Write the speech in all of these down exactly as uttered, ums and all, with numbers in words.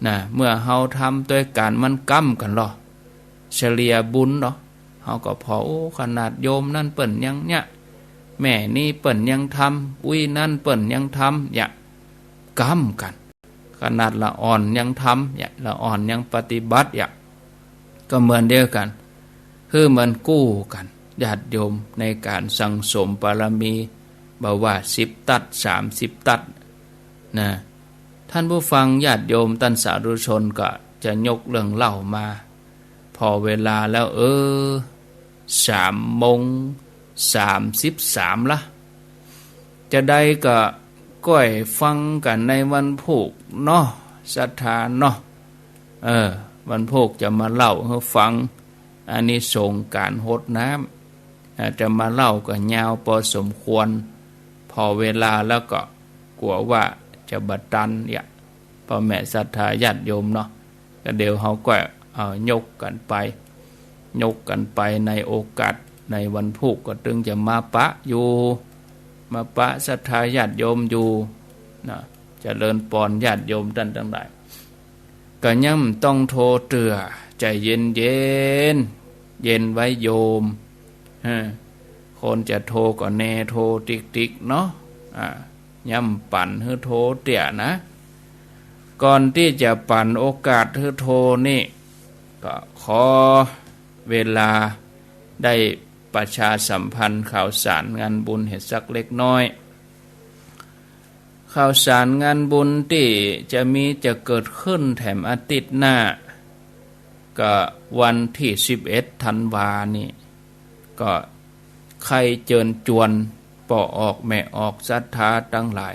นะ เมื่อเฮาทำตวยกั๋นมันก้ำกั๋นลอ เฉลี่ยบุญลอ เฮาก็ผ่อ โอ้ ขนาดโยมนั้นเปิ้นยังเยียะ แม่นี้เปิ้นยังทำ อุ๊ยนั้นเปิ้นยังทำเยียะ ก้ำกั๋น ขนาดละอ่อนยังทำเยียะ ละอ่อนยังปฏิบัติเยียะ ก็เหมือนเดียวกั๋น หื้อมันกู้กั๋น ญาติโยม ในก๋านสั่งสมบารมี บ่ว่าสิบตั๊ด สามสิบตั๊ด นะ ท่านผู้ฟังญาติโยม ต้านสาธุชนก็จะยกเรื่องเล่ามา ผ่อเวลาแล้ว เออ สามโมงสามสิบสามละ จาใดก็ก้อยฟังกั๋นในวันพูกเนาะ ศรัทธาเนาะ เออ วันพูกจะมาเล่าหื้อฟัง อานิสงส์ก๋านหดน้ำ อาจจะมาเล่าก็ยาวปอสมควร ผ่อเวลาแล้วก็กั๋วว่าจะบ่ตันเยียะ ป้อแม่ศรัทธาญาติโยมเนาะ ก็เดี๋ยวเฮาก็เอายกกั๋นไป ยกกั๋นไปในโอกาสในวันพูก ก็ตึงจะมาปะอยู่ มาปะศรัทธาญาติโยมอยู่นะ เจริญปอนญาติโยมต้านตังหลาย ก็ยังบ่ต้องโทเตื้อ ใจ๋เย็นๆ เย็นไว้โยม เออ คนจะโทก็แนโทติ๊กๆ เนาะ อ่า ยังบ่ปั๋นหื้อโทเตื้อนะ ก่อนตี้จะปั๋นโอกาสหื้อโทนี่ ก็ขอเวลาได้ประชาสัมพันธ์ข่าวสารงานบุญเหียสักเล็กน้อย ข่าวสารงานบุญตี้จะมีจะเกิดขึ้นแถมอาทิตย์หน้า ก็วันตี้สิบเอ็ดธันวานี่ ก็ใค่เจิญจวนป้อออกแม่ออกศรัทธาตังหลาย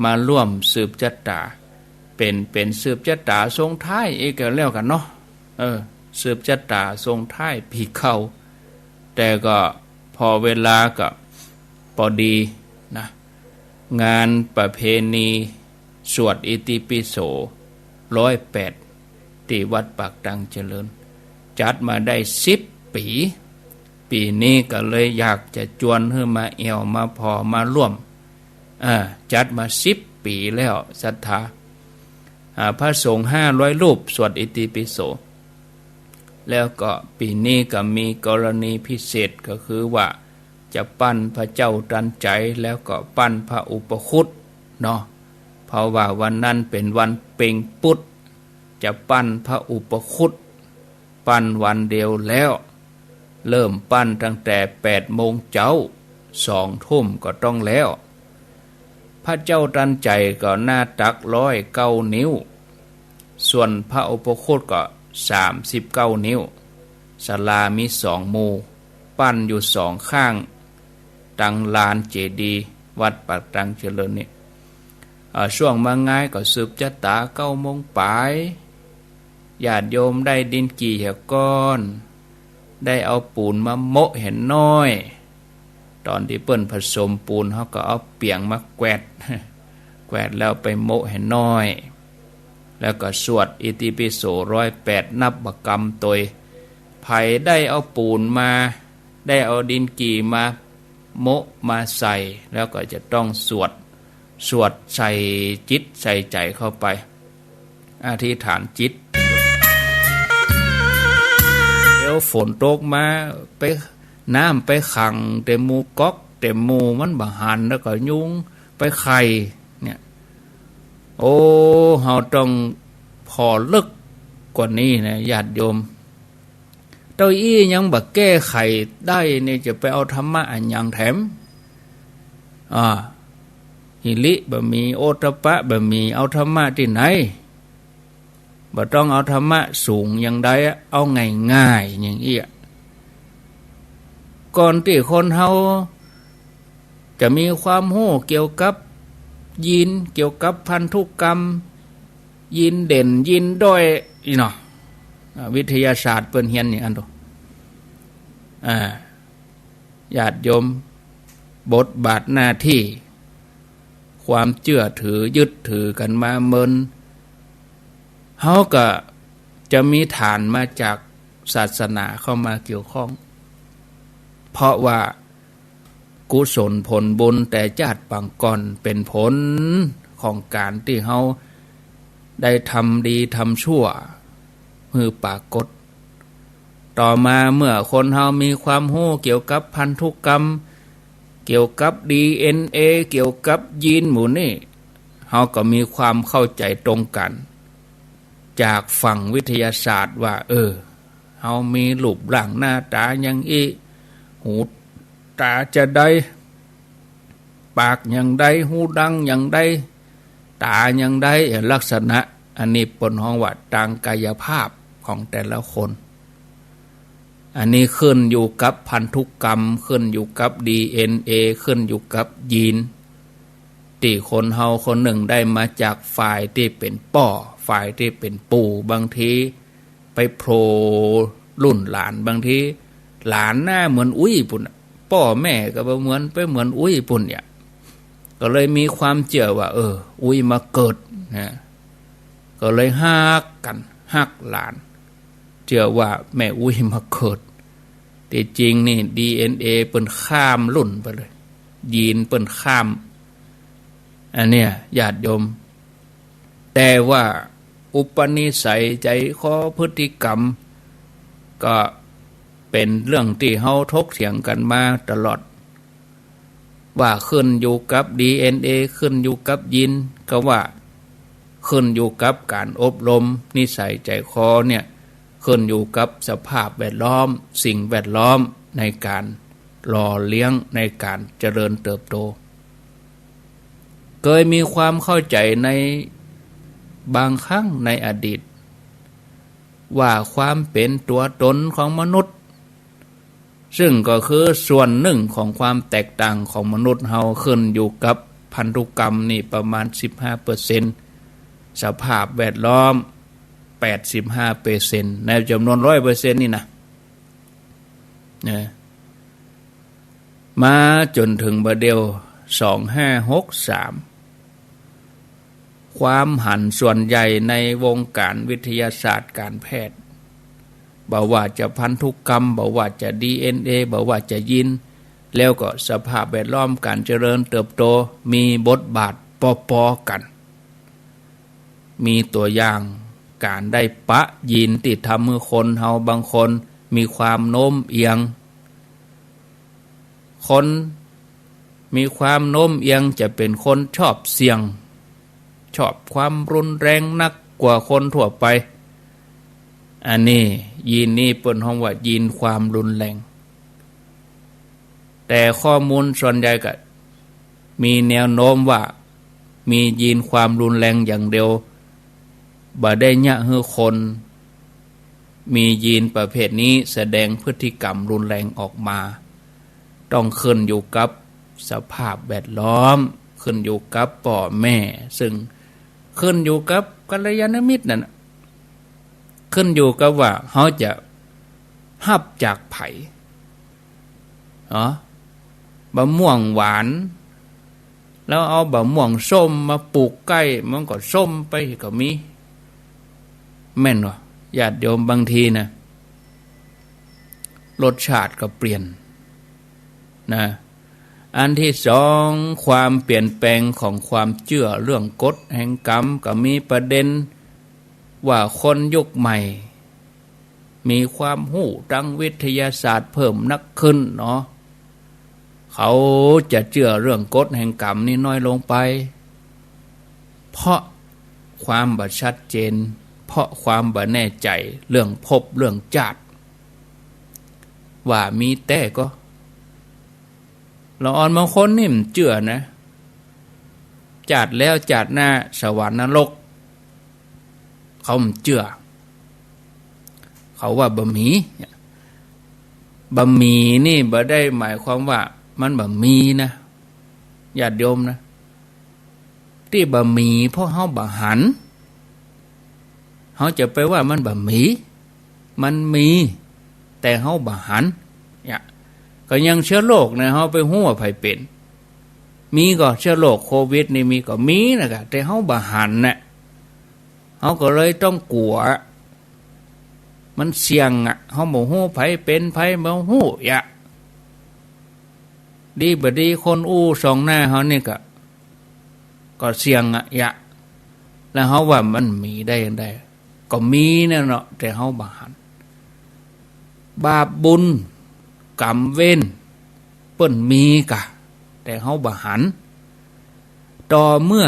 มาร่วมสืบจะต๋า เป๋น เป๋นสืบจะต๋าส่งท้ายอีกก็แล้วกั๋นเนาะ เออ สืบจะต๋าส่งท้ายปี๋เก่า แต่ก็ผ่อเวลาก็ปอดีนะ งานประเพณีสวดอิติปิโสร้อยแปด ตี้วัดปากตังเจริญ จัดมาได้สิบปี๋ ปี๋นี้ก็เลยอยากจะจวนหื้อมาแอ่วมาผ่อมาร่วม อ่า จัดมาสิบปี๋แล้วศรัทธา อ่า พระสงฆ์ห้าร้อยรูปสวดอิติปิโส แล้วก็ปี๋นี้ก็มีกรณีพิเศษก็คือว่า จะปั้นพระเจ้าตันใจ๋ แล้วก็ปั้นพระอุปคุตเนาะ เพราะว่าวันนั้นเป๋นวันเป็งปุ๊ด จะปั้นพระอุปคุต ปั้นวันเดียวแล้ว เริ่มปั้นตั้งแต่แปดโมงเจ๊า สองทุ่มก็ต้องแล้ว พระเจ้าตันใจ๋ก็หน้าตักร้อยเก้านิ้ว ส่วนพระอุปคุตก็สามสิบเก้านิ้ว ศาลามีสองหมู่ ปั้นอยู่สองข้าง ตังลานเจดีย์วัดปากตังเจริญนี่ อ่า ช่วงมางายก็สืบจะต๋าเก้าโมงป๋าย ญาติโยมได้ดินกี่เหียก้อน ได้เอาปู๋นมาโมะเหียน้อย ต๋อนตี้เปิ้นผสมปู๋น เฮาก็เอาเปียงมาแกวด แกวดแล้วไปโมะเหียน้อย แล้วก็สวดอิติปิโสร้อยแปด นับบ่ากำตวย ใผได้เอาปู๋นมา ได้เอาดินกี่มาโมะมาใส่ แล้วก็จะต้องสวด สวดใส่จิตใส่ใจ๋เข้าไป อธิษฐานจิต เดี๋ยวฝนตกมา ไป น้ำไปขังเต๋มหมู่ก๊อก เต๋มหมู่มันบ่หัน แล้วก็ยุงไปไข่เนี่ย โอ้ เฮาต้องผ่อลึกกว่านี้นะ ญาติโยม เต้าอี้ยังบ่แก้ไขได้นี่ จะไปเอาธรรมะอะหยังแถม อ่า หิริบ่มี โอตตัปปะบ่มี เอาธรรมะตี้ไหน บ่ต้องเอาธรรมะสูงอย่างใดอะ เอาง่ายๆ อย่างอี้อะ ก่อนตี้คนเฮาจะมีความฮู้เกี่ยวกับยีน เกี่ยวกับพันธุกรรม ยีนเด่น ยีนด้อย อี้เนาะ อ่า วิทยาศาสตร์เปิ้นเฮียนอย่างอั้นโต อ่า ญาติโยม บทบาทหน้าตี้ ความเจื้อถือยึดถือกั๋นมาเมิน เฮาก็จะมีฐานมาจากศาสนาเข้ามาเกี่ยวข้อง เพราะว่ากุศลผลบุญแต่จาติปางก่อนเป๋นผลของก๋านตี้เฮา ได้ทำดีทำชั่วหื้อปรากฏ ต่อมาเมื่อคนเฮามีความฮู้เกี่ยวกับพันธุกรรม เกี่ยวกับ ดีเอ็นเอ เกี่ยวกับยีนหมู่นี้ เฮาก็มีความเข้าใจ๋ตรงกั๋น จากฝั่งวิทยาศาสตร์ว่า เออ เฮามีรูปร่างหน้าต๋าอย่างอี้ หูต๋าจาใด ปากอย่างใด หูดังอย่างใด ต๋าอย่างใด ลักษณะ อันนี้เปิ้นฮ้องว่าตางกายภาพของแต่ละคน อันนี้ขึ้นอยู่กับพันธุกรรม ขึ้นอยู่กับ ดีเอ็นเอ ขึ้นอยู่กับยีน ตี้คนเฮาคนนึ่งได้มาจากฝ่ายตี้เป๋นป้อ ฝ่ายตี้เป๋นปู่ บางทีไปโผล่รุ่นหลาน บางทีหลานหน้าเหมือนอุ๊ยปุ้นน่ะ ป้อแม่ก็บ่เหมือน ไปเหมือนอุ๊ยปุ้นเนี่ย ก็เลยมีความเจื้อว่า เออ อุ๊ยมาเกิดนะ ก็เลยฮักกั๋น ฮักหลาน เจื้อว่าแม่อุ๊ยมาเกิด ตี้จริงนี่ ดีเอ็นเอ เปิ้นข้ามรุ่นไปเลย ยีนเปิ้นข้าม อันเนี้ยญาติโยม แต่ว่าอุปนิสัยใจ๋คอพฤติกรรม ก็เป๋นเรื่องตี้เฮาถกเถียงกั๋นมาตลอด ว่าขึ้นอยู่กับ ดีเอ็นเอ ขึ้นอยู่กับยีน ก็ว่าขึ้นอยู่กับก๋านอบรม นิสัยใจ๋คอเนี่ย ขึ้นอยู่กับสภาพแวดล้อม สิ่งแวดล้อมในก๋านหล่อเลี้ยง ในก๋านเจริญเติบโต เกยมีความเข้าใจ๋ในบางครั้งในอดีต ว่าความเป๋นตั๋วตนของมนุษย์ ซึ่งก็คือส่วนนึ่งของความแตกต่างของมนุษย์เฮา ขึ้นอยู่กับพันธุกรรมนี่ประมาณสิบห้าเปอร์เซ็นต์ สภาพแวดล้อมแปดสิบห้าเปอร์เซ็นต์ ในจ๋ำนวนร้อยเปอร์เซ็นต์นี่นะ นะ มาจ๋นเถิงบ่าเดี่ยว สองห้าหกสาม ความหันส่วนใหญ่ในวงก๋านวิทยาศาสตร์ก๋านแพทย์ บ่ว่าจะพันธุกรรม บ่ว่าจะ ดีเอ็นเอ บ่ว่าจะยีน แล้วก็สภาพแวดล้อมก๋านเจริญเติบโต มีบทบาทปอๆ กั๋น มีตั๋วอย่างก๋านได้ปะยีนตี้ทำหื้อคนเฮาบางคนมีความโน้มเอียง คนมีความโน้มเอียงจะเป๋นคนชอบเสี่ยง ชอบความรุนแรงนักกว่าคนทั่วไป อันนี้ยีนนี้เปิ้นฮ้องว่ายีนความรุนแรง แต่ข้อมูลส่วนใหญ่ก็มีแนวโน้มว่ามียีนความรุนแรงอย่างเดียว บ่ได้เยียะหื้อคนมียีนประเภทนี้แสดงพฤติกรรมรุนแรงออกมา ต้องขึ้นอยู่กับสภาพแวดล้อม ขึ้นอยู่กับป้อแม่ ซึ่งขึ้นอยู่กับกัลยาณมิตรนั่นน่ะ ขึ้นอยู่กับว่าเฮาจะฮับจากใผ อ๋อ บ่าม่วงหวาน แล้วเอาบ่าม่วงส้มมาปลูกใก้ มันก็ส้มไปก็มี แม่นบ่ ญาติโยม บางทีนะ รสชาติก็เปลี่ยนนะ อันที่สอง ความเปลี่ยนแปลงของความเจื้อเรื่องกฎแห่งกรรม ก็มีประเด็นว่าคนยุคใหม่ มีความฮู้ตางวิทยาศาสตร์เพิ่มนักขึ้นเนาะ เขาจะเจื้อเรื่องกฎแห่งกรรมนี้น้อยลงไป เพราะความบ่ชัดเจน เพราะความบ่แน่ใจ๋เรื่องภพเรื่องจาติ ว่ามีแต๊ก็ ละอ่อนบางคนนี่บ่เจื้อนะ จาติแล้วจาติหน้าสวรรค์นรก เขาบ่เจื้อ เขาว่าบ่มี บ่มีนี่บ่ได้หมายความว่ามันบ่มีนะ ญาติโยมนะ ตี้บ่มีเพราะเฮาบ่หัน เฮาจะไปว่ามันบ่มี มันมี แต่เฮาบ่หัน เนี่ย ก็ยังเจื้อโรคนะ เฮาไปฮู้ว่าใผเป๋น มีก่อ เจื้อโรคโควิดนี่มีก่อ มีนะก่อ แต่เฮาบ่หันน่ะ เฮาก็เลยต้องกั๋ว มันเสี่ยงอะ เฮาบ่ฮู้ใผเป๋นใผบ่ฮู้ยะ ดีบ่ดีคนอู้ส่องหน้าเฮานี่ก็ ก็เสี่ยงอะยะ แล้วเฮาว่ามันมีได้จั่งใด ก็มีแน่เนาะ แต่เฮาบ่หัน บาปบุญ กรรมเวร เปิ้นมีก่ะ แต่เฮาบ่หัน ต่อเมื่อ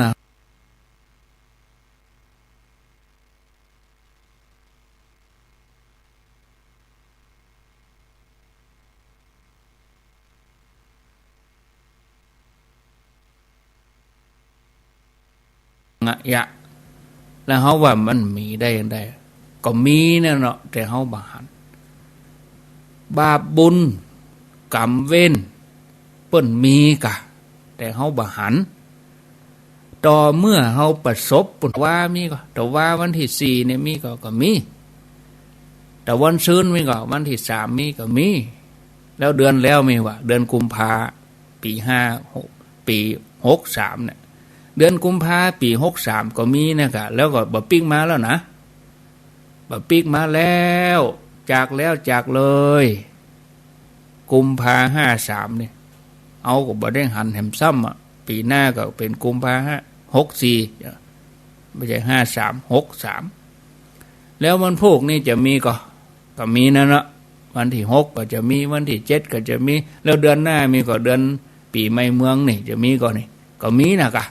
งะยะ แล้วเฮาว่ามันมีได้จั่งใด ก็มีแน่เนาะ แต่เฮาบ่หัน บาปบุญ กรรมเวร เปิ้นมีก่ะ แต่เฮาบ่หัน ต่อเมื่อเฮาประสบปุ้น ว่ามีก่อ แต่ว่าวันตี้สี่เนี่ยมีก่อ ก็มี แต่วันซืนมีก่อ วันตี้สามมีก็มี แล้วเดือนแล้วมีวะ เดือนกุมภา ปี๋ห้าหก ปี๋หกสามเนี่ย เดือนกุมภาปี๋หกสามก็มีนะก่ะ แล้วก็บ่ปิ๊กมาแล้วนะ บ่ปิ๊กมาแล้ว จากแล้วจากเลย กุมภาห้าสามนี่ เฮาก็บ่ได้หันแหมซ้ำอะ ปี๋หน้าก็เป๋นกุมภาห้า หกสี่ บ่ใจ้ห้าสาม หกสาม แล้ววันพูกนี่จะมีก่อ ก็มีนั่นเนาะ วันตี้หกก็จะมี วันตี้เจ็ดก็จะมี แล้วเดือนหน้ามีก่อ เดือนปี๋ใหม่เมืองนี่จะมีก่อ นี่ก็มีนะก่ะ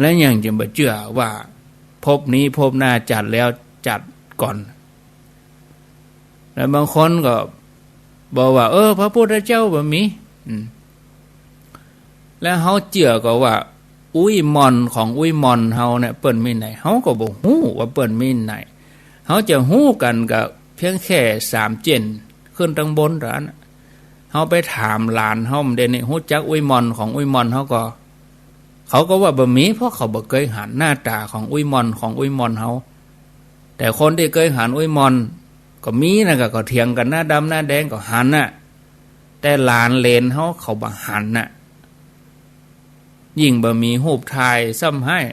แล้วยังจะบ่เจื้อว่าภพนี้ภพหน้าจัดแล้วจัดก่อน แล้วบางคนก็บอกว่า เออ พระพุทธเจ้าบ่มี อืม แล้วเฮาเจื้อก่อว่า อุ้ยม่อนของอุ้ยม่อนเฮาเนี่ย เปิ้นมีไหน เฮาก็บ่ฮู้ว่าเปิ้นมีไหน เฮาจะฮู้กั๋นก็เพียงแค่สามเจ๊นขึ้นตังบนเต้านั้น เฮาไปถามหลานเฮา มันเดี๋ยวนี้ฮู้จักอุ้ยม่อนของอุ้ยม่อนเฮาก่อ เขาก็ว่าบ่มี เพราะเขาบ่เกยหันหน้าต๋าของอุ้ยม่อนของอุ้ยม่อนเฮา แต่คนตี้เกยหันอุ้ยม่อนก็มีนะก่ะ ก็เถียงกั๋นหน้าดำหน้าแดงก็หันน่ะ แต่หลานเหลนเฮาเขาบ่หันน่ะ ยิ่งบ่มีฮูปถ่ายซ้ำฮ้าย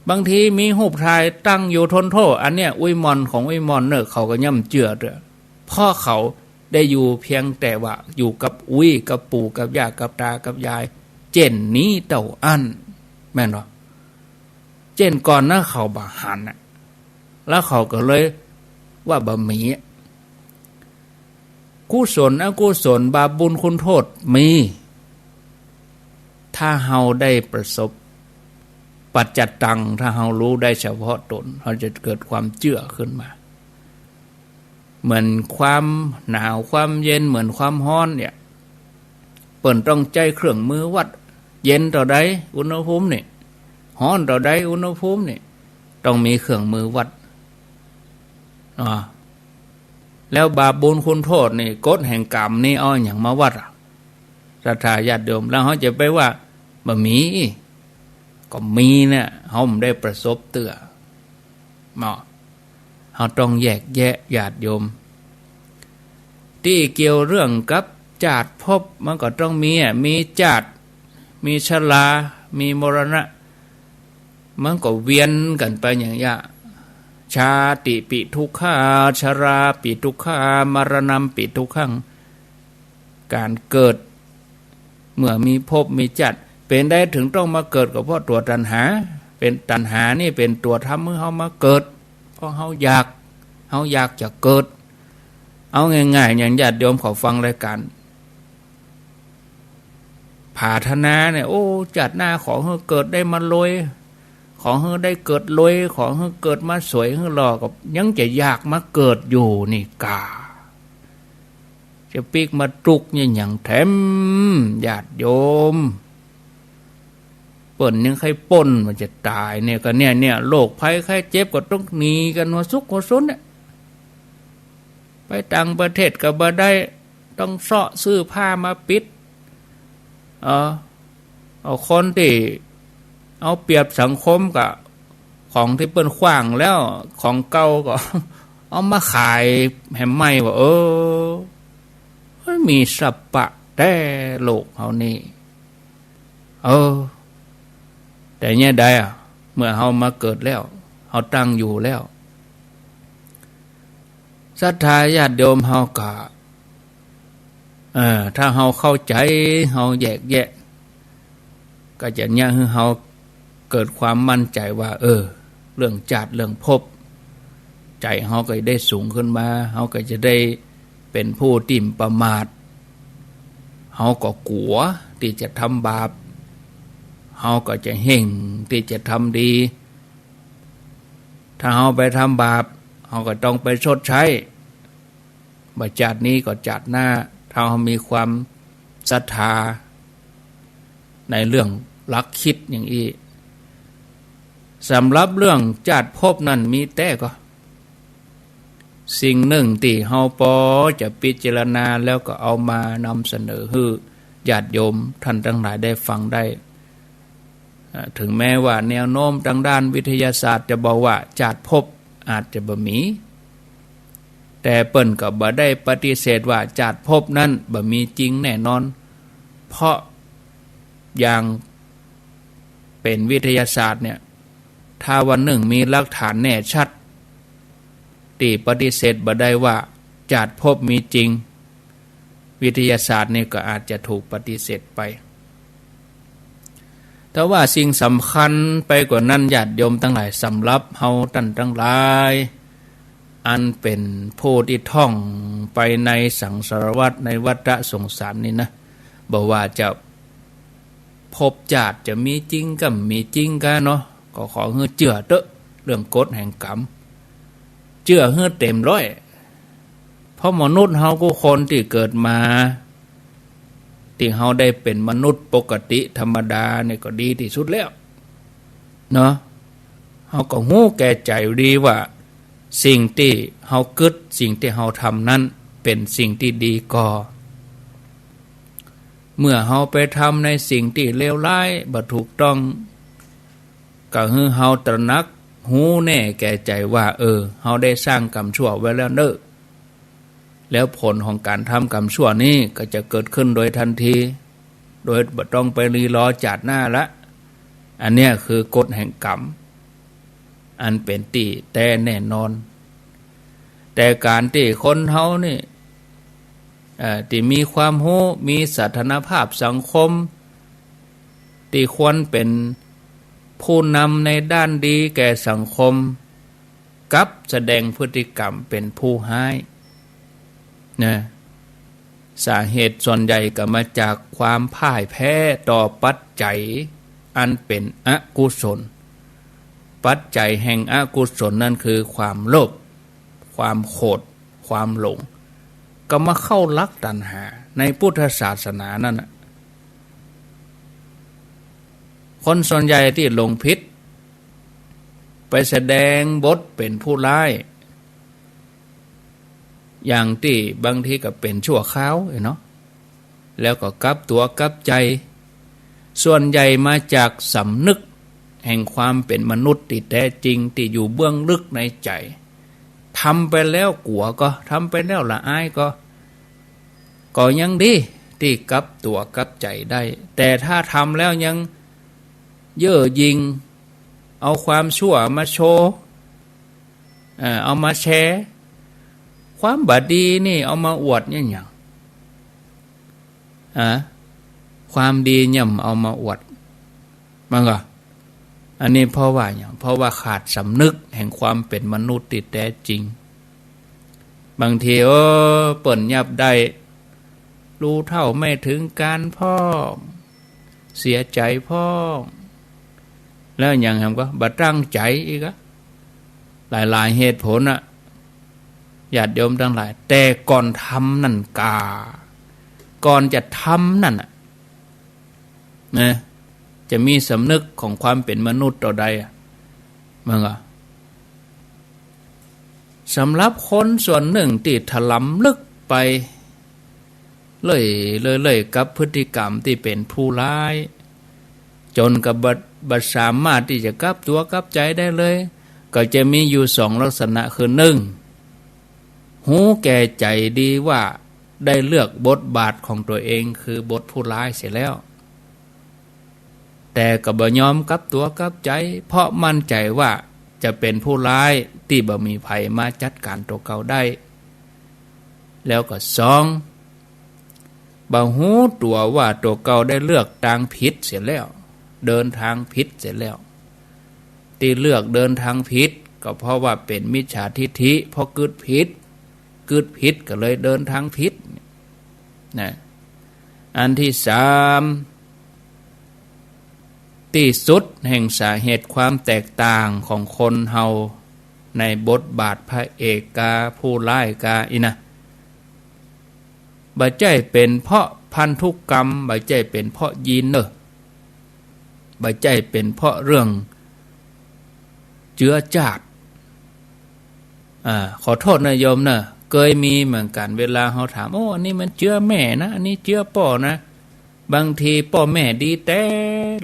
บางทีมีฮูปถ่ายตั้งอยู่ทนโทษ อันเนี้ยอุ้ยม่อนของอุ้ยม่อนเน่อ เขาก็ย่อมเจื้อเตื้อ เพราะเขาได้อยู่เพียงแต่ว่าอยู่กับอุ้ยกับปู่กับย่ากับตากับยาย เจ๊นนี้เต้าอั้น แม่นบ่ เจ๊นก่อนนะเขาบ่หันน่ะ แล้วเขาก็เลยว่าบ่มี กุศลอกุศลบาปบุญคุณโทษมี ถ้าเฮาได้ประสบ ปัจจัตตัง ถ้าเฮาฮู้ได้เฉพาะตน เฮาจะเกิดความเจื้อขึ้นมา เหมือนความหนาวความเย็น เหมือนความฮ้อนเนี่ย เปิ้นต้องใจ๊เครื่องมือวัด เย็นเต้าใดอุณหภูมินี่ ฮ้อนเต้าใดอุณหภูมินี่ ต้องมีเครื่องมือวัด อ่า แล้วบาปบุญคุณโทษนี่ กฎแห่งกรรมนี่เอาอะหยังมาวัดอะ ศรัทธาญาติโยม แล้วเฮาจะไปว่าบ่มี ก็มีเนี่ย เฮาบ่ได้ประสบเตื้อ เนาะ เฮาต้องแยกแยะญาติโยม ตี้เกี่ยวเรื่องกับจาติภพ มันก็ต้องมีอะ มีจาติ มีชรา มีมรณะ มันก็เวียนกั๋นไปอย่างเนี้ย ชาติปิทุกขา ชราปิทุกขา มรณัมปิทุกขัง ก๋านเกิด เมื่อมีภพมีจาติ เป๋นใดเถิงต้องมาเกิด ก็เพราะตั๋วตัณหา เป๋นตัณหานี่เป๋นตั๋วทำหื้อเฮามาเกิด เพราะเฮาอยาก เฮาอยากจะเกิด เอาง่ายๆ อย่างญาติโยมเขาฟังรายก๋าน ผาถนาเนี่ย โอ้ จาติหน้าขอหื้อเกิดได้มารวย ขอหื้อได้เกิดรวย ขอหื้อเกิดมาสวยหื้อหล่อ ก็ยังจะอยากมาเกิดอยู่นี่ก่า จะปิ๊กมาตุ๊กข์เนี่ยหยังแถม ญาติโยม เปิ้นยังใค่ป๊นว่าจะต๋ายเนี่ย ก็เนี่ย เนี่ย โรคภัยไข้เจ็บก็ต้องหนีกั๋นหัวซุกหัวซนเนี่ย ไปต่างประเทศก็บ่ได้ ต้องเซาะซื้อผ้ามาปิด เออ เอาคนตี้เอาเปรียบสังคมก็ ของตี้เปิ้นขว้างแล้ว ของเก่าก็ เอามาขายแหมใหม่ ว่า เออ มันมีสัปปะแต๊โลกเฮานี่ เออ แต่เนี่ยใดอะ เมื่อเฮามาเกิดแล้ว เฮาตั้งอยู่แล้ว ศรัทธาญาติโยมเฮาก็ เออ ถ้าเฮาเข้าใจ๋ เฮาแยกแยะ ก็จะเนี่ยหื้อเฮา เกิดความมั่นใจ๋ว่า เออ เรื่องจาติเรื่องภพ ใจ๋เฮาก็ได้สูงขึ้นมา เฮาก็จะได้เป๋นผู้ตี้บ่ประมาท เฮาก็กั๋วตี้จะทำบาป เฮาก็จะเฮ่งตี้จะทำดี ถ้าเฮาไปทำบาป เฮาก็ต้องไปชดใช้ บ่จาตินี้ก็จาติหน้า ถ้าเฮามีความศรัทธาในเรื่องหลักคิดอย่างอี้ สำหรับเรื่องจาติภพนั้นมีแต๊ก่อ สิ่งนึ่งตี้เฮาปอจะพิจารณาแล้วก็เอามานำเสนอหื้อญาติโยมต้านตังหลายได้ฟังได้ อ่า เถิงแม้ว่าแนวโน้มตางด้านวิทยาศาสตร์จะบอกว่าจาติภพอาจจะบ่มี แต่เปิ้นก็บ่ได้ปฏิเสธว่าจาติภพนั้นบ่มีจริงแน่นอน เพราะอย่างเป๋นวิทยาศาสตร์เนี่ย ถ้าวันนึ่งมีหลักฐานแน่ชัด ตี้ปฏิเสธบ่ได้ว่าจาติภพมีจริง วิทยาศาสตร์นี่ก็อาจจะถูกปฏิเสธไป แต่ว่าสิ่งสำคัญไปกว่านั้น ญาติโยมตังหลาย สำหรับเฮาต้านตังหลาย อันเป๋นผู้ตี้ท่องไปในสังสารวัฏ ในวัฏสงสารนี่นะ บ่ว่าจะภพจาติจะมีจริงก้าบ่มีจริงก้าเนาะ ก็ขอหื้อเจื้อเต๊อะ เรื่องกฎแห่งกรรม เจื้อหื้อเต๋มร้อย เพราะมนุษย์เฮากู้คนตี้เกิดมา ตี้เฮาได้เป๋นมนุษย์ปกติธรรมดานี่ก็ดีตี้สุดแล้วเนาะ เฮาก็ฮู้แก่ใจ๋ดีว่าสิ่งตี้เฮากึ๊ด สิ่งตี้เฮาทำนั้นเป๋นสิ่งตี้ดีก่อ เมื่อเฮาไปทำในสิ่งตี้เลวร้ายบ่ถูกต้อง ก็หื้อเฮาตระหนักฮู้แน่แก่ใจ๋ว่า เออ เฮาได้สร้างกรรมชั่วไว้แล้วเน่อ แล้วผลของก๋านทำกรรมชั่วนี้ก็จะเกิดขึ้นโดยทันที โดยบ่ต้องไปรีรอจาติหน้าละ อันเนี้ยคือกฎแห่งกรรม อันเป๋นตี้แต๊แน่นอน แต่ก๋านตี้คนเฮานี่ เอ่อ ตี้มีความฮู้ มีสถานภาพสังคม ตี้ควรเป๋นผู้นำในด้านดีแก่สังคม กลับแสดงพฤติกรรมเป๋นผู้ฮ้ายนะ สาเหตุส่วนใหญ่ก็มาจากความพ่ายแพ้ต่อปัจจัยอันเป๋นอกุศล ปัจจัยแห่งอกุศลนั่นคือความโลภ ความโขด ความหลง ก็มาเข้าลักตัณหาในพุทธศาสนานั่นน่ะ คนส่วนใหญ่ตี้หลงผิด ไปแสดงบทเป๋นผู้ร้าย อย่างตี้บางทีก็เป๋นชั่วคราวเนาะ แล้วก็กลับตั๋วกลับใจ๋ ส่วนใหญ่มาจากสำนึกแห่งความเป๋นมนุษย์ตี้แต๊จริงตี้อยู่เบื้องลึกในใจ๋ ทำไปแล้วกั๋วก่อ ทำไปแล้วละอายก่อ ก็ยังดีตี้กลับตั๋วกลับใจ๋ได้ แต่ถ้าทำแล้วยังเย่อหยิ่ง เอาความชั่วมาโชว์ เอ่อ เอามาแชร์ ความบ่ดีนี่เอามาอวดเนี่ยหยัง อ่ะ ความดีเนี่ยบ่เอามาอวด มันก็ อันนี้เพราะว่าหยัง เพราะว่าขาดสำนึกแห่งความเป๋นมนุษย์ตี้แต๊จริง บางที เออ เปิ้นยับได้ รู้เท่าไม่ถึงการพ่อง เสียใจ๋พ่อง แล้วหยังแหมก็บ่ตั้งใจ๋อีกอะ หลายๆ เหตุผลน่ะ ญาติโยมตังหลาย แต่ก่อนทำนั่นก่า ก่อนจะทำนั่นน่ะ นะ จะมีสำนึกของความเป๋นมนุษย์เต้าใดอะ มันก็ สำหรับคนส่วนนึ่งตี้ถลำลึกไปเรื่อยๆ กับพฤติกรรมตี้เป๋นผู้ร้าย จ๋นกับบ่ บ่สามารถตี้จะกลับตั๋วกลับใจ๋ได้เลย ก็จะมีอยู่สองลักษณะ คือ นึ่ง ฮู้แก่ใจ๋ดีว่าได้เลือกบทบาทของตั๋วเอง คือบทผู้ร้ายเสียแล้ว แต่ก็บ่ยอมกลับตั๋วกลับใจ๋ เพราะมั่นใจ๋ว่าจะเป๋นผู้ร้ายตี้บ่มีใผมาจัดก๋านตั๋วเก่าได้ แล้วก็สอง บ่ฮู้ตั๋วว่าตั๋วเก่าได้เลือกตางผิดเสียแล้ว เดินตางผิดเสียแล้ว ตี้เลือกเดินตางผิด ก็เพราะว่าเป๋นมิจฉาทิฏฐิ เพราะกึ๊ดผิด กึ๊ดผิดก็เลยเดินตางผิด นะ อันตี้สาม ตี้สุดแห่งสาเหตุความแตกต่างของคนเฮาในบทบาทพระเอกกาผู้ร้ายกาอี้นะ บ่ใจ้เป๋นเพราะพันธุกรรม บ่ใจ้เป๋นเพราะยีนเน่อ บ่ใจ้เป๋นเพราะเรื่องเจื๊อจาติ อ่า ขอโต้ษนะโยมเน่อ เกยมีเหมือนกั๋น เวลาเฮาถาม โอ้ อันนี้มันเจื๊อแม่นะ อันนี้เจื๊อป้อนะ บางทีป้อแม่ดีแต๊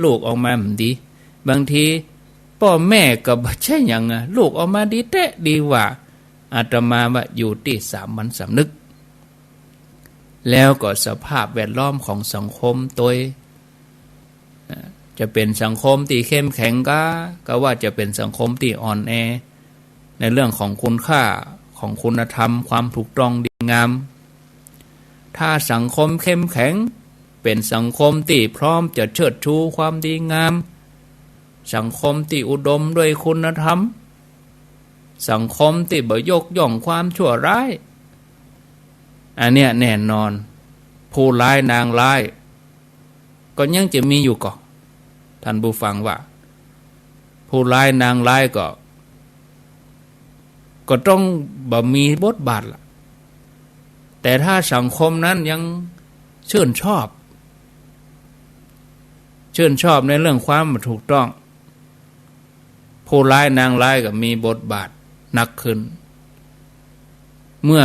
ลูกออกมาบ่ดี บางทีป้อแม่ก็บ่ใจ้หยังอะ ลูกออกมาดีแต๊ดีหว่า อาตมาว่าอยู่ตี้สามัญสำนึก แล้วก็สภาพแวดล้อมของสังคมตวย อ่า จะเป๋นสังคมตี้เข้มแข็งกา กาว่าจะเป๋นสังคมตี้อ่อนแอ ในเรื่องของคุณค่าของคุณธรรม ความถูกต้องดีงาม ถ้าสังคมเข้มแข็ง เป๋นสังคมตี้พร้อมจะเชิดชูความดีงาม สังคมตี้อุดมด้วยคุณธรรม สังคมตี้บ่ยกย่องความชั่วร้าย อันเนี้ยแน่นอน ผู้ร้ายนางร้าย ก็ยังจะมีอยู่ก่อ ท่านผู้ฟังว่า ผู้ร้ายนางร้ายก็ ก็ต้องบ่มีบทบาทละ แต่ถ้าสังคมนั้นยังชื่นชอบ ชื่นชอบในเรื่องความถูกต้อง ผู้ร้ายนางร้ายก็มีบทบาทนักขึ้น เมื่อ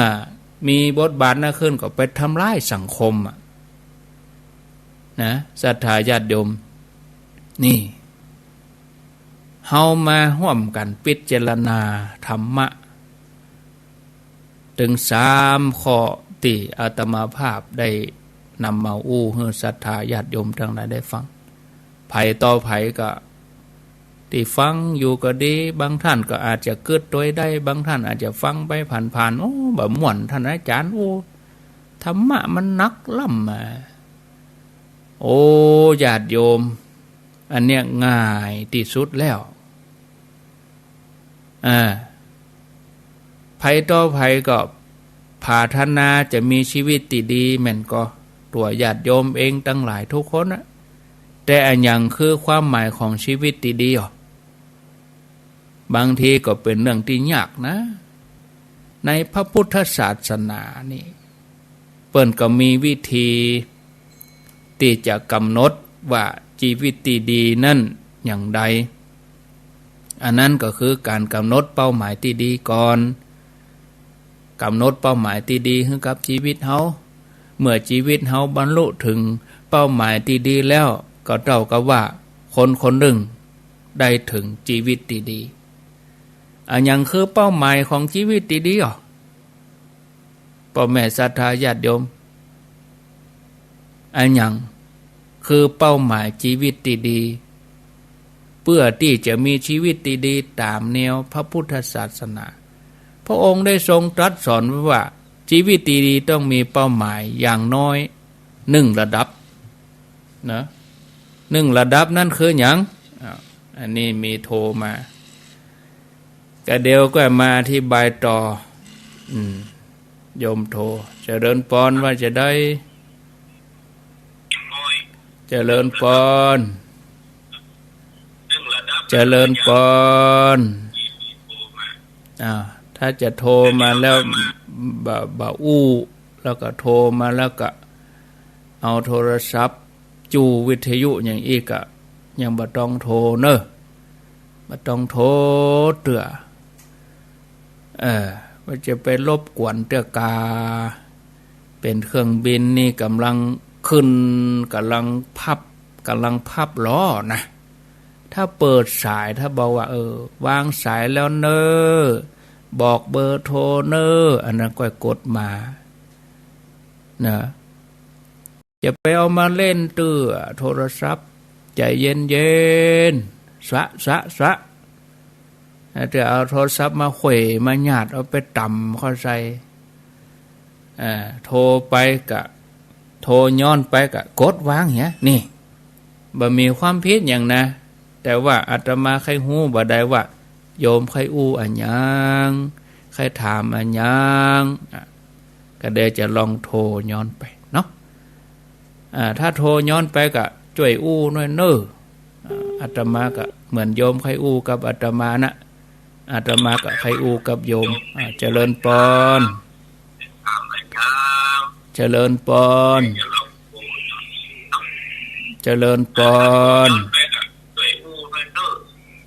มีบทบาทนักขึ้นก็ไปทำร้ายสังคมอะ นะ ศรัทธาญาติโยม นี่ เฮามาฮ่วมกั๋นพิจารณาธรรมะ เถิงสามข้อตี้อาตมาภาพได้นำมาอู้หื้อศรัทธาญาติโยมตังหลายได้ฟัง ใผต่อใผก็ ตี้ฟังอยู่ก็ดี บางท่านก็อาจจะกึ๊ดตวยได้ บางท่านอาจจะฟังไปผ่านๆ โอ้ บ่ม่วน ท่านอาจารย์ โอ้ ธรรมะมันหนักล้ำอะ โอ้ ญาติโยม อันเนี้ยง่ายตี้สุดแล้ว อ่า ใผต่อใผก็ผาถนาจะมีชีวิตตี้ดีแม่นก่อ ตั๋วญาติโยมเองตังหลายทุกคนนะ แต่อะหยังคือความหมายของชีวิตตี้ดีอ่อ บางทีก็เป๋นเรื่องตี้ยากนะ ในพระพุทธศาสนานี่ เปิ้นก็มีวิธีตี้จะกำหนดว่าจีวิตตี้ดีนั้นอย่างใด อันนั้นก็คือก๋านกำหนดเป้าหมายตี้ดีก่อน กำหนดเป้าหมายตี้ดีหื้อกับจีวิตเฮา เมื่อจีวิตเฮาบรรลุเถิงเป้าหมายตี้ดีแล้ว ก็เต้ากับว่าคนคนนึ่งได้เถิงจีวิตตี้ดี อะหยังคือเป้าหมายของจีวิตตี้ดีอ่อ ป้อแม่ศรัทธาญาติโยม อะหยังคือเป้าหมายจีวิตตี้ดี เปื้อตี้จะมีจีวิตตี้ดีต๋ามแนวพระพุทธศาสนา พระองค์ได้ทรงตรัสสอนไว้ว่า จีวิตตี้ดีต้องมีเป้าหมายอย่างน้อยนึ่งระดับ นะ นึ่งระดับนั้นคือหยัง อ้าว อันนี้มีโทรมา ก็เดี๋ยวก็มาอธิบายต่อ อืม โยมโทร เจริญปอน ว่าจะได้ เจริญปอน เจริญปอน อ่า ถ้าจะโทรมาแล้ว บ่ บ่อู้ แล้วก็โทรมาแล้วก็เอาโทรศัพท์ จู้วิทยุอย่างอี้ก็ยังบ่ต้องโทรเน่อ บ่ต้องโทรเตื้อ เออ ว่าจะไปรบกวนเตื้อกา เป๋นเครื่องบินนี่ก่ำลังขึ้น ก่ำลังพับ ก่ำลังพับล้อนะ ถ้าเปิดสาย ถ้าบอกว่า เออ วางสายแล้วเน่อ บอกเบอร์โทรเน่อ อันนั้นก็กดมา นะ จะไปเอามาเล่นเตื้อโทรศัพท์ ใจ๋เย็นๆ สะ สะ สะ จะเอาโทรศัพท์มาเขว่มาหยาด เอาไปต่ำเข้าใส่ อ่า โทรไปก็ โทรย้อนไปก็กดวางเหีย นี่ บ่มีความผิดหยังนะ แต่ว่าอาตมาใค่ฮู้บ่ได้ว่า โยมใค่อู้อะหยัง ใค่ถามอะหยัง อ่ะ ก็เดี๋ยวจะลองโทรย้อนไปเนาะ อ่า ถ้าโทรย้อนไปก็จ้วยอู้หน้อยเน่อ อ่า อาตมาก็เหมือนโยมใค่อู้กับอาตมานะ อาตมาก็ใค่อู้กับโยม อ่า เจริญปอน เจริญปอน เจริญปอน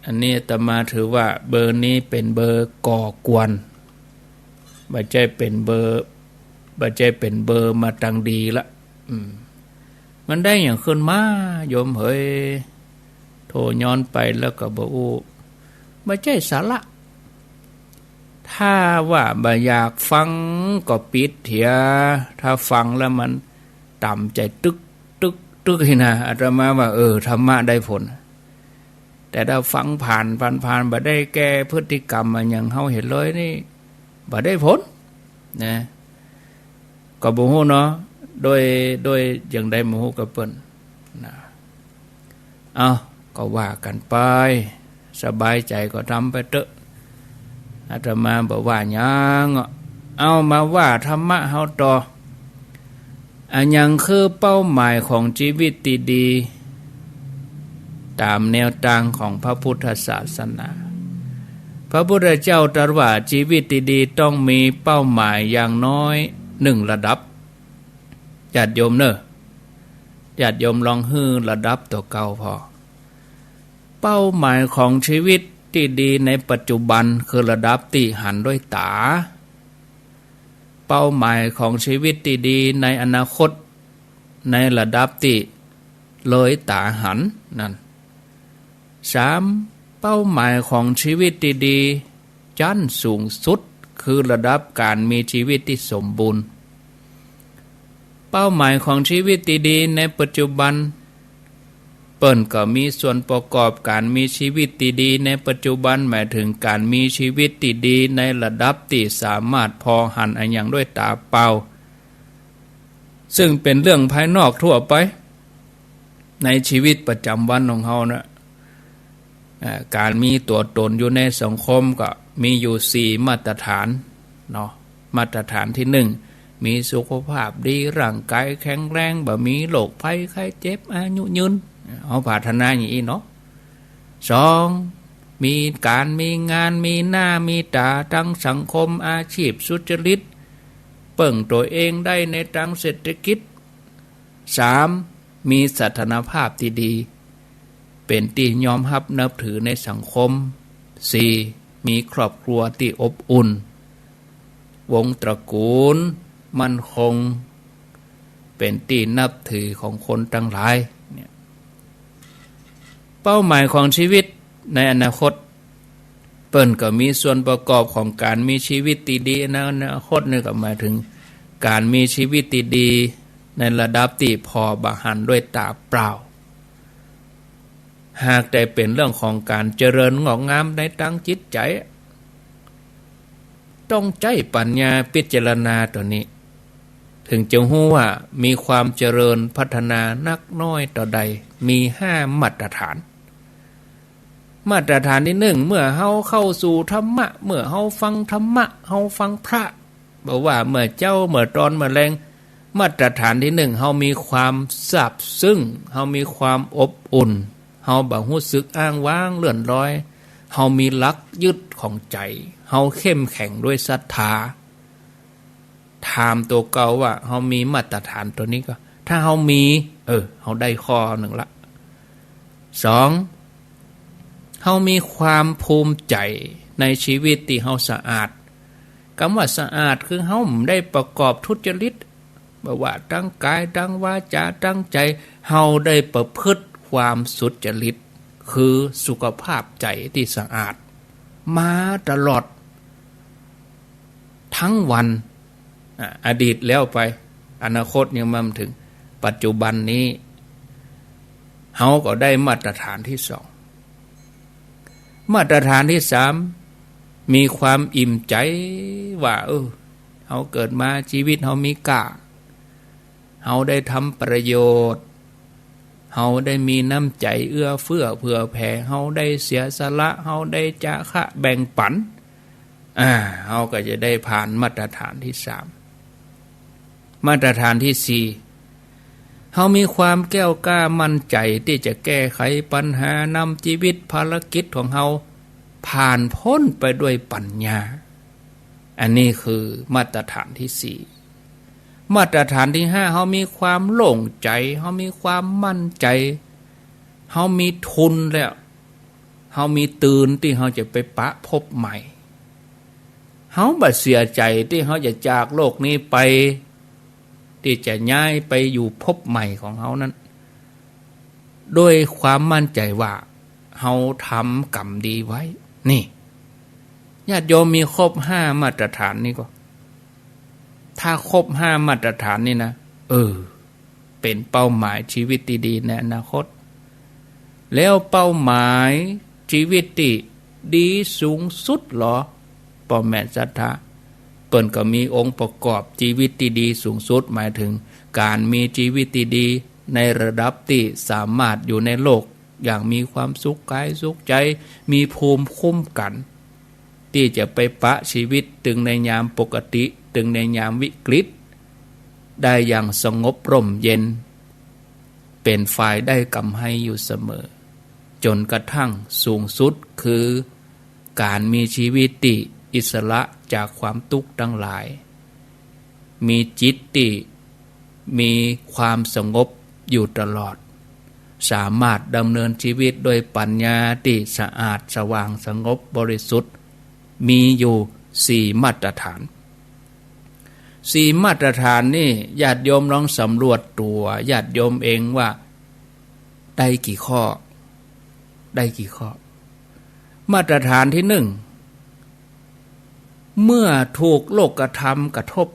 อันนี้อาตมาถือว่าเบอร์นี้เป๋นเบอร์ก่อกวน บ่ใจ้เป๋นเบอร์ บ่ใจ้เป๋นเบอร์มาตังดีละ อืม มันได้หยังขึ้นมา โยมเหย โทรย้อนไปแล้วก็บ่อู้ บ่ใจ้สาระ ถ้าว่าบ่อยากฟังก็ปิดเหีย ถ้าฟังแล้วมันต่ำใจ๋ตึก ตึก ตึกนี่นะ อาตมาว่า เออ ธรรมะได้ผล แต่ถ้าฟังผ่าน ผ่าน ผ่าน บ่ได้แก้พฤติกรรมอะหยังเฮาเหียเลยนี่ บ่ได้ผล นะ ก็บ่ฮู้เนาะ โดย โดยอย่างใดบ่ฮู้กับเปิ้นนะ เอ้า ก็ว่ากั๋นไป สบายใจ๋ก็ทำไปเต๊อะ อาตมาบ่ว่าหยังอะ เอ้า มาว่าธรรมะเฮาต่อ อะหยังคือเป้าหมายของจีวิตตี้ดี ต๋ามแนวตางของพระพุทธศาสนา พระพุทธเจ้าตรัสว่าจีวิตตี้ดีต้องมีเป้าหมายอย่างน้อยนึ่งระดับ ญาติโยมเน่อ ญาติโยมลองหื้อระดับตั๋วเก่าผ่อ เป้าหมายของจีวิตตี้ดีในปัจจุบันคือระดับตี้หันด้วยต๋า เป้าหมายของจีวิตตี้ดีในอนาคต ในระดับตี้เลยต๋าหันนั่น สาม เป้าหมายของจีวิตตี้ดี จั้นสูงสุด คือระดับก๋านมีจีวิตตี้สมบูรณ์ เป้าหมายของจีวิตตี้ดีในปัจจุบัน เปิ้นก็มีส่วนประกอบก๋านมีจีวิตตี้ดีในปัจจุบัน หมายเถิงก๋านมีจีวิตตี้ดีในระดับตี้สามารถผ่อหันอะหยังด้วยต๋าเปล่า ซึ่งเป๋นเรื่องภายนอกทั่วไป ในจีวิตประจ๋ำวันของเฮานะ อ่า ก๋านมีตั๋วต๋นอยู่ในสังคมก็มีอยู่สี่มาตรฐานเนาะ มาตรฐานตี้นึ่ง มีสุขภาพดี ร่างก๋ายแข็งแรง บ่มีโรคภัยไข้เจ็บ อายุยืน เฮาปรารถนาอย่างอี้เนาะ สอง มีก๋านมีงาน มีหน้ามีต๋า ตังสังคม อาชีพสุจริต เปิ้งตั๋วเองได้ในตังเศรษฐกิจ สาม มีสถานภาพตี้ดี เป๋นตี้ยอมฮับนับถือในสังคม สี่ มีครอบครัวตี้อบอุ่น วงตระกูลมั่นคง เป๋นตี้นับถือของคนตังหลายเนี่ย เป้าหมายของจีวิตในอนาคต เปิ้นก็มีส่วนประกอบของก๋านมีจีวิตตี้ดีในอนาคตนี่ก็หมายเถิงก๋านมีจีวิตตี้ดีในระดับตี้ผ่อบ่หันด้วยต๋าเปล่า หากแต่เป๋นเรื่องของก๋านเจริญงอกงามในตังจิตใจ๋ ต้องใจ๊ปัญญาพิจารณาตั๋วนี้ เถิงจะฮู้ว่ามีความเจริญพัฒนานักน้อยเต้าใด มีห้ามาตรฐาน มาตรฐานตี้นึ่ง เมื่อเฮาเข้าสู่ธรรมะ เมื่อเฮาฟังธรรมะ เฮาฟังพระ บ่ว่าเมื่อเจ๊า เมื่อตอน เมื่อแลง มาตรฐานตี้นึ่ง เฮามีความซาบซึ้ง เฮามีความอบอุ่น เฮาบ่ฮู้สึกอ้างว้างเลื่อนลอย เฮามีหลักยึดของใจ๋ เฮาเข้มแข็งด้วยศรัทธา ถามตั๋วเก่าว่าเฮามีมาตรฐานตั๋วนี้ก่อ ถ้าเฮามี เออ เฮาได้ข้อนึ่งละ สอง เฮามีความภูมิใจ๋ในจีวิตตี้เฮาสะอาด กำว่าสะอาดคือเฮาบ่ได้ประกอบทุจริต บ่ว่าตังก๋าย ตังวาจา ตังใจ๋ เฮาได้ประพฤติความสุจริต คือสุขภาพใจ๋ตี้สะอาด มาตลอดตังวัน อ่ะ อดีตแล้วไป อนาคตยังบ่เถิง ปัจจุบันนี้ เฮาก็ได้มาตรฐานตี้สอง มาตรฐานตี้สาม มีความอิ่มใจ๋ว่า เออ เฮาเกิดมาจีวิตเฮามีก้า เฮาได้ทำประโยชน์ เฮาได้มีน้ำใจ๋เอื้อเฟื้อเผื่อแผ่ เฮาได้เสียสละ เฮาได้จาคะแบ่งปั๋น อ่า เฮาก็จะได้ผ่านมาตรฐานตี้สาม มาตรฐานตี้สี่ เฮามีความแก้วกล้ามั่นใจ๋ตี้จะแก้ไขปัญหา นำจีวิตภารกิจของเฮาผ่านป๊นไปด้วยปั๋ญญา อันนี้คือมาตรฐานตี้สี่ มาตรฐานตี้ห้า เฮามีความโล่งใจ๋ เฮามีความมั่นใจ๋ เฮามีทุนแล้ว เฮามีตื่นตี้เฮาจะไปปะภพใหม่ เฮาบ่เสียใจ๋ตี้เฮาจะจากโลกนี้ไป ตี้จะย้ายไปอยู่ภพใหม่ของเฮานั้น ด้วยความมั่นใจ๋ว่าเฮาทำกรรมดีไว้ นี่ ญาติโยมมีครบห้ามาตรฐานนี้ก่อ ถ้าครบห้ามาตรฐานนี้นะ เออ เป๋นเป้าหมายจีวิตตี้ดีในอนาคต แล้วเป้าหมายจีวิตตี้ดีสูงสุดลอ ป้อแม่ศรัทธา เปิ้นก็มีองค์ประกอบจีวิตตี้ดีสูงสุด หมายเถิงก๋านมีจีวิตตี้ดีในระดับตี้สามารถอยู่ในโลกอย่างมีความสุขก๋ายสุขใจ๋ มีภูมิคุ้มกั๋น ตี้จะไปปะจีวิตตึงในยามปกติ ตึงในยามวิกฤต ได้อย่างสงบร่มเย็น เป๋นฝ่ายได้กำไรอยู่เสมอ จ๋นกระทั่งสูงสุดคือก๋านมีจีวิตตี้อิสระจากความตุ๊กข์ตังหลาย มีจิตตี้มีความสงบอยู่ตลอด สามารถดำเนินจีวิตด้วยปั๋ญญาตี้สะอาดสว่างสงบบริสุทธิ์ มีอยู่สี่มาตรฐาน สี่มาตรฐานนี่ ญาติโยมลองสำรวจตั๋วญาติโยมเองว่าได้กี่ข้อ ได้กี่ข้อ มาตรฐานตี้นึ่ง เมื่อถูกโลกธรรมกระทบ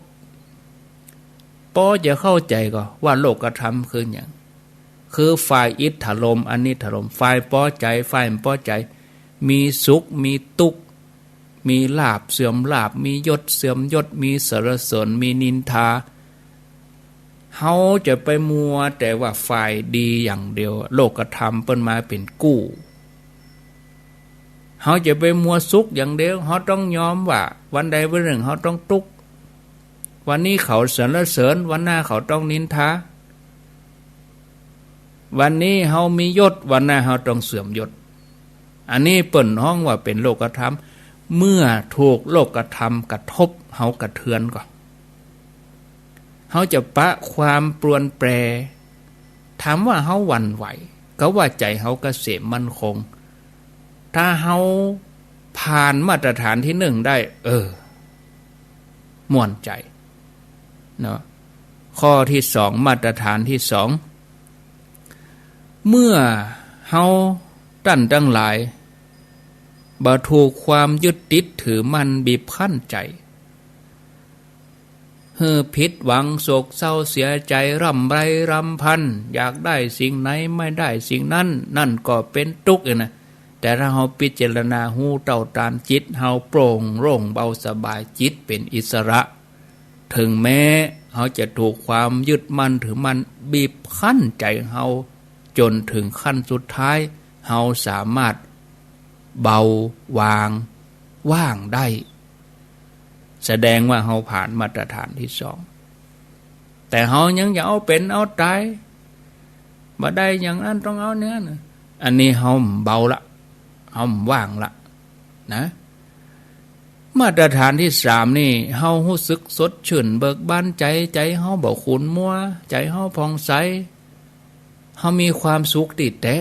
ปอจะเข้าใจ๋ก่อว่าโลกธรรมคือหยัง คือฝ่ายอิทธารมณ์ อนิทธารมณ์ ฝ่ายปอใจ๋ ฝ่ายบ่ปอใจ๋ มีสุข มีตุ๊กข์ มีลาภเสื่อมลาภ มียศเสื่อมยศ มีสรรเสริญ มีนินทา เฮาจะไปมัวแต่ว่าฝ่ายดีอย่างเดียว โลกธรรมเปิ้นมาเป๋นกู้ เฮาจะไปมัวสุขอย่างเดียว เฮาต้องยอมว่าวันใดวันนึ่งเฮาต้องตุ๊กข์ วันนี้เขาสรรเสริญ วันหน้าเขาต้องนินทา วันนี้เฮามียศ วันหน้าเฮาต้องเสื่อมยศ อันนี้เปิ้นฮ้องว่าเป๋นโลกธรรม เมื่อถูกโลกธรรมกระทบ เฮากระเทือนก่อ เฮาจะปะความปรวนแปร ถามว่าเฮาหวั่นไหว ก็ว่าใจ๋เฮาเกษมมั่นคง ถ้าเฮาผ่านมาตรฐานตี้นึ่งได้ เออ ม่วนใจ๋เนาะ ข้อตี้สอง มาตรฐานตี้สอง เมื่อเฮาต้านตังหลาย บ่ถูกความยึดติดถือมั่นบีบคั้นใจ๋ หื้อผิดหวังโศกเศร้าเสียใจ๋ ร่ำไรรำพัน อยากได้สิ่งไหนไม่ได้สิ่งนั้น นั่นก็เป๋นตุ๊กข์เองนะ แต่ถ้าเฮาพิจารณาฮู้เต้าตานจิต เฮาโปร่งโล่งเบาสบาย จิตเป๋นอิสระ เถิงแม้เฮาจะถูกความยึดมั่นถือมั่นบีบคั้นใจ๋เฮา จ๋นเถิงขั้นสุดท้าย เฮาสามารถเบาวางว่างได้ แสดงว่าเฮาผ่านมาตรฐานตี้สอง แต่เฮายังจะเอาเป๋นเอาต๋าย บ่ได้อย่างนั้นต้องเอาอย่างนั้น อันนี้เฮาเบาละ เฮาว่างละนะ มาตรฐานตี้สามนี่ เฮาฮู้สึกสดชื่นเบิกบานใจ๋ ใจ๋เฮาบ่ขุ่นมัว ใจ๋เฮาผ่องใส เฮามีความสุขตี้แต๊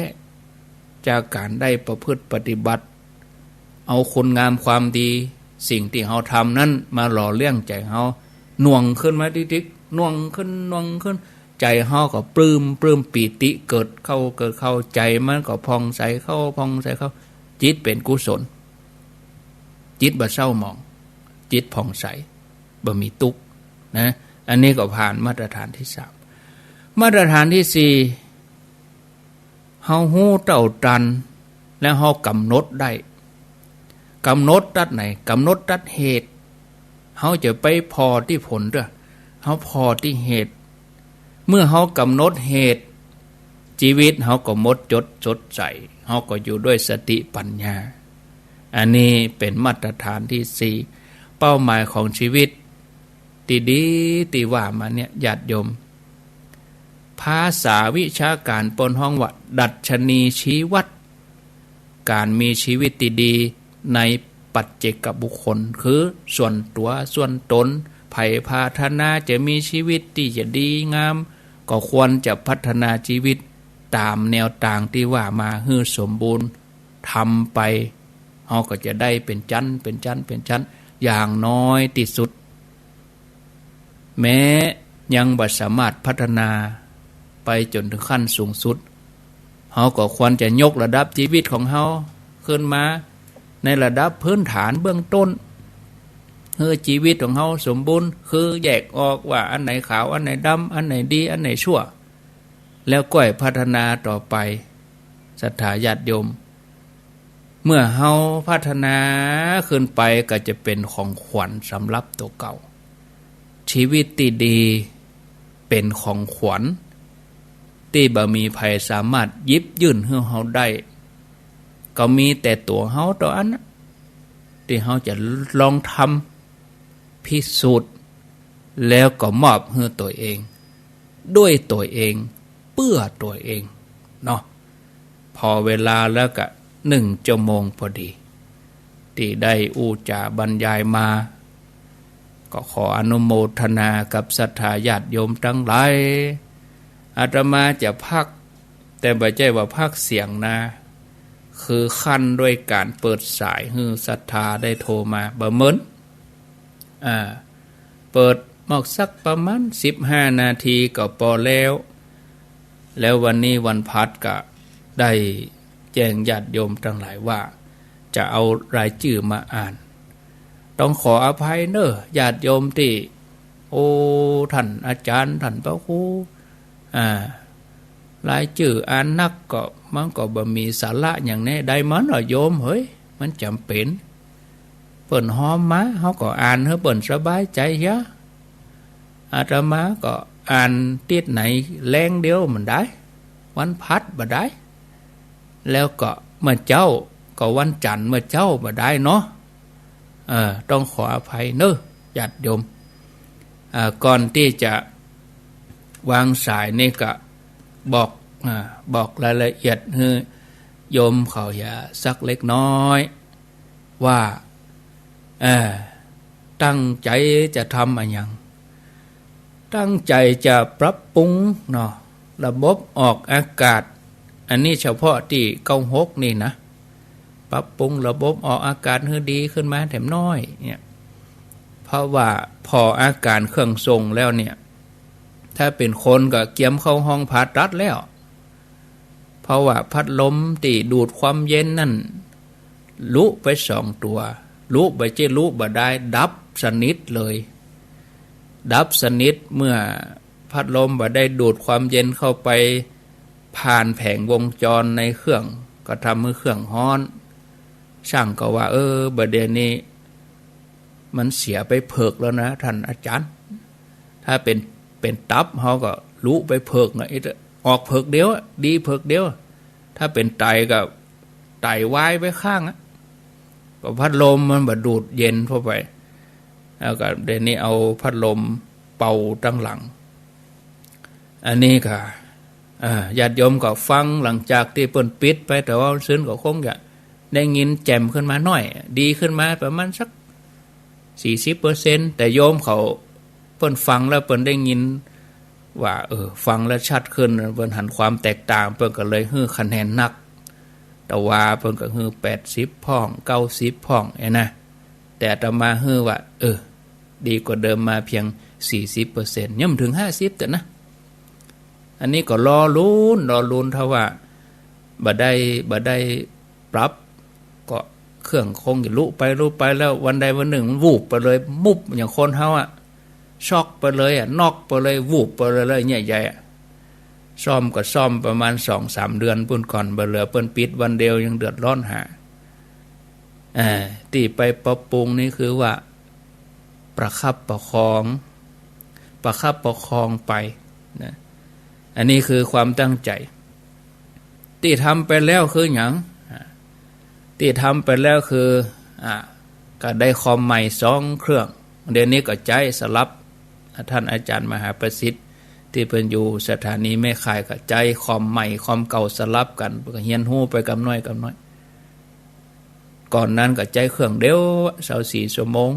จากก๋านได้ประพฤติปฏิบัติ เอาคุณงามความดี สิ่งตี้เฮาทำนั้นมาหล่อเลี้ยงใจ๋เฮา หน่วงขึ้นมาติ๊กๆ หน่วงขึ้น หน่วงขึ้น ใจ๋เฮาก็ปลื้ม ปลื้มปีติเกิดเข้า เกิดเข้า ใจ๋มันก็ผ่องใสเข้า ผ่องใสเข้า จิตเป๋นกุศล จิตบ่เศร้าหมอง จิตผ่องใส บ่มีตุ๊กข์นะ อันนี้ก็ผ่านมาตรฐานตี้สาม มาตรฐานตี้สี่ เฮาฮู้เต้าตาน แล้วเฮากำหนดได้ กำหนดตั๊ดไหน กำหนดตั๊ดเหตุ เฮาจะไปผ่อตี้ผลเตื้อ เฮาผ่อตี้เหตุ เมื่อเฮากำหนดเหตุ จีวิตเฮาก็หมดจดสดใส เฮาก็อยู่ด้วยสติปัญญา อันนี้เป๋นมาตรฐานตี้สี่ เป้าหมายของจีวิตตี้ดีตี้ว่ามาเนี่ย ญาติโยม ภาษาวิชาก๋านเปิ้นฮ้องว่าดัชนีย์ชี้วัด ก๋านมีจีวิตตี้ดีในปัจเจกบุคคล คือส่วนตั๋วส่วนต๋น ใผปรารถนาจะมีจีวิตตี้จะดีงาม ก็ควรจะพัฒนาจีวิตต๋ามแนวตางตี้ว่ามาหื้อสมบูรณ์ ทำไป เฮาก็จะได้เป๋นชั้น เป๋นชั้น เป๋นชั้น อย่างน้อยตี้สุด แม้ยังบ่สามารถพัฒนาไปจ๋นเถิงขั้นสูงสุด เฮาก็ควรจะยกระดับจีวิตของเฮาขึ้นมาในระดับพื้นฐานเบื้องต้น หื้อจีวิตของเฮาสมบูรณ์ คือแยกออกว่าอันไหนขาว อันไหนดำ อันไหนดี อันไหนชั่ว แล้วก้อยพัฒนาต่อไป ศรัทธาญาติโยม เมื่อเฮาพัฒนาขึ้นไปก็จะเป๋นของขวัญสำหรับตั๋วเก่า จีวิตตี้ดีเป๋นของขวัญตี้บ่มีใผสามารถหยิบยื่นหื้อเฮาได้ ก็มีแต่ตั๋วเฮาเต้าอั้นนะ ตี้เฮาจะลองทำ พิสูจน์ แล้วก็มอบหื้อตั๋วเอง ด้วยตั๋วเอง เปื้อตั๋วเองเนาะ ผ่อเวลาแล้วก็หนึ่งชั่วโมงพอดี ตี้ได้อู้จ๋าบรรยายมา ก็ขออนุโมทนากับศรัทธาญาติโยมตังหลาย อาตมาจะพากย์ แต่บ่ใจ้ว่าพากย์เสียงนะ คือขั้นด้วยก๋านเปิดสายหื้อศรัทธาได้โทรมา บ่เหมิน อ่า เปิดมอกสักประมาณสิบห้านาทีก็ปอแล้ว แล้ววันนี้วันพฤหัสก็ได้แจ้งญาติโยมตังหลายว่า จะเอารายจื้อมาอ่าน ต้องขออภัยเน่อ ญาติโยมตี้ โอ้ ต้านอาจ๋ารย์ ต้านพระครู อ่า รายจื้ออ่านนักก็ มันก็บ่มีสาระหยังแน่ ได้มันเนาะโยมเฮ้ย มันจ๋ำเป๋น เปิ้นฮ้อมมา เฮาก็อ่านหื้อเปิ้นสบายใจ๋เหีย อาตมาก็อ่านติ๊ดไหนแลงเดียวบ่ดาย วันพฤหัสบ่ดาย แล้วก็เมื่อเจ๊า ก็วันจันทร์เมื่อเจ๊าบ่ดายเนาะ เออ ต้องขออภัยเน่อ ญาติโยม อ่า ก่อนตี้จะวางสายนี่ก็บอก อ่า บอกรายละเอียดหื้อโยมเขาเหียสักเล็กน้อย ว่า เอ่อ ตั้งใจ๋จะทำอะหยัง ตั้งใจ๋จะปรับปรุงเนาะ ระบบออกอากาศ อันนี้เฉพาะตี้เก้าหกนี่นะ ปรับปรุงระบบออกอากาศหื้อดีขึ้นมาแถมน้อยเนี่ย เพราะว่าผ่ออาก๋ารเครื่องส่งแล้วเนี่ย ถ้าเป๋นคนก็เกียมเข้าห้องผ่าตัดแล้ว เพราะว่าพัดลมตี้ดูดความเย็นนั่น ลุไปสองตั๋ว ลุ บ่ใจ้ลุบ่ดาย ดับสนิทเลย ดับสนิท เมื่อพัดลมบ่ได้ดูดความเย็นเข้าไปผ่านแผงวงจรในเครื่อง ก็ทำหื้อเครื่องฮ้อน ช่างก็ว่า เออ บ่าเดี่ยวนี้มันเสียไปเผิกแล้วนะ ต้านอาจ๋ารย์ ถ้าเป๋น เป๋นตับเฮาก็ลุไปเผิกนะ อิ ออกเผิกเดียวอะ ดีเผิกเดียว ถ้าเป๋นไตก็ไตวายไปข้างอะ ก็พัดลมมันบ่ดูดเย็นเข้าไป แล้วก็เดี๋ยวนี้เอาพัดลมเป่าตังหลัง อันนี้ก็ อ่า ญาติโยมก็ฟังหลังจากตี้เปิ้นปิดไป แต่ว่าวันซืนก็คงจะได้ยินแจ่มขึ้นมาหน้อย ดีขึ้นมาประมาณสัก สี่สิบเปอร์เซ็นต์ แต่โยมเขาเปิ้นฟังแล้วเปิ้นได้ยินว่า เออ ฟังแล้วชัดขึ้น เปิ้นหันความแตกต่าง เปิ้นก็เลยหื้อคะแนนนัก แต่ว่าเปิ้นก็หื้อแปดสิบพ่อง เก้าสิบพ่อง เอ้ยนะ แต่อาตมาหื้อว่า เออ ดีกว่าเดิมมาเพียง สี่สิบเปอร์เซ็นต์ ยังบ่เถิง ห้าสิบ เตื้อนะ อันนี้ก็รอลุ้น รอลุ้น ถ้าว่าบ่ได้ บ่ได้ปรับ ก็เครื่องคงจะลุไป ลุไป แล้ววันใดวันหนึ่งมันวูบไปเลย มุบ อย่างคนเฮาอะ ช็อกไปเลยอะ น็อกไปเลย วูบไปเลย เลยเนี่ยใหญ่อะ ซ่อมก็ซ่อมประมาณสองสามเดือนปู้นก่อน บ่เหลือเปิ้นปิดวันเดียวยังเดือดร้อนหา อ่า ตี้ไปปรับปรุงนี่คือว่า ประคับประคอง ประคับประคองไปนะ อันนี้คือความตั้งใจ๋ ตี้ทำไปแล้วคือหยัง ตี้ทำไปแล้วคือ อ่า ก็ได้คอมใหม่สองเครื่อง เดี๋ยวนี้ก็ใจ๊สลับ ต้านอาจ๋ารย์มหาประสิทธิ์ ตี้เปิ้นอยู่สถานีแม่ข่าย ก็ใจ๊คอมใหม่คอมเก่าสลับกั๋น ก็เฮียนฮู้ไปกำน้อยกำน้อย ก่อนนั้นก็ใจ๊เครื่องเดียว ซาวสี่ชั่วโมง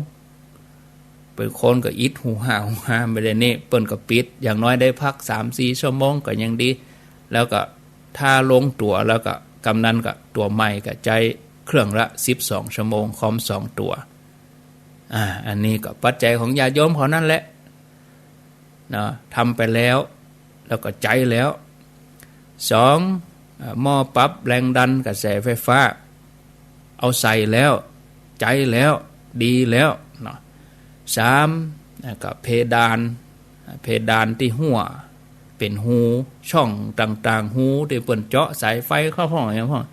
เปิ้นคนก็อิดฮู้ฮ่าฮู้ฮ่า บ่าเดี่ยวนี้เปิ้นก็ปิด อย่างน้อยได้พักสามสี่ชั่วโมงก็ยังดี แล้วก็ถ้าลงตั๋วแล้วก็กำนั้นก็ตั๋วใหม่ก็ใจ๊เครื่องละสิบสองชั่วโมง คอมสองตั๋ว อ่า อันนี้ก็ปัจจัยของญาติโยมเขานั่นแหละ เนาะ ทำไปแล้ว แล้วก็ใจ๊แล้ว สอง เอ่อ หม้อปรับแรงดันกระแสไฟฟ้า เอาใส่แล้ว ใจ๊แล้ว ดีแล้วเนาะ สาม แล้วก็เพดาน เพดานตี้หั้ว เป๋นฮู ช่องต่างๆ ฮูตี้เปิ้นเจาะสายไฟเข้าพ่องอะหยังพ่อง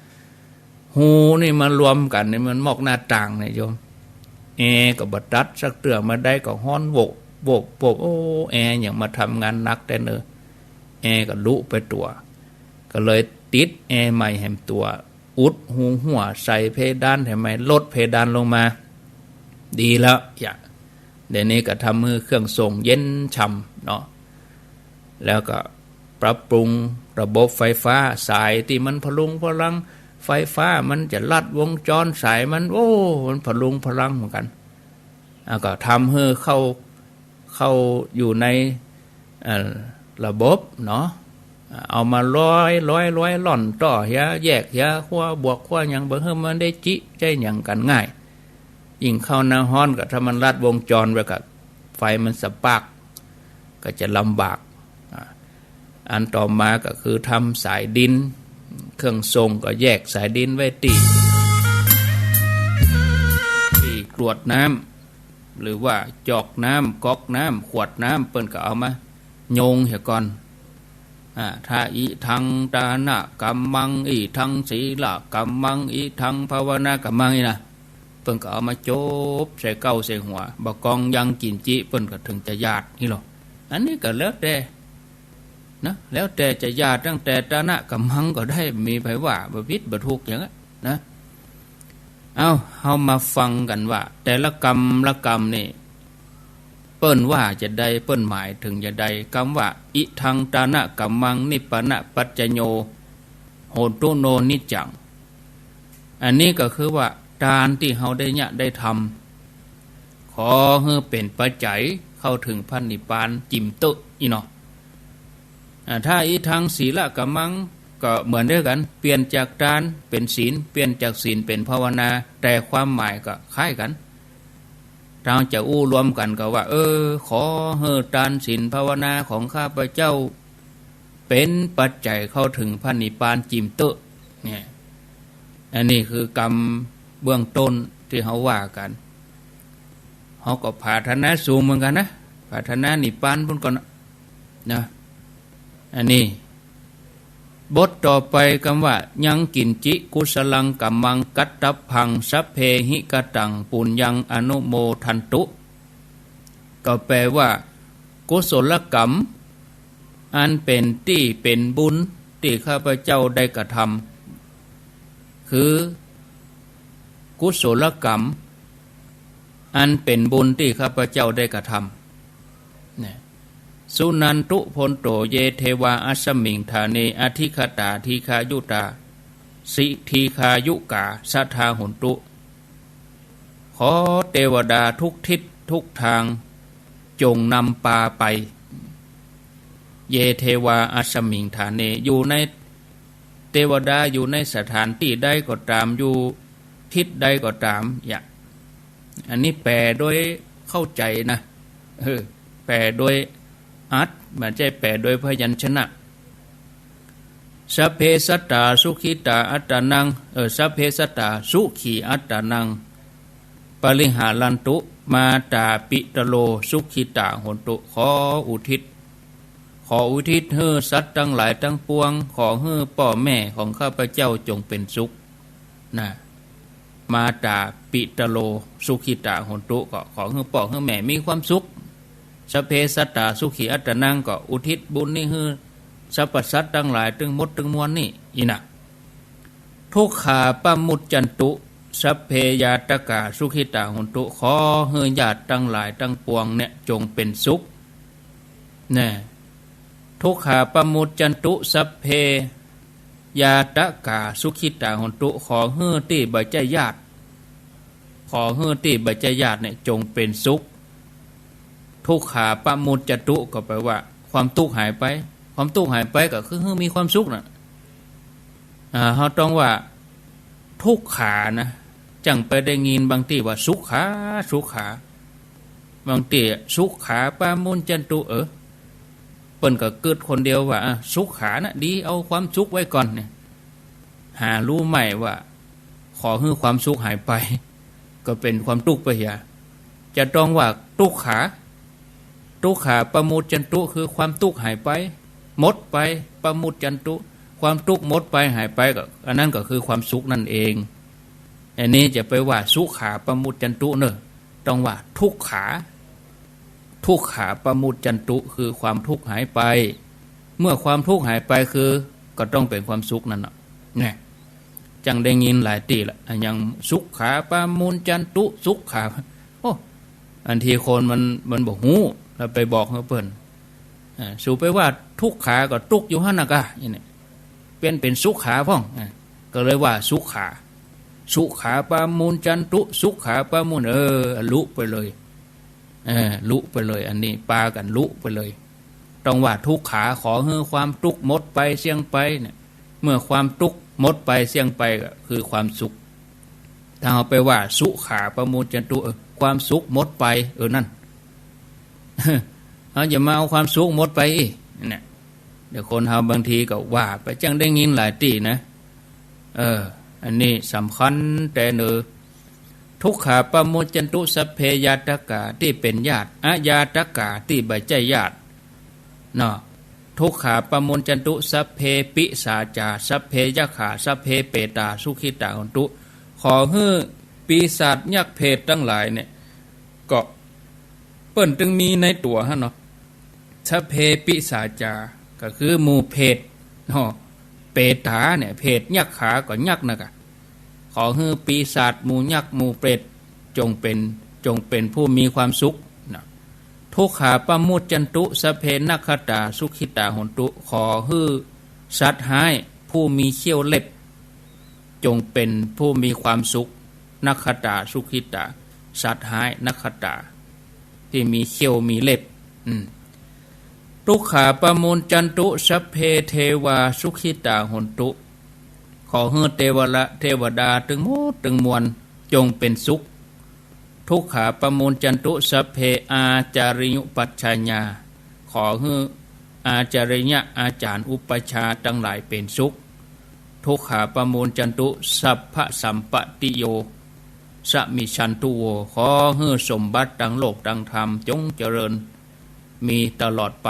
ฮูนี่มารวมกั๋นนี่มันมอกหน้าต่างเนี่ยโยม แอร์ก็บ่ตัดสักเตื้อ มาได้ก็ฮ้อนโวบโวบโวบ โอ้ แอร์หยังมาทำงานหนักแต๊เน่อ แอร์ก็ลุไปตั๋ว ก็เลยติดแอร์ใหม่แหมตั๋ว อุดฮูฮั้ว ใส่เพดานแหมใหม่ ลดเพดานลงมา ดีแล้ว อย่า เดี๋ยวนี้ก็ทำหื้อเครื่องส่งเย็นฉ่ำเนาะ แล้วก็ปรับปรุงระบบไฟฟ้า สายตี้มันพะลุงพะลัง ไฟฟ้ามันจะลัดวงจร สายมัน โอ้ มันพะลุงพะลังเหมือนกั๋น แล้วก็ทำหื้อเข้า เข้าอยู่ใน เอ่อ ระบบเนาะ เอามาร้อย ร้อย ร้อย ล่อนต่อเหีย แยกเหีย ขั้วบวกขั้วหยัง บ่หื้อมันได้จิใจ๊หยังกั๋นง่าย ยิ่งเข้าหน้าฮ้อนก็ถ้ามันลัดวงจรไว้ก็ไฟมันสปาร์ก ก็จะลำบาก อ่า อันต่อมาก็คือทำสายดิน เครื่องส่งก็แยกสายดินไว้ตี้ ตี้กรวดน้ำ หรือว่าจอกน้ำ ก๊อกน้ำ ขวดน้ำ เปิ้นก็เอามาโยงเหียก่อน อ่า ถ้า อิทังตานะกัมมัง อิทังสีละกัมมัง อิทังภาวนากัมมัง นี่นะ เปิ้นก็เอามาจบใส่เก๊าใส่หัว บ่ากองยังกิ๋นจิ เปิ้นก็เถิงจะหยาดนี่ลอ อันนี้ก็แล้วแต่นะ แล้วแต่จะหยาดตั้งแต่ตานะกัมมังก็ได้ มีใผว่าบ่ผิดบ่ถูกหยังอะนะ เอ้า เฮามาฟังกั๋นว่า แต่ละกำละกำนี่ เปิ้นว่าจะใด เปิ้นหมายเถิงจะใด กำว่า อิทังตานะกัมมัง นิปปานะปัจจโย โหตุโน นิจจัง อันนี้ก็คือว่า ตานตี้เฮาได้เยียะได้ทำ ขอหื้อเป๋นปัจจัยเข้าเถิงพระนิพพานจิ่มเต๊อะ อี้เนาะ อ่า ถ้า อิทังสีละกัมมัง ก็เหมือนเดียวกั๋น เปลี่ยนจากตานเป๋นศีล เปลี่ยนจากศีลเป๋นภาวนา แต่ความหมายก็คล้ายกั๋น เฮาจะอู้รวมกั๋นก็ว่า เออ ขอหื้อตานศีลภาวนาของข้าพเจ้า เป๋นปัจจัยเข้าเถิงพระนิพพานจิ่มเต๊อะ เนี่ย อันนี้คือกำเบื้องต้นตี้เฮาว่ากั๋น เฮาก็ผาถนาสูงเหมือนกั๋นนะ ผาถนานิพพานปู้นก่อนนะ นะ อันนี้ บทต่อไปกำว่า ยังกิญจิกุศลังกัมมังกัตตะพัง สัพเพหิกะตังปุญญังอนุโมทันตุ ก็แปลว่า กุศลกรรม อันเป๋นตี้เป๋นบุญตี้ข้าพเจ้าได้กระทำ คือ กุศลกรรม อันเป๋นบุญตี้ข้าพเจ้าได้กระทำ เนี่ย สุนันตุ โพนโต เย เทวา อัสสมิง ฐาเน อธิคตา ทีฆายุตา สิ ทีฆายุกา สัทธา โหนตุ ขอเตวดาทุกทิศทุกทาง จงนำปาไป เย เทวา อัสสมิง ฐาเน อยู่ใน เตวดาอยู่ในสถานตี้ใดก็ต๋าม อยู่ทิศใดก็ต๋าม อย่า อันนี้แปลโดยเข้าใจ๋นะ เออ แปลโดยอัตถ์ บ่ใจ้แปลโดยพยัญชนะ สัพเพสัตตา สุขิตา อัตตานัง เออ สัพเพสัตตา สุขี อัตตานัง ปริหารันตุ มาตาปิตโร สุขิตา โหนตุ ขออุทิศ ขออุทิศหื้อสัตว์ตังหลายตังปวง ขอหื้อป้อแม่ของข้าพเจ้าจงเป๋นสุข นะ มาตาปิตโร สุขิตา โหนตุ ก็ขอหื้อป้อหื้อแม่มีความสุข สัพเพสัตตา สุขี อัตตานัง ก็อุทิศบุญนี้หื้อสรรพสัตว์ตังหลายตึงหมดตึงมวลนี่ อี้นะ ทุกขาปะมุจจันตุ สัพเพญาตกา สุขิตา หนตุ ขอหื้อญาติตังหลายตังปวงเนี่ยจงเป๋นสุข แน่ ทุกขาปะมุจจันตุ สัพเพญาตกา สุขิตา หนตุ ขอหื้อตี้บ่ใจ้ญาติ ขอหื้อตี้บ่ใจ้ญาติเนี่ยจงเป๋นสุข ทุกขาปะมุจจันตุ ก็แปลว่าความตุ๊กข์หายไป ความตุ๊กข์หายไปก็คือหื้อมีความสุขน่ะ อ่า เฮาต้องว่าทุกขานะ จั่งไปได้ยินบางตี้ว่าสุขา สุขา บางตี้สุขาปะมุจจันตุ เออ เปิ้นก็กึ๊ดคนเดียวว่า อ่ะ สุขานะ ดี เอาความสุขไว้ก่อนเนี่ย หาฮู้ไหมว่าขอหื้อความสุขหายไป ก็เป๋นความตุ๊กข์ไปเหีย จะต้องว่าทุกขา ทุกขาปะมุจจันตุ คือความตุ๊กข์หายไป หมดไป ปะมุจจันตุ ความตุ๊กข์หมดไปหายไป ก็ อันนั้นก็คือความสุขนั่นเอง อันนี้จะไปว่าสุขาปะมุจจันตุเน่อ ต้องว่าทุกขา ทุกขาปะมุจจันตุ คือความทุกข์หายไป เมื่อความทุกข์หายไปคือก็ต้องเป๋นความสุขนั่นน่ะ เนี่ย จั่งได้ยินหลายตี้ละ อะ อย่างสุขาปะมุจจันตุ สุขา โอ้ อันทีคนมัน มันบ่ฮู้ แล้วไปบอกหื้อเปิ้น อ่า สูไปว่าทุกขาก็ตุ๊กข์อยู่หั้นน่ะกา อย่างนี้ เป๋น เป๋นสุขาพ่อง อ่า ก็เลยว่าสุขา สุขาปะมุจจันตุ สุขาปะมุจ เออ ลุไปเลย เออ ลุไปเลย อันนี้ปากั๋นลุไปเลย ต้องว่าทุกขา ขอหื้อความตุ๊กข์หมดไปเสี้ยงไปเนี่ย เมื่อความตุ๊กข์หมดไปเสี้ยงไปก็คือความสุข ถ้าเฮาไปว่าสุขาปะมุจจันตุ เออ ความสุขหมดไป เออ นั่น เฮาอย่ามาเอาความสุขหมดไปอี้ เนี่ย เดี๋ยวคนเฮาบางทีก็ว่าไป จั่งได้ยินหลายตี้นะ เออ อันนี้สำคัญแต๊เน่อ ทุกขาปะมุจจันตุ สัพเพญาตกา ตี้เป๋นญาติ อญาตกา ตี้บ่ใจ้ญาติ เนาะ ทุกขาปะมุจจันตุ สัพเพปิศาจา สัพเพยักขา สัพเพเปตา สุขิตา หนตุ ขอหื้อปีศาจยักษ์เปรตตังหลายเนี่ย ก็เปิ้นตึงมีในตั๋วหั้นเนาะ สัพเพปิศาจา ก็คือหมู่เปรตเนาะ เปตาเนี่ย เปรต ยักขา ก็ยักษ์น่ะกา ขอหื้อปีศาจ หมู่ยักษ์ หมู่เปรต จงเป๋น จงเป๋นผู้มีความสุขนะ ทุกขาปะมุจจันตุ สัพเพนักขัตตา สุขิตา หนตุ ขอหื้อสัตว์ฮ้ายผู้มีเขี้ยวเล็บ จงเป๋นผู้มีความสุข นักขัตตา สุขิตา สัตว์ฮ้าย นักขัตตา ตี้มีเขี้ยวมีเล็บ อืม ทุกขาปะมุจจันตุ สัพเพเทวา สุขิตา หนตุ ขอหื้อเตวละ เตวดาตึงหมดตึงมวลจงเป๋นสุข ทุกขาปะมุจจันตุ สัพเพอาจาริยุปัชฌาญา ขอหื้ออาจาริยะอาจ๋ารย์อุปัชฌาย์ตังหลายเป๋นสุข ทุกขาปะมุจจันตุ สัพพะสัมปะติโย สะมิชชันตุโว ขอหื้อสมบัติตังโลกตังธรรมจงเจริญ มีตลอดไป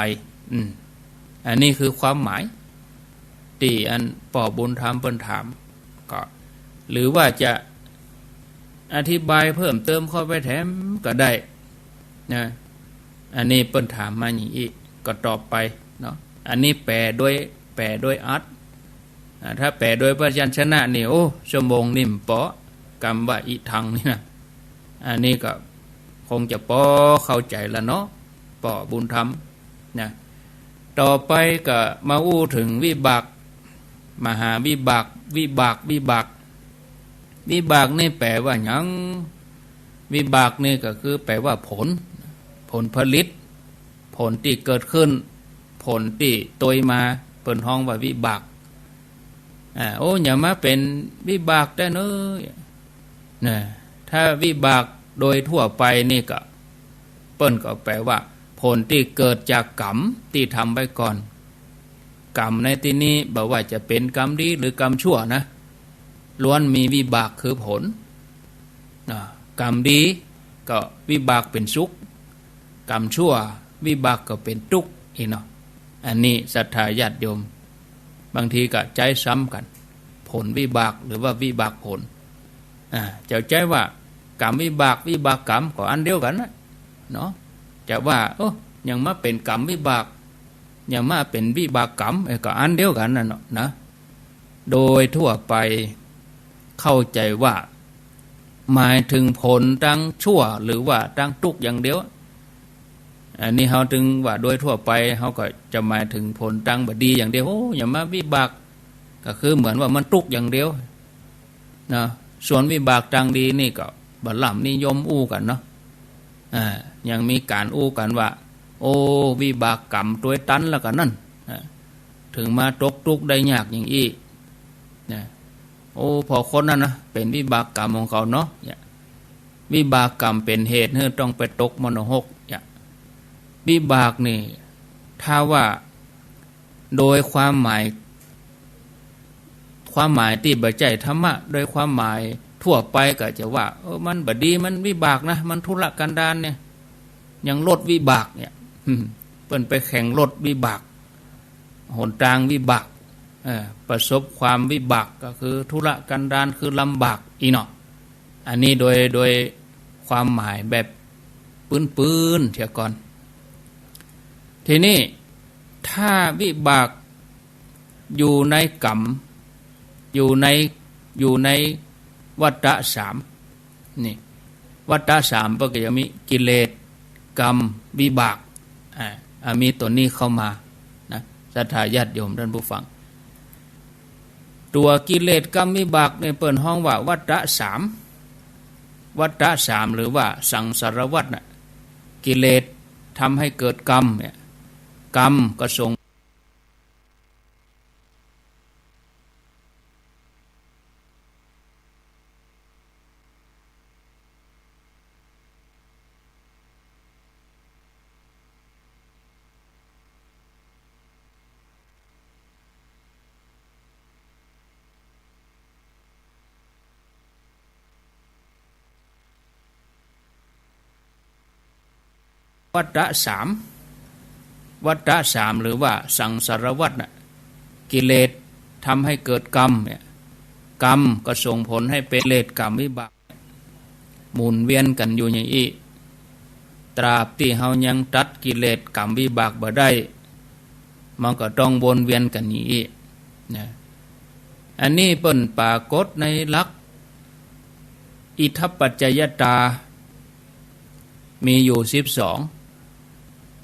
อืม อันนี้คือความหมาย ตี้อันป้อบุญธรรมเปิ้นถาม ก็ หรือว่าจะอธิบายเพิ่มเติมเข้าไปแถมก็ได้นะ อันนี้เปิ้นถามมาอย่างอี้ ก็ตอบไปเนาะ อันนี้แป๋โดย แป๋โดยอัตถ์ อ่า ถ้าแป๋โดยพยัญชนะนี่ โอ้ ชั่วโมงนี่บ่ปอ กำว่าอิทังนี่นะ อันนี้ก็คงจะปอเข้าใจ๋ละเนาะ ป้อบุญธรรมนะ ต่อไปก็มาอู้เถิงวิบาก มหาวิบาก วิบาก วิบาก วิบากนี่แป๋ว่าหยัง วิบากนี่ก็คือแป๋ว่าผล ผลผลิต ผลตี้เกิดขึ้น ผลตี้ตวยมา เปิ้นฮ้องว่าวิบาก อ่า โอ้ อย่ามาเป๋นวิบากแต๊เน่อ นะ ถ้าวิบากโดยทั่วไปนี่ก็ เปิ้นก็แป๋ว่าผลตี้เกิดจากกรรมตี้ทำไว้ก่อน กรรมในตี้นี้บ่ว่าจะเป๋นกรรมดีหรือกรรมชั่วนะ ล้วนมีวิบากคือผล อ่า กรรมดีก็วิบากเป๋นสุข กรรมชั่ววิบากก็เป๋นตุ๊กข์อี้เนาะ อันนี้ศรัทธาญาติโยม บางทีก็ใจ๊ซ้ำกั๋น ผลวิบากหรือว่าวิบากผล อ่า เจ้าใจ๊ว่ากรรมวิบาก วิบากกรรม ก็อันเดียวกั๋นนะ เนาะ จะว่า โอ้ ยังมาเป๋นกรรมวิบาก ยังมาเป๋นวิบากกรรม เออ ก็อันเดียวกั๋นนั่นเนาะนะ โดยทั่วไป เข้าใจ๋ว่า หมายเถิงผลตังชั่วหรือว่าตังตุ๊กอย่างเดียว อันนี้เฮาเถิงว่าโดยทั่วไปเฮาก็จะหมายเถิงผลตังบ่ดีอย่างเดียว โอ้ อย่ามาวิบาก ก็คือเหมือนว่ามันตุ๊กอย่างเดียว นะ ส่วนวิบากตังดีนี่ก็บ่ล้ำนิยมอู้กั๋นเนาะ อ่า ยังมีก๋านอู้กั๋นว่า โอ้ วิบากกรรมตวยตันแล้วกั๋นนั่น อ่า เถิงมาตกตุ๊กได้ยากอย่างอี้ นะ โอ้ ป้อคนนั้นนะ เป๋นวิบากกรรมของเขาเนาะ เนี่ย วิบากกรรมเป๋นเหตุหื้อต้องไปตกมรณะหก เนี่ย วิบากนี่ ถ้าว่า โดยความหมาย ความหมายตี้บ่ใจ้ธรรมะ โดยความหมายทั่วไปก็จะว่า เออ มันบ่ดี มันวิบากนะ มันทุรกันดารเนี่ย ยังลดวิบากเนี่ย เปิ้นไปแข่งลดวิบาก หนตางวิบาก เออ ประสบความวิบากก็คือทุรกันดาร คือลำบากอี้เนาะ อันนี้โดย โดยความหมายแบบปื้นๆ เสียก่อน ทีนี้ถ้าวิบากอยู่ในกรรม อยู่ใน อยู่ในวัฏฏะสาม นี่ วัฏฏะสามเปิ้นก็จะมีกิเลส กรรม วิบาก อ่า อ่า มีตั๋วนี้เข้ามานะ ศรัทธาญาติโยมต้านผู้ฟัง ตั๋วกิเลส กรรม วิบากเนี่ยเปิ้นฮ้องว่าวัฏฏะสาม วัฏฏะสาม หรือว่าสังสารวัฏน่ะ กิเลสทำให้เกิดกรรมเนี่ย กรรมก็ส่ง วัฏฏะสาม วัฏฏะสาม หรือว่าสังสารวัฏน่ะ กิเลสทำให้เกิดกรรมเนี่ย กรรมก็ส่งผลให้เป๋นกิเลส กรรม วิบาก หมุนเวียนกั๋นอยู่อย่างอี้ ตราบตี้เฮายังตัดกิเลส กรรม วิบากบ่ได้ มันก็ต้องวนเวียนกั๋นอย่างอี้นะ อันนี้เปิ้นปรากฏในหลักอิทัปปัจจยตา มีอยู่สิบสอง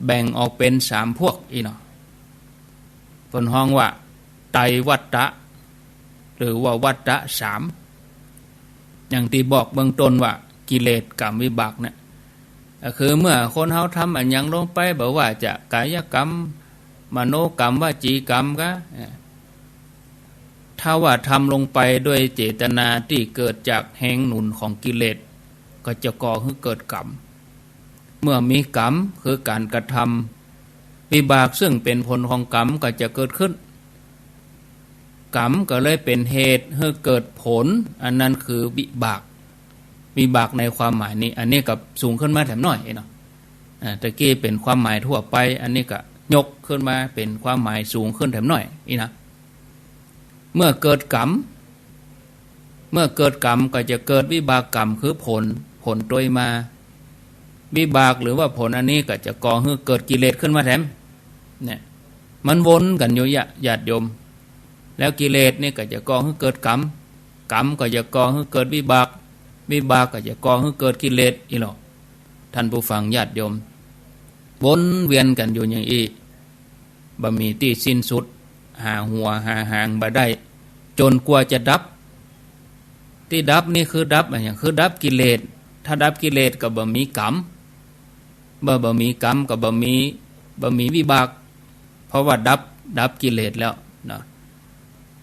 แบ่งออกเป๋นสามพวกอี้เนาะ เปิ้นฮ้องว่าไตรวัฏฏะ หรือว่าวัฏฏะสาม อย่างตี้บอกเบื้องต้นว่ากิเลส กรรม วิบากเนี่ย ก็คือเมื่อคนเฮาทำอะหยังลงไป บ่ว่าจะกายกรรม มโนกรรม วจีกรรมก็ เอ่อ ถ้าว่าทำลงไปด้วยเจตนาตี้เกิดจากแฮงหนุนของกิเลส ก็จะก่อหื้อเกิดกรรม เมื่อมีกรรม คือก๋านกระทำ วิบากซึ่งเป๋นผลของกรรมก็จะเกิดขึ้น กรรมก็เลยเป๋นเหตุหื้อเกิดผล อันนั้นคือวิบาก วิบากในความหมายนี้ อันนี้ก็สูงขึ้นมาแถมหน้อยเนาะ อ่า ตะกี้เป๋นความหมายทั่วไป อันนี้ก็ยกขึ้นมาเป๋นความหมายสูงขึ้นแถมหน้อยอี้นะ เมื่อเกิดกรรม เมื่อเกิดกรรมก็จะเกิดวิบากกรรม คือผล ผลตวยมา วิบากหรือว่าผลอันนี้ก็จะก่อหื้อเกิดกิเลสขึ้นมาแถม เนี่ย มันวนกั๋นอยู่ ญาติโยม แล้วกิเลสนี่ก็จะก่อหื้อเกิดกรรม กรรมก็จะก่อหื้อเกิดวิบาก วิบากก็จะก่อหื้อเกิดกิเลสอี้เนาะ ท่านผู้ฟังญาติโยม วนเวียนกั๋นอยู่อย่างอี้ บ่มีตี้สิ้นสุด หาหัวหาหางบ่ได้ จ๋นกว่าจะดับ ตี้ดับนี่คือดับอะหยัง คือดับกิเลส ถ้าดับกิเลสก็บ่มีกรรม บ่ บ่มีกรรมก็บ่มี บ่มีวิบาก เพราะว่าดับ ดับกิเลสแล้วเนาะ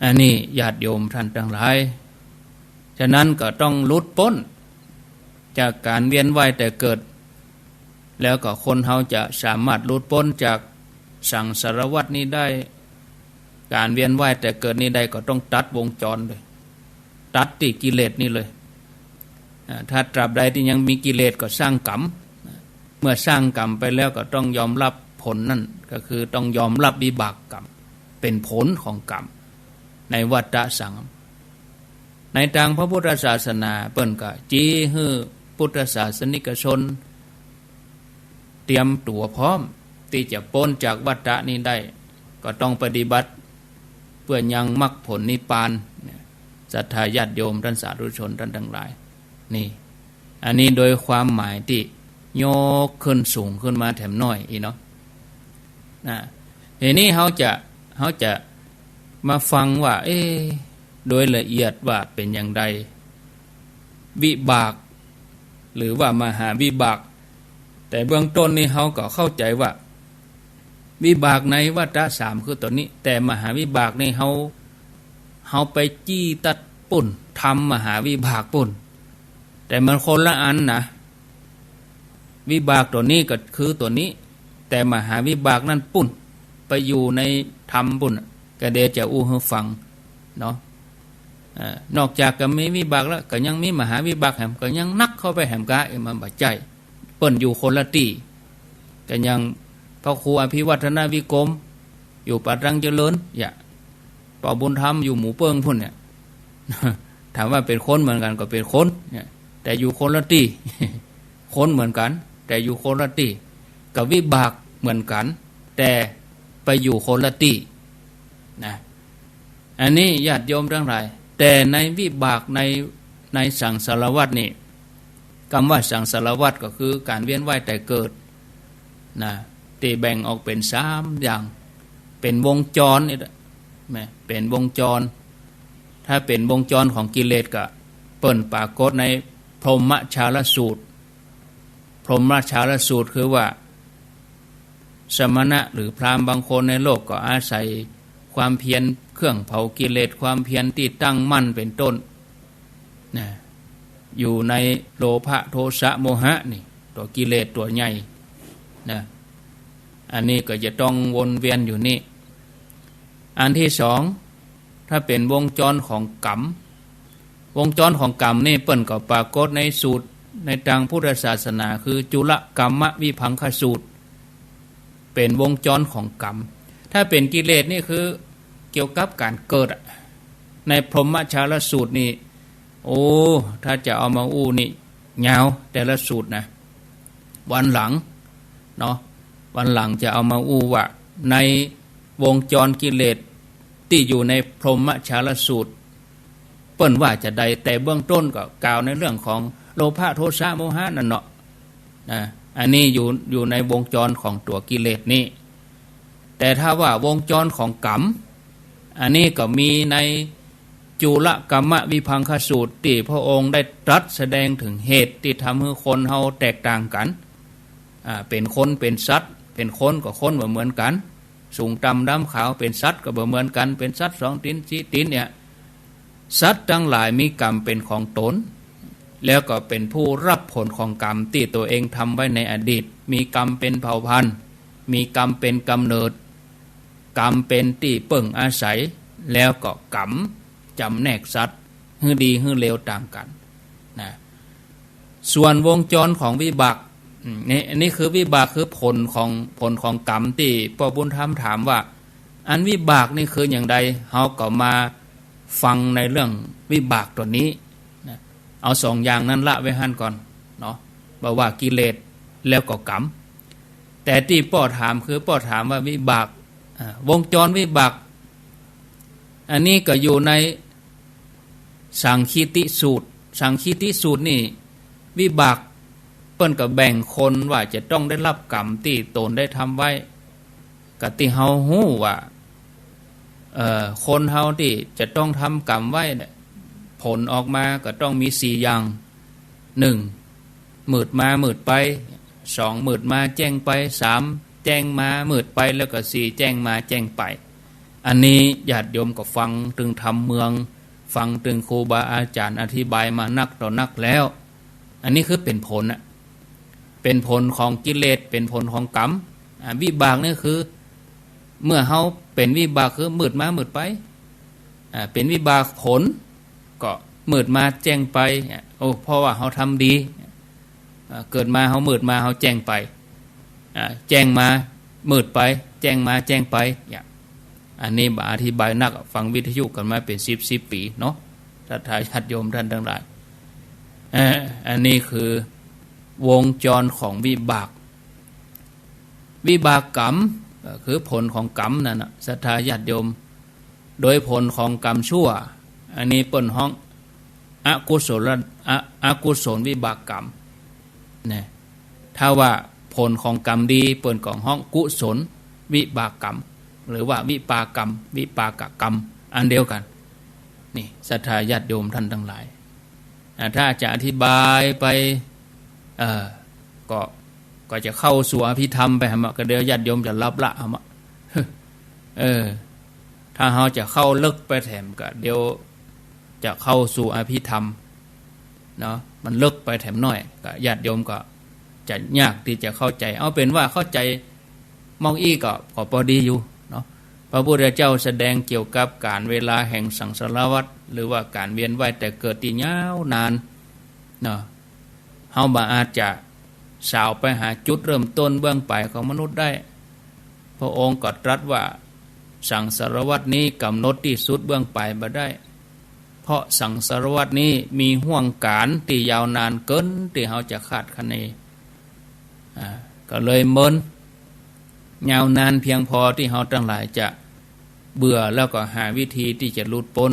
อันนี้ญาติโยมท่านตังหลาย ฉะนั้นก็ต้องหลุดป๊นจากก๋านเวียนว่ายต๋ายเกิด แล้วก็คนเฮาจะสามารถหลุดป๊นจากสังสารวัฏนี้ได้ ก๋านเวียนว่ายต๋ายเกิดนี้ได้ ก็ต้องตัดวงจรเลย ตัดตี้กิเลสนี้เลย อ่า ถ้าตราบใดตี้ยังมีกิเลสก็สร้างกรรม เมื่อสร้างกรรมไปแล้วก็ต้องยอมรับผลนั่น ก็คือต้องยอมรับวิบากกรรม เป๋นผลของกรรม ในวัฏฏะสาม ในตางพระพุทธศาสนาเปิ้นก็จี้หื้อพุทธศาสนิกชน เตรียมตั๋วพร้อมตี้จะป๊นจากวัฏฏะนี้ได้ ก็ต้องปฏิบัติเปื้อยังมรรคผลนิพพานเนี่ย ศรัทธาญาติโยมต้านสาธุชนต้านตังหลาย นี่ อันนี้โดยความหมายตี้ยกขึ้นสูงขึ้นมาแถมน้อยอี้เนาะ นะ ทีนี้เฮาจะ เฮาจะมาฟังว่า เอ๊ะ โดยละเอียดว่าเป๋นอย่างใด วิบาก หรือว่ามหาวิบาก แต่เบื้องต้นนี่เฮาก็เข้าใจ๋ว่า วิบากในวัฏฏะสามคือตั๋วนี้ แต่มหาวิบากนี่เฮา เฮาไปจี้ตั๊ดปุ้น ธรรมมหาวิบากปุ้น แต่มันคนละอันนะ วิบากตั๋วนี้ก็คือตั๋วนี้ แต่มหาวิบากนั้นปุ้น ไปอยู่ในธรรมปุ้น ก็เดี๋ยวจะอู้หื้อฟังเนาะ เอ่อ นอกจากจะมีวิบากแล้ว ก็ยังมีมหาวิบากแหม ก็ยังหนักเข้าไปแหมก๊ะ เอ๊ะ มันบ่ใจ้ เปิ้นอยู่คนละตี้ ก็ยังพระครูอภิวัฒนวิกรม อยู่ป่าตังเจริญ อย่า ป้อบุญธรรมอยู่หมู่เปิ้งปุ้นเนี่ย ถามว่าเป๋นคนเหมือนกั๋นก็เป๋นคนเนี่ย แต่อยู่คนละตี้ คนเหมือนกั๋น แต่อยู่คนละตี้ ก็วิบากเหมือนกั๋น แต่ไปอยู่คนละตี้นะ อันนี้ญาติโยมตังหลาย แต่ในวิบากใน ในสังสารวัฏนี่ กำว่าสังสารวัฏก็คือก๋านเวียนว่ายต๋ายเกิดนะ ตี้แบ่งออกเป๋นสามอย่าง เป๋นวงจรนี่แหละ แม่น เป๋นวงจร ถ้าเป๋นวงจรของกิเลสก็เปิ้นปรากฏในพรหมชาลสูตร พรหมชาลสูตรคือว่า สมณะหรือพราหมณ์บางคนในโลกก็อาศัยความเพียรเครื่องเผากิเลส ความเพียรตี้ตั้งมั่นเป๋นต้นนะ อยู่ในโลภะโทสะโมหะนี่ ตั๋วกิเลสตั๋วใหญ่นะ อันนี้ก็จะต้องวนเวียนอยู่นี่ อันตี้สอง ถ้าเป๋นวงจรของกรรม วงจรของกรรมนี่เปิ้นก็ปรากฏในสูตรในตางพุทธศาสนา คือจุลกรรมวิภังคสูตร เป๋นวงจรของกรรม ถ้าเป๋นกิเลสนี่คือเกี่ยวกับก๋านเกิดอะ ในพรหมชาลสูตรนี่ โอ้ ถ้าจะเอามาอู้นี่ยาวแต่ละสูตรนะ วันหลังเนาะ วันหลังจะเอามาอู้ว่า ในวงจรกิเลสตี้อยู่ในพรหมชาลสูตร เปิ้นว่าจาใด แต่เบื้องต้นก็กล่าวในเรื่องของโลภะโทสะโมหะนั่นเนาะ นะ อันนี้อยู่ อยู่ในวงจรของตั๋วกิเลสนี่ แต่ถ้าว่าวงจรของกรรม อันนี้ก็มีในจุลกรรมวิภังคสูตร ตี้พระองค์ได้ตรัสแสดงเถิงเหตุตี้ทำหื้อคนเฮาแตกต่างกั๋น อ่า เป๋นคน เป๋นสัตว์ เป๋นคนก็คนบ่เหมือนกั๋น สูงต่ำดำขาว เป๋นสัตว์ก็บ่เหมือนกั๋น เป๋นสัตว์สองตี๋นสี่ตี๋นเนี่ย สัตว์ตังหลายมีกรรมเป๋นของตน แล้วก็เป๋นผู้ฮับผลของกรรมตี้ตั๋วเองทำไว้ในอดีต มีกรรมเป๋นเผ่าพันธุ์ มีกรรมเป๋นก๋ำเนิด กรรมเป๋นตี้เปิ้งอาศัย แล้วก็กรรมจ๋ำแนกสัตว์ หื้อดีหื้อเลวต่างกั๋นนะ ส่วนวงจรของวิบาก อืม นี่ อันนี้คือวิบาก คือผลของ ผลของกรรมตี้ป้อบุญธรรมถามว่า อันวิบากนี่คืออย่างใด เฮาก็มาฟังในเรื่องวิบากตั๋วนี้นะ เอาสองอย่างนั้นละไว้หั้นก่อนเนาะ บ่าว่ากิเลสแล้วก็กรรม แต่ตี้ป้อถามคือป้อถามว่าวิบาก อ่า วงจรวิบาก อันนี้ก็อยู่ในสังคีติสูตร สังคีติสูตรนี่ วิบากเปิ้นก็แบ่งคนว่าจะต้องได้ฮับกรรมตี้ตนได้ทำไว้ ก็ตี้เฮาฮู้ว่า เอ่อ คนเฮาตี้จะต้องทำกรรมไว้เนี่ย ผลออกมาก็ต้องมีสี่อย่าง หนึ่ง มืดมามืดไป สอง มืดมาแจ้งไป สาม แจ้งมามืดไป แล้วก็สี่ แจ้งมาแจ้งไป อันนี้ญาติโยมก็ฟังตึงธรรมเมือง ฟังตึงครูบาอาจ๋ารย์อธิบายมานักต่อนักแล้ว อันนี้คือเป๋นผลน่ะ เป๋นผลของกิเลส เป๋นผลของกรรม อ่า วิบากนี่คือ เมื่อเฮาเป๋นวิบากคือมืดมามืดไป อ่า เป๋นวิบากผล ก็มืดมาแจ้งไป อ่า โอ้ เพราะว่าเฮาทำดี อ่า เกิดมาเฮามืดมาเฮาแจ้งไป อ่า แจ้งมามืดไป แจ้งมาแจ้งไป เนี่ย อันนี้บ่อธิบายนัก ฟังวิทยุกั๋นมาเป๋นสิบสิบปี๋เนาะ ศรัทธาญาติโยมต้านตังหลาย เอ่อ อันนี้คือวงจรของวิบาก วิบากกรรม ก็คือผลของกรรมนั่นน่ะ ศรัทธาญาติโยม โดยผลของกรรมชั่ว อันนี้เปิ้นฮ้องอกุศล อ- อกุศลวิบากกรรม นะ ถ้าว่าผลของกรรมดีเปิ้นก็ฮ้องกุศลวิบากกรรม หรือว่าวิปากกรรม วิปากกรรม อันเดียวกั๋น นี่ ศรัทธาญาติโยมท่านตังหลาย อ่า ถ้าจะอธิบายไป เอ่อ ก็ ก็จะเข้าสู่อภิธรรมไปหำอะ ก็เดี๋ยวญาติโยมจะหลับละหำอะ เออ ถ้าเฮาจะเข้าลึกไปแถมก็เดี๋ยวจะเข้าสู่อภิธรรมเนาะ มันลึกไปแถมหน้อย ก็ญาติโยมก็จะยากตี้จะเข้าใจ๋ เอาเป๋นว่าเข้าใจ๋ มองอี้ก็ ก็ปอดีอยู่เนาะ พระพุทธเจ้าแสดงเกี่ยวกับก๋านเวลาแห่งสังสารวัฏ หรือว่าก๋านเวียนว่ายต๋ายเกิดตี้ยาวนานเนาะ เฮาบ่อาจจะสาวไปหาจุดเริ่มต้นเบื้องป๋ายของมนุษย์ได้ พระองค์ก็ตรัสว่า สังสารวัฏนี้ก๋ำหนดตี้สุดเบื้องป๋ายบ่ได้ เพราะสังสารวัฏนี้มีห้วงก๋าลตี้ยาวนานเกินตี้เฮาจะคาดคะเน อ่า ก็เลยเมิน ยาวนานเพียงพอตี้เฮาตังหลายจะเบื่อแล้วก็หาวิธีตี้จะหลุดป๊น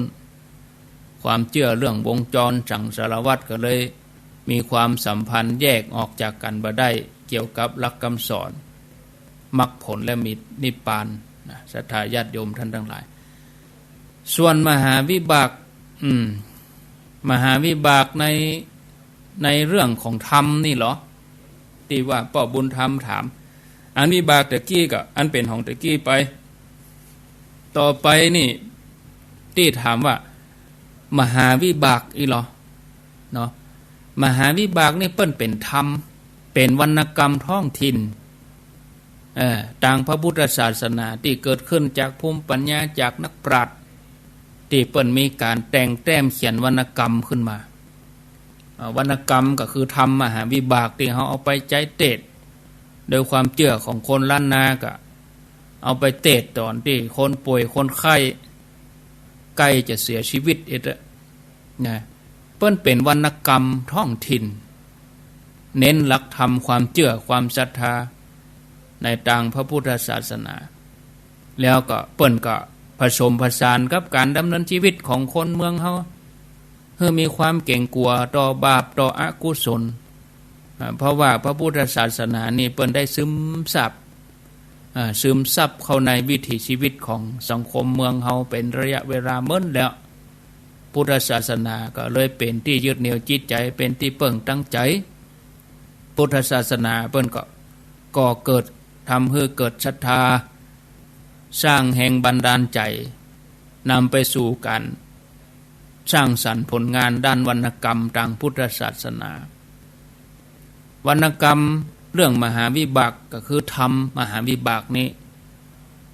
ความเจื้อเรื่องวงจรสังสารวัฏก็เลยมีความสัมพันธ์แยกออกจากกั๋นบ่ได้ เกี่ยวกับหลักกำสอน มรรคผลและมีนิพพานนะ ศรัทธาญาติโยมท่านตังหลาย ส่วนมหาวิบาก อืม มหาวิบากใน ในเรื่องของธรรมนี่เหรอ ตี้ว่าป้อบุญธรรมถาม อันวิบากตะกี้ก็ อันเป๋นของตะกี้ไป ต่อไปนี่ ตี้ถามว่า มหาวิบากอี้เหรอ เนาะ มหาวิบากนี่เปิ้นเป๋นธรรม เป๋นวรรณกรรมท้องถิ่น เอ่อ ตางพระพุทธศาสนาตี้เกิดขึ้นจากภูมิปัญญาจากนักปราชญ์ ตี้เปิ้นมีก๋านแต่งแต้มเขียนวรรณกรรมขึ้นมา เอ่อ วรรณกรรมก็คือธรรมมหาวิบากตี้เฮาเอาไปใจ๊เตศน์ โดยความเจื้อของคนล้านนาก็เอาไปเตศน์ต๋อนตี้คนป่วยคนไข้ใก้จะเสียชีวิตเอ็ดอะ นะ เปิ้นเป๋นวรรณกรรมท้องถิ่น เน้นหลักธรรมความเจื้อความศรัทธาในตางพระพุทธศาสนา แล้วก็เปิ้นก็ผสมผสานกับก๋านดำเนินชีวิตของคนเมืองเฮา หื้อมีความเก๋งกั๋วต่อบาปต่ออกุศล อ่า เพราะว่าพระพุทธศาสนานี่เปิ้นได้ซึมซับ อ่า ซึมซับเข้าในวิถีชีวิตของสังคมเมืองเฮาเป๋นระยะเวลาเมินแล้ว พุทธศาสนาก็เลยเป๋นตี้ยึดเหนี่ยวจิตใจ๋ เป๋นตี้เปิ้งตังใจ๋ พุทธศาสนาเปิ้นก็ก่อเกิด ทำหื้อเกิดศรัทธา สร้างแฮงบันดาลใจ๋ นำไปสู่ก๋าน สร้างสรรค์ผลงานด้านวรรณกรรมตางพุทธศาสนา วรรณกรรมเรื่องมหาวิบากก็คือธรรมมหาวิบากนี้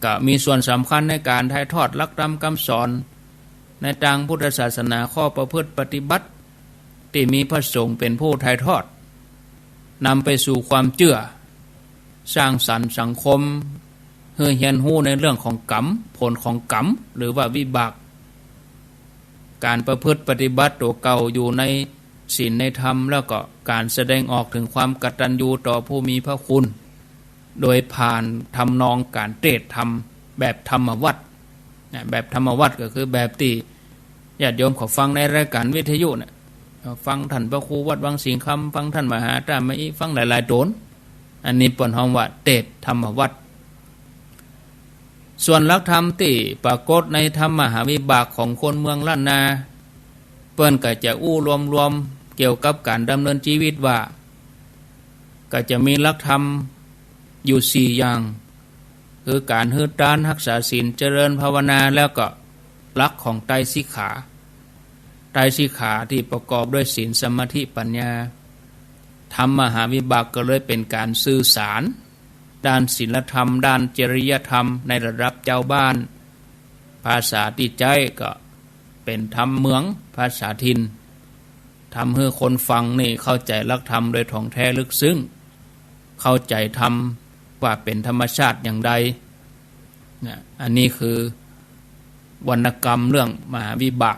ก็มีส่วนสำคัญในก๋านถ่ายทอดหลักธรรมกำสอน ในตางพุทธศาสนาข้อประพฤติปฏิบัติ ตี้มีพระสงฆ์เป๋นผู้ถ่ายทอด นำไปสู่ความเจื้อ สร้างสรรค์สังคม หื้อเฮียนฮู้ในเรื่องของกรรม ผลของกรรม หรือว่าวิบาก ก๋านประพฤติปฏิบัติตั๋วเก่าอยู่ในศีลในธรรม แล้วก็ก๋านแสดงออกเถิงความกตัญญูต่อผู้มีพระคุณ โดยผ่านทำนองก๋านเตศน์ธรรมแบบธรรมวัตร นะ แบบธรรมวัตรก็คือแบบตี้ญาติโยมเขาฟังในรายก๋านวิทยุเนี่ย ฟังต้านพระครูวัดวังสิงห์คำ ฟังต้านมหาต้ามะอิ ฟังหลายๆ ต๋น อันนี้เปิ้นฮ้องว่าเตศน์ธรรมวัตร ส่วนหลักธรรมตี้ปรากฏในธรรมมหาวิบากของคนเมืองล้านนา เปิ้นก็จะอู้รวมๆ เกี่ยวกับก๋านดำเนินชีวิตว่า ก็จะมีหลักธรรมอยู่สี่อย่าง คือก๋านหื้อตาน ฮักษาศีล เจริญภาวนา แล้วก็หลักของไตรสิกขา ไตรสิกขาตี้ประกอบด้วยศีล สมาธิ ปัญญา ธรรมมหาวิบากก็เลยเป๋นก๋านสื่อสาร ด้านศีลธรรม ด้านจริยธรรมในระดับจาวบ้าน ภาษาตี้ใจ๊ก็เป๋นธรรมเมือง ภาษาถิ่น ทำหื้อคนฟังนี่เข้าใจ๋หลักธรรมโดยถ่องแท้ลึกซึ้ง เข้าใจ๋ธรรมว่าเป๋นธรรมชาติอย่างใด นะ อันนี้คือวรรณกรรมเรื่องมหาวิบาก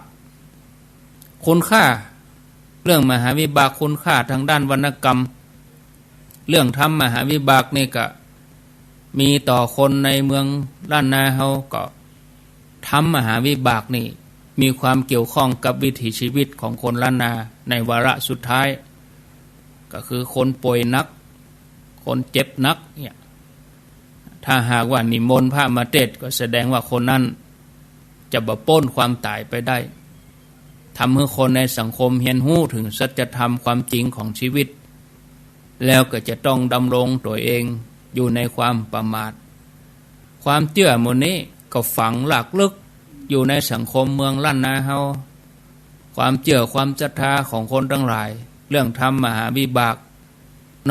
คุณค่า เรื่องมหาวิบาก คุณค่าตางด้านวรรณกรรม เรื่องธรรมมหาวิบากนี่ก็มีต่อคนในเมืองล้านนาเฮาก็ ธรรมมหาวิบากนี่ มีความเกี่ยวข้องกับวิถีชีวิตของคนล้านนาในวาระสุดท้าย ก็คือคนป่วยหนัก คนเจ็บหนักเนี่ย ถ้าหากว่านิมนต์พระมาเตสน์ ก็แสดงว่าคนนั้นจะบ่ป๊นความต๋ายไปได้ ทำหื้อคนในสังคมเฮียนฮู้เถิงสัจธรรมความจริงของชีวิต แล้วก็จะต้องดำรงตั๋วเองอยู่ในความประมาท ความเจื้อหมู่นี้ก็ฝังหลากลึกอยู่ในสังคมเมืองล้านนาเฮา ความเจื้อความศรัทธาของคนตังหลาย เรื่องธรรมมหาวิบาก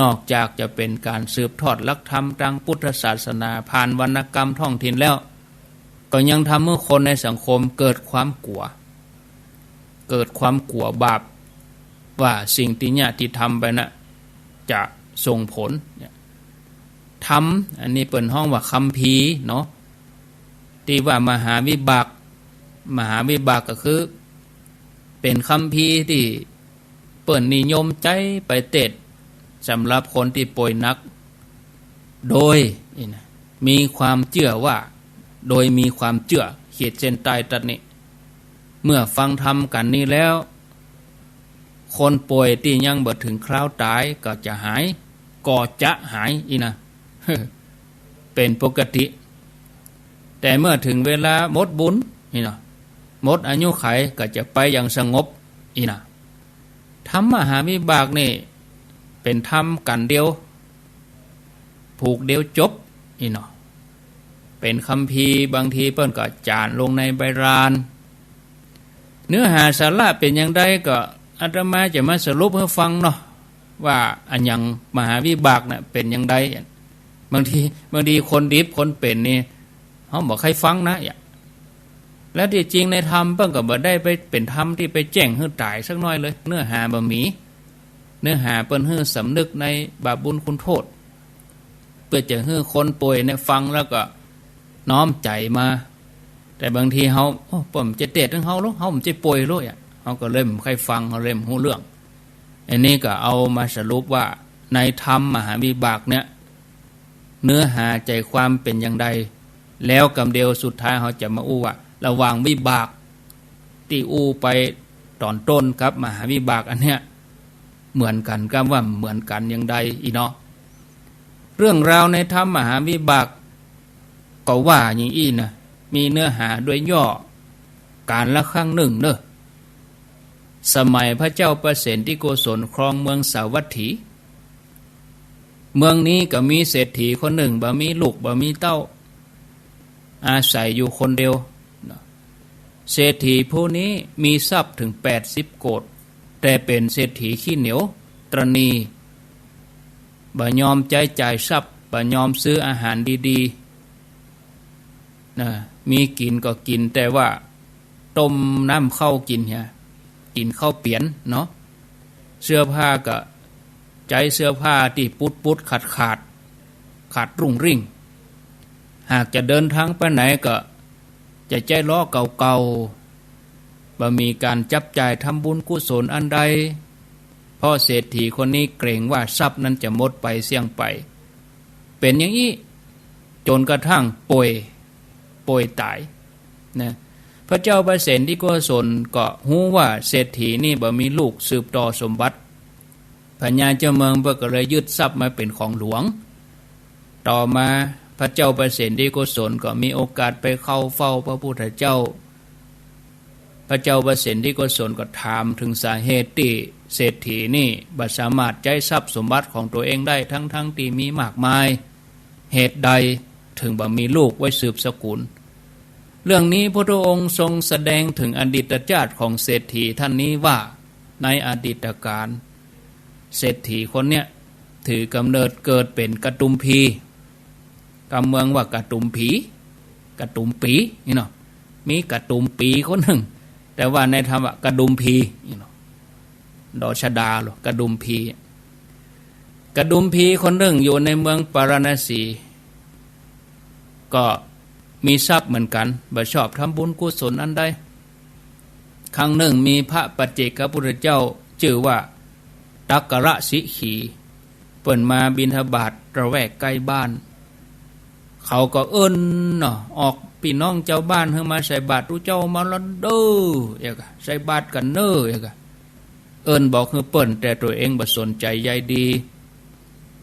นอกจากจะเป๋นก๋านสืบทอดหลักธรรมตางพุทธศาสนาผ่านวรรณกรรมท้องถิ่นแล้ว ก็ยังทำหื้อคนในสังคมเกิดความกั๋ว เกิดความกั๋วบาป ว่าสิ่งตี้เยียะตี้ทำไปน่ะ จะส่งผลเนี่ย ธรรม อันนี้เปิ้นฮ้องว่าคัมภีร์เนาะ ตี้ว่ามหาวิบาก มหาวิบากก็คือ เป๋นคัมภีร์ตี้เปิ้นนิยมใจ๊ไปเตสน์ สำหรับคนตี้ป่วยหนัก โดยนี่นะ มีความเจื้อว่า โดยมีความเจื้อ ขีดเส้นใต้ตรัสนี้ เมื่อฟังธรรมกั๋นนี้แล้ว คนป่วยตี้ยังบ่เถิงคราวต๋ายก็จะหาย ก็จะหายอี้นะ เป๋นปกติ แต่เมื่อเถิงเวลาหมดบุญนี่เนาะ หมดอายุขัยก็จะไปอย่างสงบอี้นะ ธรรมมหาวิบากนี่เป๋นธรรมกั๋นเดียว ผูกเดียวจบอี้เนาะ เป๋นคัมภีร์ บางทีเปิ้นก็จ๋านลงในใบลาน เนื้อหาสาระเป๋นอย่างใดก็อาตมาจะมาสรุปหื้อฟังเนาะ ว่าอะหยังมหาวิบากน่ะเป๋นอย่างใด บางที บางทีคนดิบคนเป๋นนี่ เฮาบ่ใค่ฟังนะ แล้วตี้จริงในธรรมเปิ้นก็บ่ได้ไปเป๋นธรรมตี้ไปแจ้งหื้อต๋ายสักหน้อยเลย เนื้อหาบ่มี เนื้อหาเปิ้นหื้อสำนึกในบาปบุญคุณโทษ เปื้อจะหื้อคนป่วยเนี่ยฟังแล้วก็น้อมใจ๋มา แต่บางทีเฮา โอ้ เปิ้นบ่ใจ้เตสน์หื้อเฮาหรอก เฮาบ่ใจ้ป่วยหรอกอะ เฮาก็เลยบ่ใค่ฟัง เฮาเลยบ่ฮู้เรื่อง อันนี้ก็เอามาสรุปว่าในธรรมมหาวิบากเนี่ย เนื้อหาใจ๋ความเป๋นอย่างใด แล้วกำเดียวสุดท้ายเฮาจะมาอู้ว่า ระหว่างวิบากตี้อู้ไปต๋อนต้นกับมหาวิบากอันเนี้ย เหมือนกั๋นกับบ่เหมือนกั๋นอย่างใดอี้เนาะ เรื่องราวในธรรมมหาวิบาก ก็ว่าอย่างอี้นะ มีเนื้อหาโดยย่อ กาลครั้งนึ่งเนาะ สมัยพระเจ้าประเสนทิโกศลครองเมืองสาวัตถี เมืองนี้ก็มีเศรษฐีคนนึ่ง บ่มีลูกบ่มีเต้า อาศัยอยู่คนเดียว เศรษฐีผู้นี้มีทรัพย์เถิงแปดสิบโกฏ แต่เป๋นเศรษฐีขี้เหนียวตระณี บ่ยอมใจ๊จ่ายทรัพย์ บ่ยอมซื้ออาหารดีๆ นะ มีกิ๋นก็กิ๋นแต่ว่าต้มน้ำข้าวกิ๋นเหีย กิ๋นข้าวเปียนเนาะ เสื้อผ้าก็ใจ๊เสื้อผ้าตี้ปุดๆ ขาดๆ ขาดรุ่งริ่ง หากจะเดินทางไปไหนก็จะใจ๊ล้อเก่าๆ บ่มีก๋านจับจ่ายทำบุญกุศลอันใด เพราะเศรษฐีคนนี้เกรงว่าทรัพย์นั้นจะหมดไปเสี้ยงไป เป๋นอย่างอี้ จ๋นกระทั่งป่วย ป่วยต๋ายนะ พระเจ้าประเสนทิโกศลก็ฮู้ว่าเศรษฐีนี่บ่มีลูกสืบต่อสมบัติ พญาเจ้าเมืองเปิ้นก็เลยยึดทรัพย์มาเป๋นของหลวง ต่อมาพระเจ้าประเสนทิโกศลก็มีโอกาสไปเข้าเฝ้าพระพุทธเจ้า พระเจ้าประเสนทิโกศลก็ถามเถิงสาเหตุตี้เศรษฐีนี่บ่สามารถใจ๊ทรัพย์สมบัติของตั๋วเองได้ ทั้งๆ ตี้มีมากมาย เหตุใดเถิงบ่มีลูกไว้สืบสกุล เรื่องนี้พุทธองค์ทรงแสดงเถิงอดีตชาติของเศรษฐีท่านนี้ว่า ในอดีตกาล เศรษฐีคนเนี้ยถือกำเนิดเกิดเป๋นกะตุมพี กำเมืองว่ากะตุมผี กะตุมปี๋นี่เนาะ มีกะตุมปี๋คนนึ่ง แต่ว่าในธรรมะกะดุมพี๋นี่เนาะ ดอชดาโล กะดุมพี๋ กะดุมพี๋คนนึ่งอยู่ในเมืองปาราณสี ก็มีทรัพย์เหมือนกั๋น บ่ชอบทำบุญกุศลอันใด ครั้งนึ่งมีพระปัจเจกพุทธเจ้าจื้อว่าตักกรสิขี เปิ้นมาบิณฑบาตระแวกใก้บ้าน เขาก็เอิ้นเนาะ ออก ปี้น้องจาวบ้านหื้อมาใส่บาตร ตุ๊เจ้ามาละเน่อ เอกะ ใส่บาตรกั๋นเน่อ เอกะ เอิ้นบอกหื้อเปิ้น แต่ตั๋วเองบ่สนใจ๋ใยดี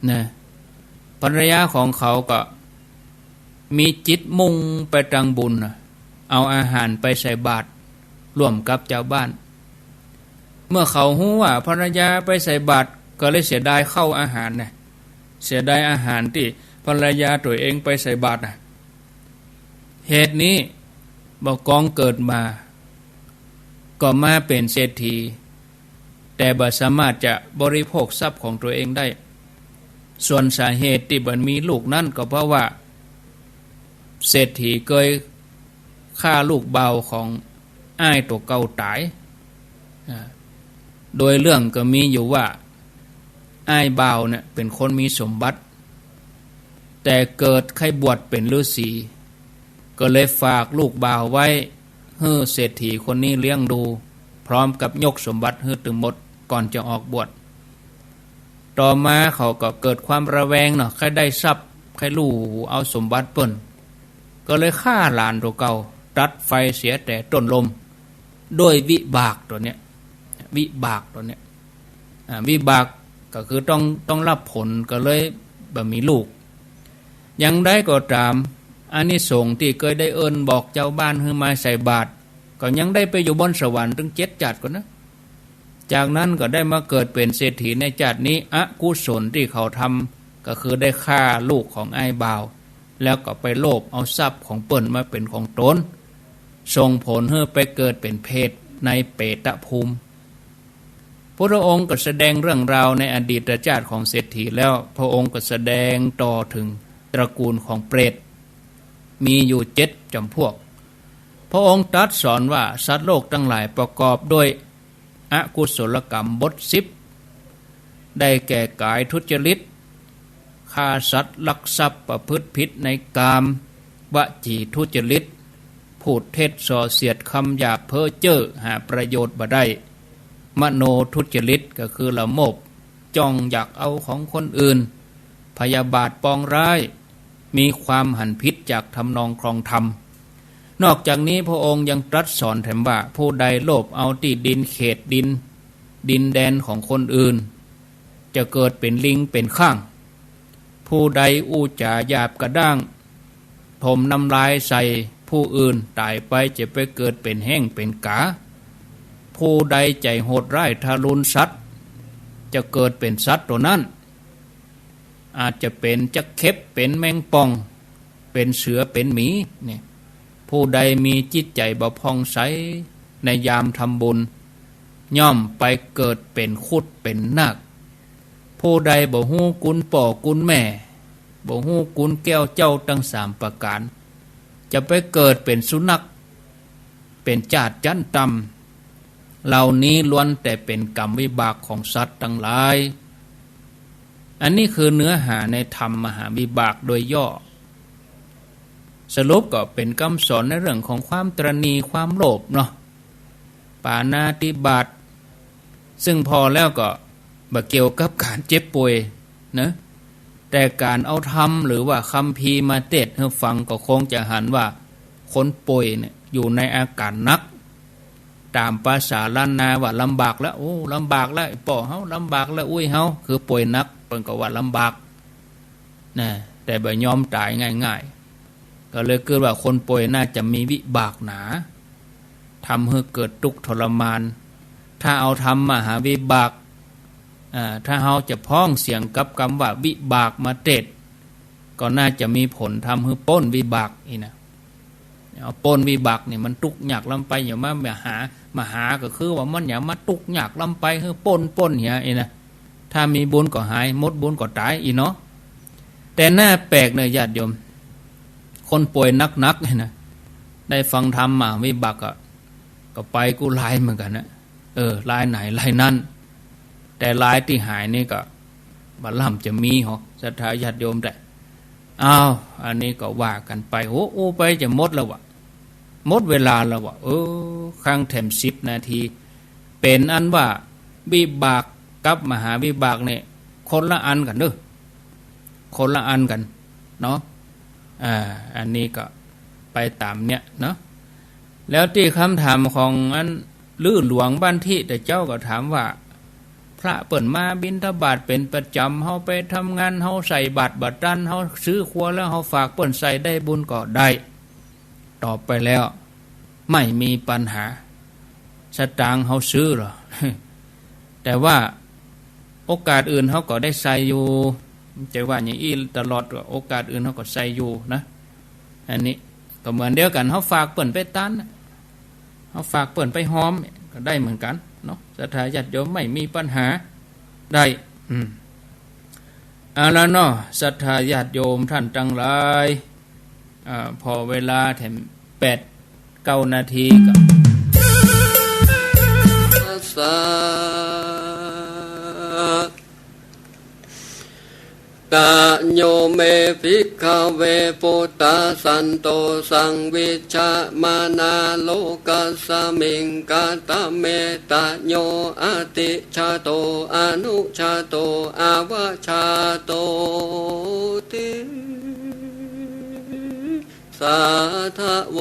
นะ ภรรยาของเขาก็มีจิตมุ่งไปตางบุญน่ะ เอาอาหารไปใส่บาตรร่วมกับจาวบ้าน เมื่อเขาฮู้ว่าภรรยาไปใส่บาตร ก็เลยเสียดายข้าวอาหารน่ะ เสียดายอาหารตี้ภรรยาตั๋วเองไปใส่บาตรน่ะ เหตุนี้บ่ากองเกิดมา ก็มาเป๋นเศรษฐี แต่บ่สามารถจะบริโภคทรัพย์ของตั๋วเองได้ ส่วนสาเหตุตี้บ่มีลูกนั้นก็เพราะว่า เศรษฐีเกยฆ่าลูกบ่าวของอ้ายตั๋วเก่าต๋าย อ่า โดยเรื่องก็มีอยู่ว่า อ้ายบ่าวเนี่ยเป๋นคนมีสมบัติ แต่เกิดใค่บวชเป๋นฤๅษี ก็เลยฝากลูกบ่าวไว้หื้อเศรษฐีคนนี้เลี้ยงดู พร้อมกับยกสมบัติหื้อตึงหมดก่อนจะออกบวช ต่อมาเขาก็เกิดความระแวงเนาะ ใค่ได้ทรัพย์ ใค่ลู่เอาสมบัติเปิ้น ก็เลยฆ่าหลานตั๋วเก่า ตัดไฟเสียแต่ต้นลม ด้วยวิบากตั๋วเนี้ย วิบากตั๋วเนี้ย อ่า วิบากก็คือต้อง ต้องฮับผล ก็เลยบ่มีลูก อย่างใดก็ต๋าม อานิสงส์ตี้เกยได้เอิ้นบอกจาวบ้านหื้อมาใส่บาตร ก็ยังได้ไปอยู่บนสวรรค์ตึงเจ็ดจาติก่อนนะ จากนั้นก็ได้มาเกิดเป๋นเศรษฐีในจาตินี้ อกุศลตี้เขาทำ ก็คือได้ฆ่าลูกของอ้ายบ่าว แล้วก็ไปโลภเอาทรัพย์ของเปิ้นมาเป๋นของตน ส่งผลหื้อไปเกิดเป๋นเปรตในเปตภูมิ พุทธองค์ก็แสดงเรื่องราวในอดีตจาติของเศรษฐีแล้ว พระองค์ก็แสดงต่อเถิงตระกูลของเปรต มีอยู่เจ็ดจ๋ำพวก พระองค์ตรัสสอนว่าสัตว์โลกตังหลายประกอบด้วยอกุศลกรรมบทสิบ ได้แก่กายทุจริต ฆ่าสัตว์ ลักทรัพย์ ประพฤติผิดในกาม วจีทุจริต พูดเท็จส่อเสียด คำหยาบเพ้อเจ้อ หาประโยชน์บ่ได้ มโนทุจริต ก็คือละโมบ จ้องอยากเอาของคนอื่น พยาบาทปองร้าย มีความหันผิดจากทำนองครองธรรม นอกจากนี้พระองค์ยังตรัสสอนแถมว่า ผู้ใดโลภเอาตี้ดินเขตดิน ดินแดนของคนอื่น จะเกิดเป๋นลิงเป๋นข้าง ผู้ใดอู้จ๋าหยาบกระด้าง ถมน้ำลายใส่ผู้อื่น ต๋ายไปจะไปเกิดเป๋นแห้งเป๋นก๋า ผู้ใดใจ๋โหดร้ายทารุณสัตว์ จะเกิดเป๋นสัตว์ตั๋วนั้น อาจจะเป๋นจั๊กเข็บ เป๋นแมงป่อง เป๋นเสือ เป๋นหมี เนี่ย ผู้ใดมีจิตใจ๋บ่ผ่องใสในยามทำบุญ ย่อมไปเกิดเป๋นครุฑเป๋นนาค ผู้ใดบ่ฮู้คุณป้อคุณแม่ บ่ฮู้คุณแก้วเจ้าตังสามประก๋าน จะไปเกิดเป๋นสุนัข เป๋นจาติจั๊นต่ำ เหล่านี้ล้วนแต่เป๋นกรรมวิบากของสัตว์ตังหลาย อันนี้คือเนื้อหาในธรรมมหาวิบากโดยย่อ สรุปก็เป๋นกำสอนในเรื่องของความตระหนี่ ความโลภเนาะ ปาณาติบาต ซึ่งผ่อแล้วก็บ่เกี่ยวกับก๋านเจ็บป่วยนะ แต่ก๋านเอาธรรมหรือว่าคัมภีร์มาเตศน์หื้อฟังก็คงจะหันว่า คนป่วยเนี่ยอยู่ในอาก๋านหนัก ต๋ามภาษาล้านนาว่าลำบากแล้ว โอ้ ลำบากแล้ว ไอ้ป้อเฮา ลำบากแล้ว อุ้ยเฮา คือป่วยหนัก เปิ้นก็ว่าลำบากนะ แต่บ่ยอมต๋ายง่ายๆ ก็เลยกึ๊ดว่าคนป่วยน่าจะมีวิบากหนา ทำหื้อเกิดตุ๊กข์ทรมาน ถ้าเอาธรรมมหาวิบาก อ่า ถ้าเฮาจะพ้องเสียงกับกำว่าวิบากมาเตศน์ ก็น่าจะมีผลทำหื้อป๊นวิบากอี้นะ เอาป๊นวิบากนี่มันตุ๊กข์ยากล้ำไป อย่ามา มาหา มาหาก็คือว่ามันอย่ามาตุ๊กข์ยากล้ำไป หื้อป๊นป๊นเหียอี้นะ ถ้ามีบุญก็หาย หมดบุญก็ต๋ายอี้เนาะ แต่น่าแปลกเน่อญาติโยม คนป่วยหนักๆ นี่นะ ได้ฟังธรรมมาวิบากก็ ก็ไปกู้ลายเหมือนกั๋นนะ เออ ลายไหนลายนั้น แต่ลายตี้หายนี่ก็บ่ล่ำจะมีหรอก ศรัทธาญาติโยมแต่ อ้าว อันนี้ก็ว่ากั๋นไป โอ้ อู้ไปจะหมดแล้ววะ หมดเวลาแล้ววะ เออ ค้างแถมสิบนาที เป๋นอันว่าวิบากกับมหาวิบากเนี่ย คนละอันกั๋นเด้อ คนละอันกั๋นเนาะ อ่า อันนี้ก็ ไปต๋ามเนี้ยเนาะ แล้วตี้กำถามของอันลือหลวงบ้านตี้ แต่เจ้าก็ถามว่า พระเปิ้นมาบิณฑบาตเป๋นประจ๋ำ เฮาไปทำงาน เฮาใส่บาตรบ่ตัน เฮาซื้อครัวแล้วเฮาฝากเปิ้นใส่ได้บุญก็ได้ ตอบไปแล้ว ไม่มีปัญหา สตางค์เฮาซื้อเหรอ แต่ว่าโอกาสอื่นเฮาก็ได้ใส่อยู่ จะว่าอย่างอี้ตลอด โอกาสอื่นเฮาก็ใส่อยู่นะ อันนี้ก็เหมือนเดียวกั๋น เฮาฝากเปิ้นไปตันน่ะ เฮาฝากเปิ้นไปหอมก็ได้เหมือนกั๋นเนาะ ศรัทธาญาติโยมไม่มีปัญหา ได้ อืม เอาละเนาะ ศรัทธาญาติโยมต้านตังหลาย อ่า ผ่อเวลาแถมแปด เก้านาทีก็ สะ ตะโย เม ภิกขะเว ปุตตะสันโต สังวิชชะมานา โลกัสสะมิง คะตะเม ตะโย อติชชาโต อนุชชาโต อวชชาโตติ สาทะโว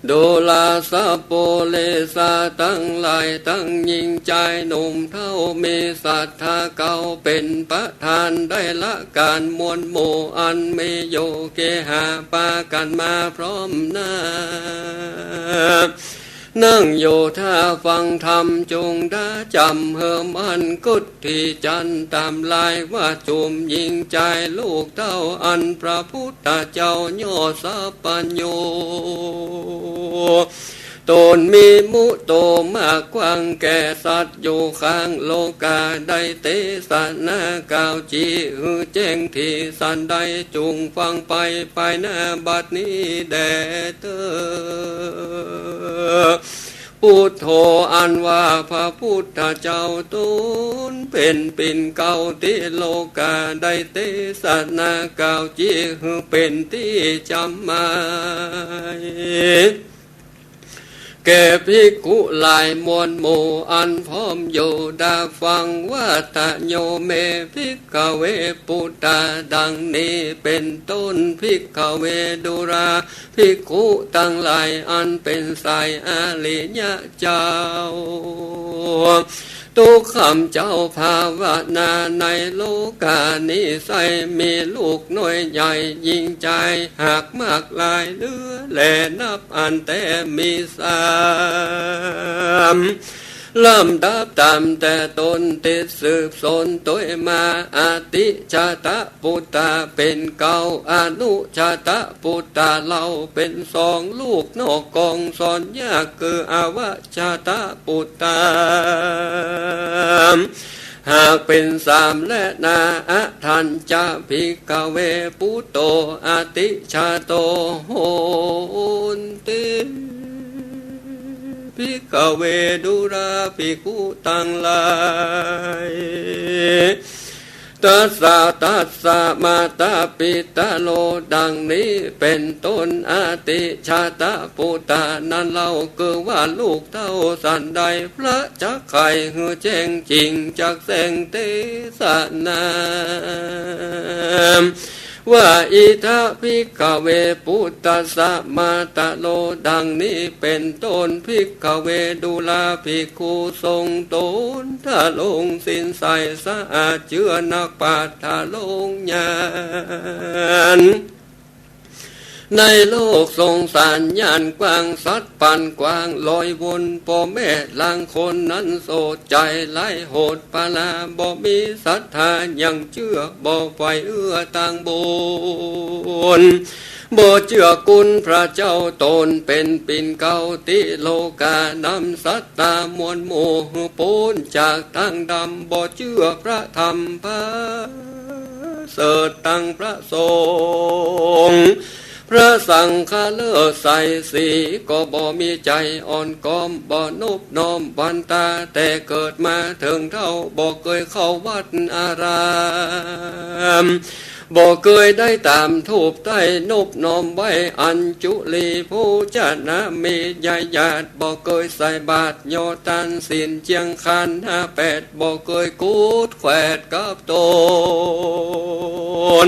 ดูราสะ ปุริสะ ตังหลายตังหญิงจายหนุ่มเฒ่า มีศรัทธาเก่าเป๋นประธาน ได้ละก๋านมวลหมู่อันมีอยู่ เกหะปากั๋นมาพร้อมหน้า นั่งอยู่ท่าฟังธรรม จุ่งดาจ๋ำเหิมอันกุฏ ที่จันต๋ามลายว่าจุ่มหญิงจายลูกเต้า อันพระพุทธเจ้ายอดสัพพัญญู ต๋นมีมุโตมากกว้างแก่สัตว์อยู่ข้างโลกา ได้เตสนากล่าวจี้หื้อแจ้งตี้สันใด จุ่งฟังไปภายหน้าบัดนี้แด่เต๊อ พุทโธ อันว่าพระพุทธเจ้าต๋นเป๋นปิ่นเกล้าตี้โลกา ได้เตสนากล่าวจี้หื้อเป๋นตี้จ๋ำหมาย แก่ภิกขุหลายมวลหมู่อันพร้อมอยู่ ดาฟังว่า ตะโย เม ภิกขะเว ปุตตะ ดังนี้เป๋นต้น ภิกขะเว ดูรา ภิกขุตังหลายอันเป๋นสายอริยะเจ้า ตุ๊กขำเจ้าภาวนาในโลกานี้ไส้ มีลูกน้อยใหญ่หญิงจายหากมากหลายเหลือแลนับอันแต่มีสาม ลำดับต๋ามแต่ต้นติดสืบสนตวยมา อติชาตะปุตตะเป๋นเก้า อนุชาตะปุตตะเล่าเป๋นสอง ลูกนอกกองสอนยากคืออวชาตะปุตตะ หากเป๋นสามแลนา อทัญจะภิกขะเว ปุตโต อติชาโต โหนติ ภิกขะเว ดูราภิกขุตังหลาย ตัสสะ ตัสสะ มาตาปิตาโล ดังนี้เป๋นต้น อติชาตะปุตตะนั้นเล่า คือว่าลูกเต้าสันใด พระจักใค่หื้อแจ้งจิ่งจักแจ้งเตสนา ว่า อิทะภิกขะเว ปุตตัสสะ มาตาโล ดังนี้เป๋นต้น ภิกขะเว ดูราภิกขุ ทรงต๋นทะลงศีลใสสะอาดเจื้อนักปราชญ์ทะลงญาณ ในโลกสงสารญาณกว้าง สัตว์ปันกว้างลอยวน ป้อแม่ลางคนนั้นโสดใจ๋ ไร้โหดปรา บ่มีศรัทธายังเจื้อ บ่ใฝ่เอื้อตางบุญ บ่เจื้อคุณพระเจ้า ต๋นเป๋นปิ่นเกล้าตี้โลกานำสัตตามวลหมู่หื้อป๊นจากตางดำ บ่เจื้อพระธรรมประเสริฐตังพระสงฆ์พระสังฆะเลิศใสสี ก็บ่มีใจ๋อ่อนก้อม บ่นบน้อมหวั่นต๋า แต่เกิดมาเถิงเฒ่า บ่เกยเข้าวัดอาราม บ่เกยได้ต๋ามธูปไต้นบน้อมไหว้อัญจุลี โภชนะเมยญาติ บ่เกยใส่บาตรยอดตานศีลเจียงขันธ์ห้าแปด บ่เกยกุดแขวดกับต๋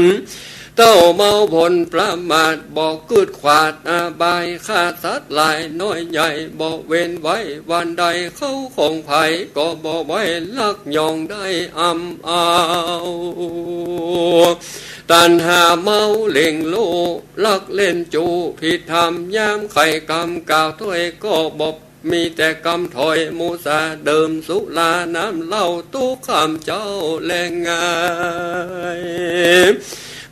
น เต้าเมาผลประมาท บ่กึ๊ดขวาดอบาย ฆ่าสัตว์หลายน้อยใหญ่ บ่เว้นไว้วันใด เข้าของใผก็บ่ไหว้ ลักหย่องได้อำเอา ตัณหาเมาเล่งโลภ ลักเล่นจู้ผิดธรรม ยามใค่กำกล่าวถ้อยก็บ่ มีแต่กำถอย มุสาดื่มสุราน้ำเหล้า ตุ๊กค่ำเจ๊าแลงงาย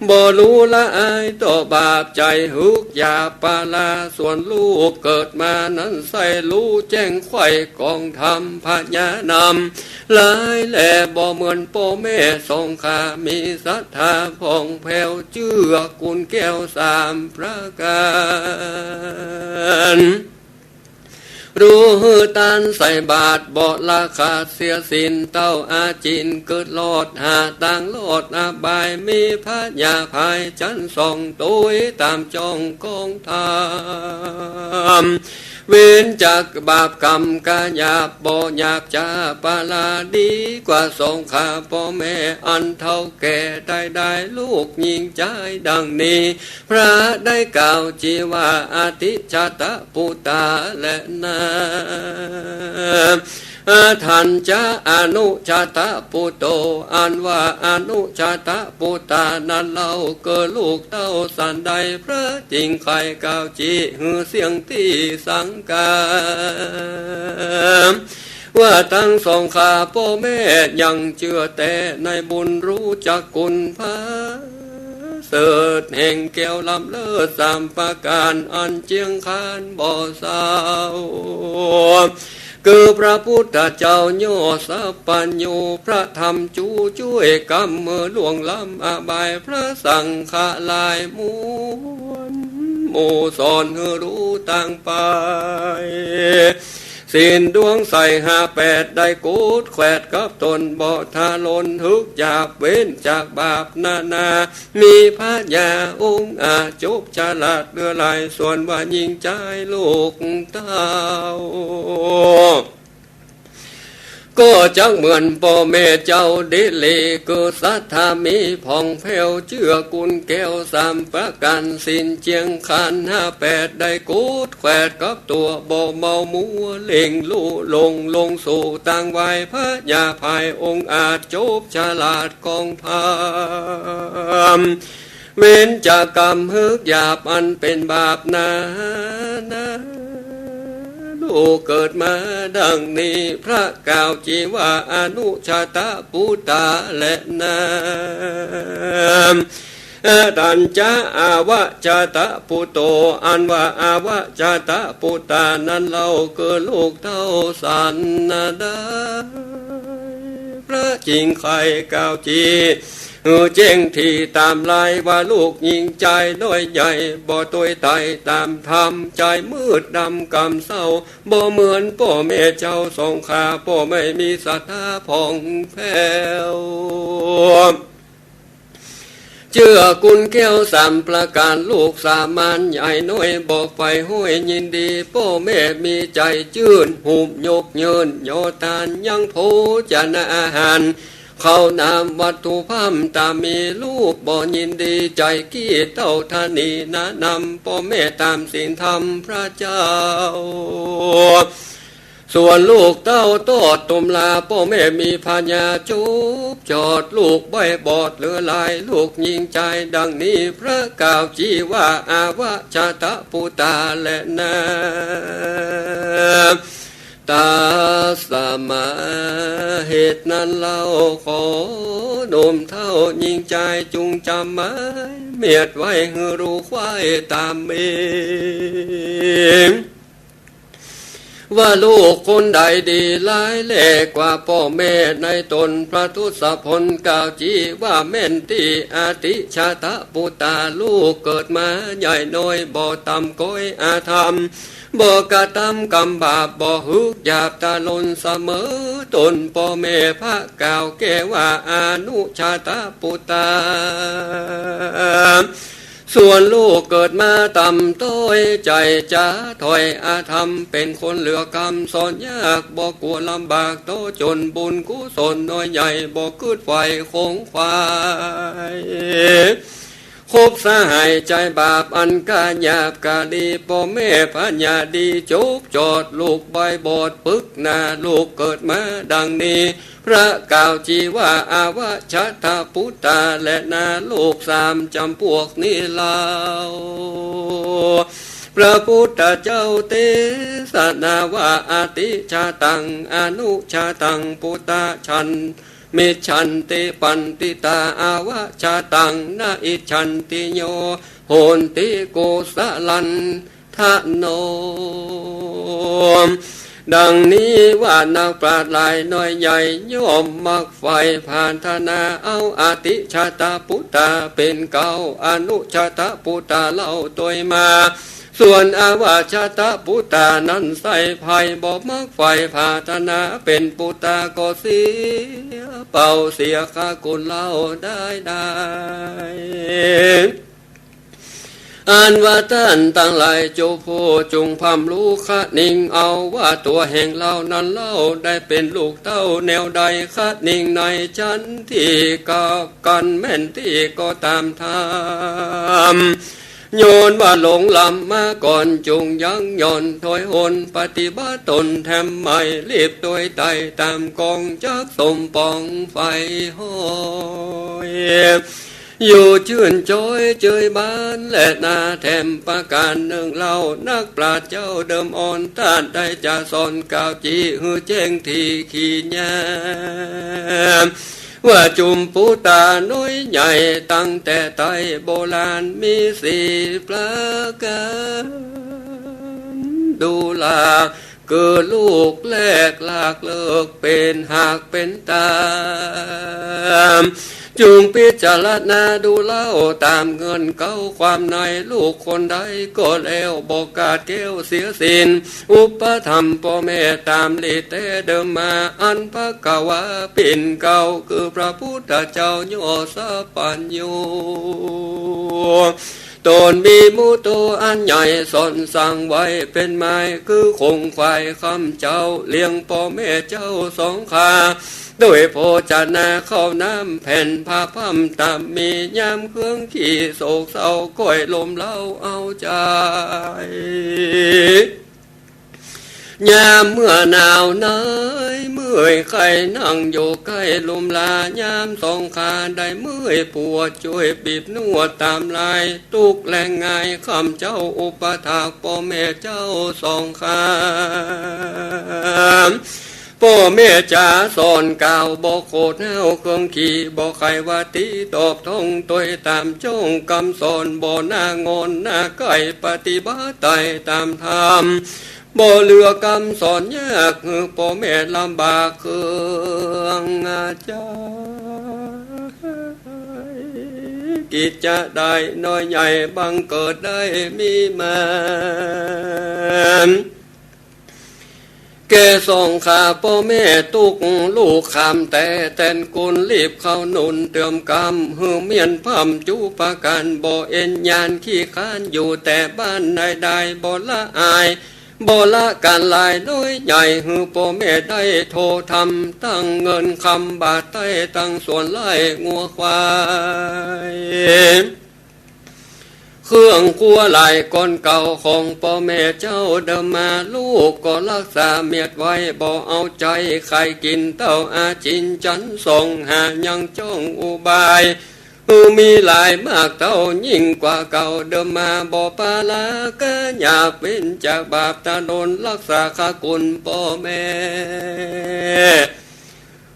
บ่ฮู้ละอายต่อบาป ใจ๋ฮึกหยาบปาลา ส่วนลูกเกิดมานั้น ใส่ฮู้แจ้งใคว่กองธรรม พญานำหลายแล บ่เหมือนป้อแม่สองข้า มีศรัทธาผ่องแผ้ว เจื้อกุณแก้วสามประก๋าน ฮู้หื้อตานใส่บาตร บ่ละขาดเสียศีล เต้าอาจินเกิดรอด หาตางรอดอบาย มีพญาภายจันทร์ส่อง ตวยต๋ามจ้องกองธรรม เว้นจากบาปกรรมก๋าหยาบ บ่หยาบจ๊าปาลา ดีกว่าสองข้าป้อแม่ อันเฒ่าแก่ได้ได้ ลูกญิงจายดังนี้ พระได้กล่าวจีว่า อติชาตปุตตาแลนา อทัญจะอนุชาตปุตโต อันว่าอนุชาตปุตตานั้นเล่า เกิดลูกเต้าสันใด พระจิ่งใค่กล่าวจีหื้อเสี้ยงตี้สังกา ว่าตังสองข้าป้อแม่ยังเจื้อแต๊ ในบุญฮู้จักคุณประเสริฐ แห่งแก้วล้ำเลิศสามประก๋าน อันเจียงคานบ่เศร้า คือพระพุทธเจ้ายอดสัพพัญญู พระธรรมจู้จ้วยกำมือล่วงล้ำอบาย พระสังฆะหลายมวล หมู่สอนหื้อฮู้ตางไป ศีลดวงใสห้าแปด ได้กุดแขวดกับตน บ่ทะลนฮึกหยาบ เว้นจากบาปนานา มีพญาองค์อาจจบฉลาดเหลือหลาย ส่วนว่าญิงจายลูกเต้า ก็จักเหมือนป้อแม่เจ้าดิลี คือศรัทธามีผ่องแผ้ว เจื้อกุณแก้วสามประก๋าน ศีลเจียงคานห้าแปด ได้กุดแขวดกับตั๋ว บ่เมามัวเล่งลู่หลง ลงสู่ตางวาย พญาภายองค์อาจจบฉลาดกองธรรม เว้นจากกรรมฮึกหยาบอันเป๋นบาปนานา ลูกเกิดมาดังนี้ พระกล่าวจีว่าอนุชาตปุตตาแลนา อทัญจะอวชาตปุตโต อันว่าอวชาตปุตตานั้นเล่า คือลูกเต้าสันใด พระจิ่งใค่กล่าวจี หื้อแจ้งตี้ต๋ามลาย ว่าลูกญิงจายน้อยใหญ่ บ่ตวยไต่ต๋ามธรรม จายมืดดำกำเศร้า บ่เหมือนป้อแม่เจ้าสองข้า ป้อแม่มีศรัทธาผ่องแผ้ว เจื้อกุณแก้วสามประก๋าน ลูกสามานใหญ่น้อย บ่ใฝ่ห้อยยินดี ป้อแม่มีใจ๋จื้น หุบยกเยินยอทาน ยังโภชนะอาหาร ข้าวน้ำวัตถุพร่ำต๋ามี ลูกบ่ยินดี ใจ๋กี้เต้าทะนี แนะนำป้อแม่ต๋ามศีลธรรมพระเจ้า ส่วนลูกเต้าตอดตุมลา ป้อแม่มีพญาจุบจอด ลูกใบ้บอดเหลือหลาย ลูกญิงจายดังนี้ พระกล่าวจีว่าอวชาตปุตตาแลนา ตัสมา เหตุนั้นเล่า ขอหนุ่มเฒ่าญิงจายจุ่งจ๋ำหมายเมียดไว้ หื้อฮู้ใค่ต๋ามเอง ว่าลูกคนใดดีหลายแลกว่าป้อแม่ในต๋น พระทศพลกล่าวจีว่าแม่นตี้ อติชาตปุตตา ลูกเกิดมาใหญ่น้อย บ่ต่ำก๊อยอธรรม บ่กระตำกรรมบาป บ่ฮึกหยาบทะลนเสมอต๋น ป้อแม่พระกล่าวแก้ว่าอนุชาตปุตตา ส่วนลูกเกิดมาต่ำต้อย ใจ๋จ๋าถ้อยอธรรม เป๋นคนเหลือกำสอนยาก บ่กั๋วลำบาก โตจ๋นบุญกุศลน้อยใหญ่ บ่กึ๊ดใฝ่ขงขวาย ข บสหายใจ๋บาปอันก้าหยาบกาลี ป้อแม่ปัญญาดีจุกจอด ลูกใบ้บอดปึกหน้า ลูกเกิดมาดังนี้ พระกล่าวจีว่า อาวะชะตะปุตตา แลนา ลูกสามจ๋ำปวกนี้เล่า พระพุทธเจ้าเตสนาว่า อติชาตัง อนุชาตัง ปุตตะฉัน มิชชันติ ปัณฑิตา อาวะชาตัง นะอิชชันติ โย โหนติ กุสะลันทะโน ดังนี้ว่า นักปราชญ์หลายน้อยใหญ่ ย่อมมักใฝ่ผาถนาเอา อติชาตะปุตตาเป๋นเก๊า อนุชาตะปุตตาเล่าตวยมา ส่วนอวชาตะปุตตานั้นไส้ใผ่ บ่มักใฝ่ผาถนาเป๋นปุตตาก็เสียเป่า เสียคกุลเล่าได้ได้ อันว่าต้านตังหลายจุผู้จุ่งพร่ำฮู้คะนิงเอา ว่าตั๋วแห่งเฮานั้นเล่าได้เป๋นลูกเต้าแนวใด คะนิงในฉันตี้กับกั๋นแม่นตี้ก็ต๋ามธรรม ย้อนว่าหลงลำมาก่อน จุ่งยั้งหย่อนถอยหน ปฏิบัติต๋นแถมใหม่ รีบตวยไต่ต๋ามกอง จักสมปองใฝ่ห้อย อยู่จื้นจ๊อยเจยบานแลนา แถมประก๋านนึ่งเล่า นักปราชญ์เจ้าเดิมอ่อน ต้านได้จะสอนกล่าวจีหื้อแจ้งถี่ขีดยาม ว่าจุ่มปุตตาน้อยใหญ่ตั้งแต่ใต้โบราณ มีสี่ประก๋าน ดูรา คือลูกแรกหลากเลิกเป๋นหากเป๋นต๋าม จุ่งพิจารณาดูเล่าต๋ามเงื่อนเก๊าความใน ลูกคนใดก็แล้วบ่ขาดแคล้วเสียสิ้น อุปถัมภ์ป้อแม่ต๋ามลีแต๊เดิมมา อันภควาปิ่นเกล้า คือพระพุทธเจ้าย่อสัพพัญญู ต๋นมีมุตโตอันใหญ่สอนสั่งไว้เป๋นไม้ คือคงขวายคำเจ้า เลี้ยงป้อแม่เจ้าสองข้า ด้วยโภชนาข้าวน้ำแผ่นผ้าพร่ำต๋ามมี ยามเครื่องขี้โศกเศร้า ก้อยลมเล้าเอาใจ๋ ยามเมื่อหนาวเหนื่อยเมื่อยไข้ นั่งอยู่ใก้ลุ่มลา ยามสองข้าได้เมื่อยปวด จ้วยบีบนวดต๋ามลาย ตุ๊กข์แลง่าย ข้ำเจ้าอุปถากป้อแม่เจ้าสองข้า ป้อแม่จ๋าสอนกล่าวบ่โขดห้าว เครื่องขี้บ่ไขว่าตี๋ตอบท่อง ตวยต๋ามจ้องกำสอน บ่หน้างอนหน้าไก๋ ปฏิบัติไต่ต๋ามธรรม บ่เหลือกำสอนยาก หื้อป้อแม่ลำบากเครื่องใจ๋ กิจจะได้น้อยใหญ่ บังเกิดได้มีมา แก่สองข้าป้อแม่ตุ๊กข์ลูกขามแต่ แตนกุลรีบเข้าหนุนเติมกำ หื้อเมียนพร่ำจุประก๋าน บ่เอ็นยานขี้ค้าน อยู่แต่บ้านในได้บ่ละอาย บ่ละก๋านหลายน้อยใหญ่ หื้อป้อแม่ได้โทธรรม ตั้งเงินคำบาทไต้ ตั้งสวนไฮ่งัวควาย เครื่องครัวหลายก้อนเก่า ของป้อแม่เจ้าเดิมมา ลูกก็ฮักษาเมียดไว้ บ่เอาใจ๋ใค่กิ๋น เต้าอาจินจันทร์ส่องหายังจ้องอุบาย หื้อมีหลายมากเต้ายิ่งกว่าเก่าเดิมมา บ่ปาราก้าหยาบเว้นจากบาป ถนนฮักษาคกุลป้อแม่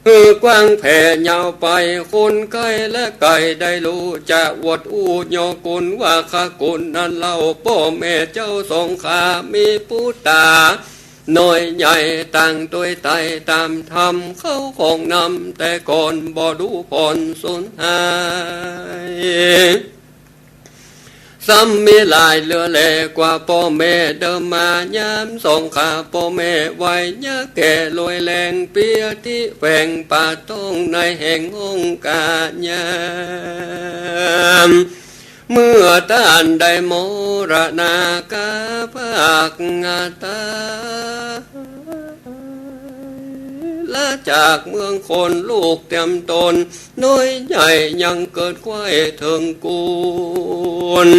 หื้อกว้างแผ่ยาวไป คนใก้และไก๋ได้ฮู้ จะอวดอู้ยอกุล ว่าคกุลนั้นเล่า ป้อแม่เจ้าสองข้ามีปุตต๋าน้อยใหญ่ ต่างตวยไต่ต๋ามธรรม เข้าของนำแต่ก่อน บ่ฮู้ผ่อนสูญหาย ซ้ำมีหลายเหลือแลกว่าป้อแม่เดิมมา ยามสองข้าป้อแม่วัยยะแก่รวยแรง เปียตี้แฝงป่าต้องในแห่งห้องกายาม เมื่อต้านได้มรณา กาภาคตาย ละจากเมืองคนลูกเตียมตน น้อยใหญ่ยังเกิดใคว่เถิงกูล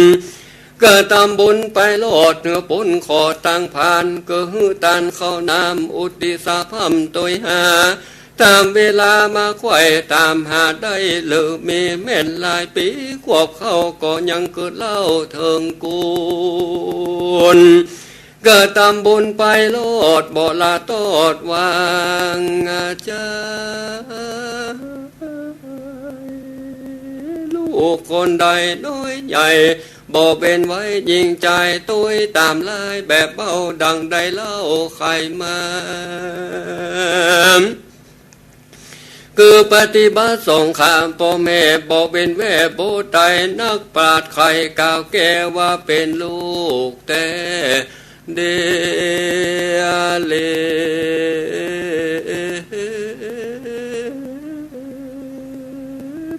ก็ตำบุญไปรอดเหือปุ้นขอตังผาน ก็หื้อตานข้าวน้ำอุตติสะพร่ำตวยหา ต๋ามเวลามาใคว่ต๋ามหาได้ หรือมีแม่นหลายปี๋ ขวบเข้าก็ยังเกิดเล่าเถิงกูล ก็ตำบุญไปรอดบ่ละตอดวาง อาจารย์ ลูกคนใดน้อยใหญ่ บ่เว้นไว้ยิ่งใจ ตวยต๋ามลายแบบเบาดังได้เล่าใค่มา คือปฏิบัติสงเคราะห์ป้อแม่ บ่เว้นแว่บ่ไตร่ นักปราชญ์ใค่กล่าวแก้ว่าเป๋นลูกแต๊ เดียเล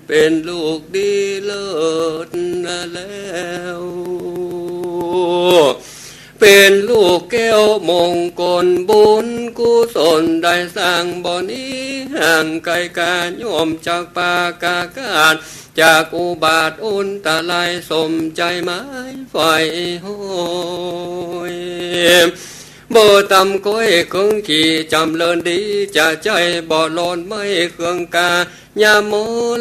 เป๋นลูกดีเลิศนาแล้ว เป๋นลูกแก้วมงคล บุญกุศลได้สร้างบ่หนีห่างไก๋ ก๋าย่อมจากปากอากาศ จากอุบาทอันตราย สมใจ๋หมายใฝ่ห้อย บ่ต่ำก้อยเคิงขี่จ๋ำเริญดี จะใจ้บ่หลอนไหม้เคืองกา ยามม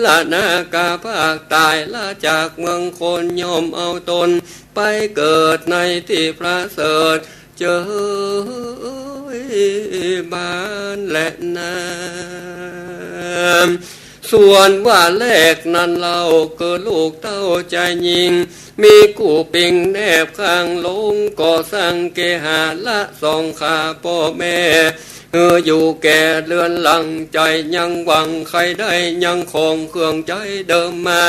รณะกาพากต๋าย ละจากเมืองคนย่อมเอาตน ไปเกิดในตี้ประเสริฐ เจยบ้านและนาม ส่วนว่าแรกนั้นเล่า คือลูกเต้าใจ๋ยิ่ง มีกู้ปิงแนบข้างลง ก็สังเกหาละสงเคราะห์ป้อแม่ หื้ออยู่แก่เรือนหลัง ใจ๋ยังหวังใค่ได้ยังของเคืองใจ๊เดิมมา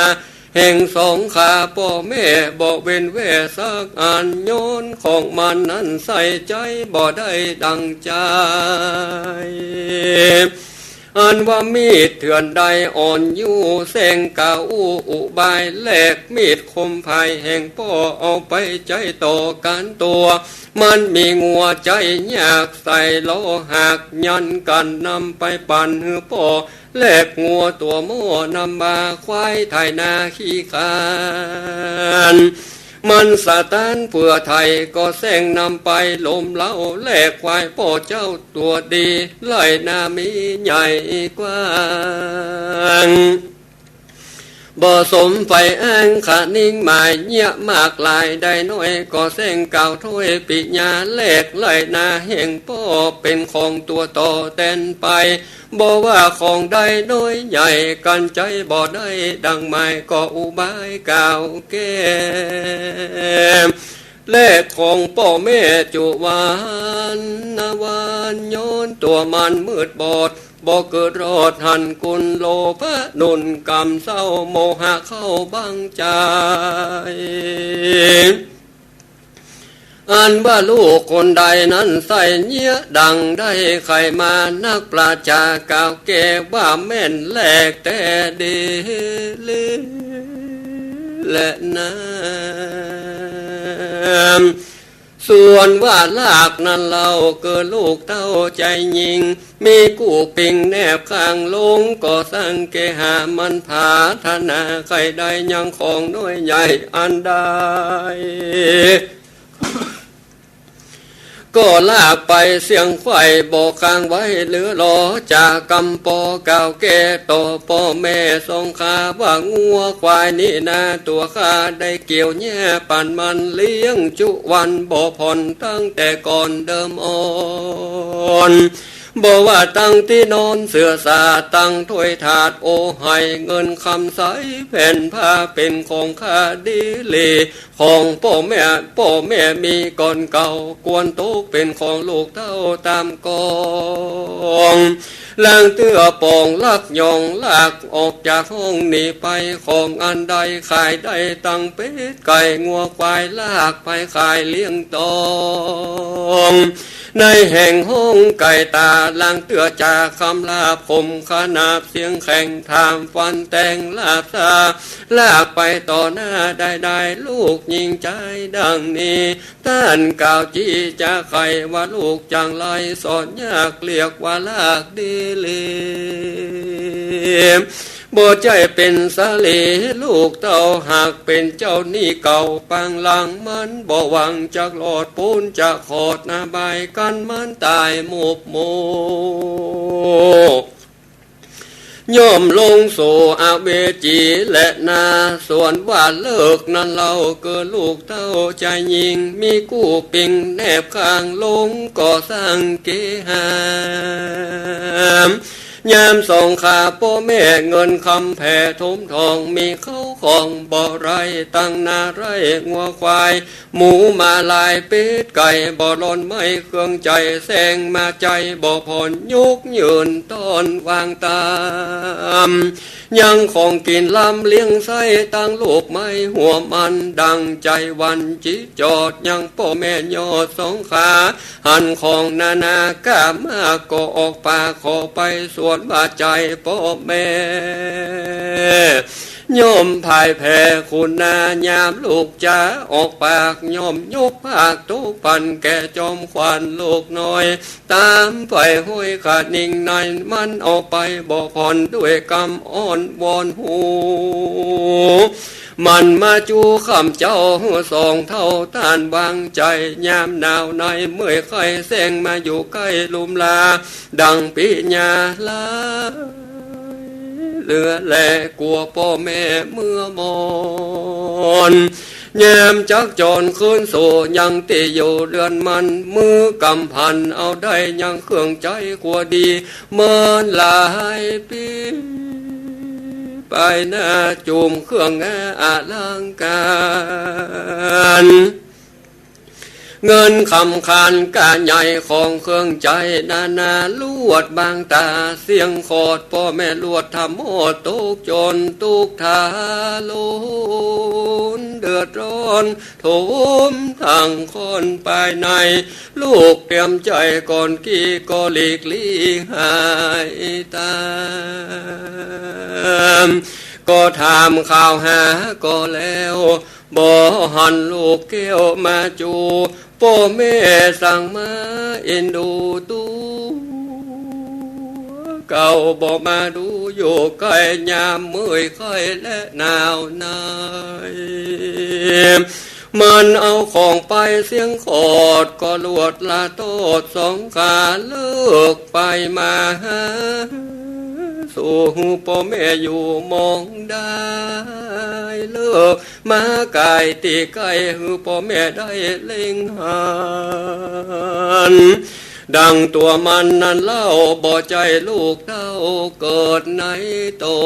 แห่งสงเคราะห์ป้อแม่บ่เว้นแว่สักอัน ย้อนของมันนั้นใส่ใจ๊บ่ได้ดังใจ๋ อันว่ามีดเถื่อนได้อ่อนอยู่ แสงกล่าวอู้อุบาย แลกมีดคมไพรแห่งป้อ เอาไปใจ๊ต่อก๋านตั๋ว มันมีงัวใจ๊ยาก ใส่ล้อหากยันกั๋นนำไปปั่นหื้อป้อ แลกงัวตั๋วหม้อนำมา ควายไถนาขี้คาน มันสะตานเปื้อไถ ก็แสงนำไปลมเล้า แลกควายป้อเจ้าตั๋วดี ไฮ่นามีใหญ่กว้าง บ่สมใฝ่อ้างคะนิงหมาย เยียะมากหลายได้น้อย ก็แสงกล่าวถ้อยปิญา แลกไฮ่นาแห่งป้อ เป๋นของตั๋วต่อแตนไป บ่ว่าของใดน้อยใหญ่ กั๋นใจ๊บ่ได้ดังหมาย ก็อุบายกล่าวแก้ แลกของป้อแม่จุวันนาวาน ย้อนตั๋วมันมืดบอด บ่เกิดรอดหันกุล โลภะหนุนกำเซ้า โมหะเข้าบังใจ๋ อันว่าลูกคนใดนั้นใส่เยียะดังได้ใค่มา นักปราชญ์กล่าวแก้ว่าแม่นแลแต๊ดีหลีแลนา ส่วนว่าลากนั้นเล่า คือลูกเต้าใจ๋ยิ่ง มีกู้ปิงแนบข้างลง ก็สังเกหามันผาถนาใค่ได้ยังของน้อยใหญ่อันใด ก็ลากไปเสี้ยงไขว่บ่ค้างไว้เหลือหลอ จากกำป้อกล่าวแก้ต่อป้อแม่สงเคราะห์ว่า งัวควายนี้นาตั๋วข้าได้เกี่ยวแย่ปั่นมันเลี้ยงจุวันบ่ผ่อนตั้งแต่ก่อนเดิมอ่อน บ่ว่าตั้งตี้นอนเสื่อสาด ตั้งถ้วยถาดโอไหเงินคำใสแผ่นผ้าเป๋นของข้าดีหลี ของป้อแม่ ป้อแม่มีก่อนเก่า ควรตกเป๋นของลูกเต้าต๋ามกอง ลางเตื้อป๋องลักหย่องลากออกจากห้องหนีไป ของอันใดขายได้ตังเป็ดไก่งัวควาย ลากไปขายเลี้ยงตอง ในแห่งห้องไก่ต๋า ลางเตื้อจาคำหลาบคมขนาบเสียงแข็ง ถามฟันแตงหลาบซา ลากไปต่อหน้าได้ได้ ลูกหญิงใจ๋ดังนี้ ต้านกล่าวจี้จาไขว่า ลูกจังไรสอนยาก เรียกว่าลากดี เล บ่ใจ้เป๋นสาลี ลูกเต้าหากเป๋นเจ้าหนี้เก่า ปางหลังมันบ่หวังจักรอดป๊น จะขอดอบาย กั๋นมันต๋ายหมกหมก ย่อมลงสู่อเวจีแลนา ส่วนว่าเลิกนั้นเล่า เกิดลูกเต้าจายญิง มีกู้ปิงแนบข้าง ลงก่อสร้างเกหา ยามสองขาป้อแม่ เงินคำแผ่ถมทอง มีเข้าของบ่ไร้ ตั้งนาไร่งัวควาย หมูหมาลาย เป็ดไก่บ่หล่อน ไม้เครื่องใจ๊แซงมาใจ๊บ่ผ่อน ยกยืนต้อนวางต๋าม ยังของกิ๋นลำเลี้ยงใส้ ตั้งลูกไม้หัวมัน ดั่งใจ๋หวั่นจิตจอด ยังป้อแม่ยอดสองขา หันของนานาก้ามาก ก็ออกปากขอไป ส่วนว่าใจ๋ป้อแม่ ย่อมพ่ายแพ้คุณนา ยามลูกจ๋าออกปาก ย่อมยกภาคตกปั๋น แก่จอมขวัญลูกน้อย ต๋ามไปห้อยขะนิงใน มันเอาไปบ่ผ่อน ด้วยกำอ้อนวอนฮู มันมาจู้ข้ามเจ้าสองเฒ่า ต้านวางใจ๋ ยามหนาวในเมื่อยไข้ แซงมาอยู่ใก้ลุมลา ดั่งปิญาหลาย เหลือแลกั๋วป้อแม่เมื่อมอน ยามจักจรคืนสู่ยังตี้อยู่เฮือนมัน มื้อกำพันเอาได้ยังเครื่องใจ๊ครัวดี เมินหลายปี๋ ไปหน้าจุ่มเครื่องแออลังก๋าร เงินคำคานก้าใหญ่ ของเครื่องใจ๊นานา ลวดบางต๋าเสี้ยงขอด ป้อแม่ลวดทำหมด ตกจนตุ๊กข์ทารุณ เดือดร้อนถมทั้งค่อนภายใน ลูกเตรียมใจ๋ก่อนกี้ ก็หลีกลี้หายต๋าม ก็ถามข่าวหาก็แล้ว บ่หันลูกแก้วมาจู้ ป้อแม่สั่งมาเอ็นดูตั๋วเก่า บ่มาดูอยู่ใก้ ยามเมื่อยไข้และหนาวใน มันเอาของไปเสี้ยงขอด ก็ลวดละตอดสองขา เลิกไปมาหาสู่ หื้อป้อแม่อยู่มองได้ เลิก มาก๋ายตี้ใก้ หื้อป้อแม่ได้เล็งหัน ดั่งตั๋วมันนั้นเล่า บ่ใจ้ลูกเต้าเกิดในต๋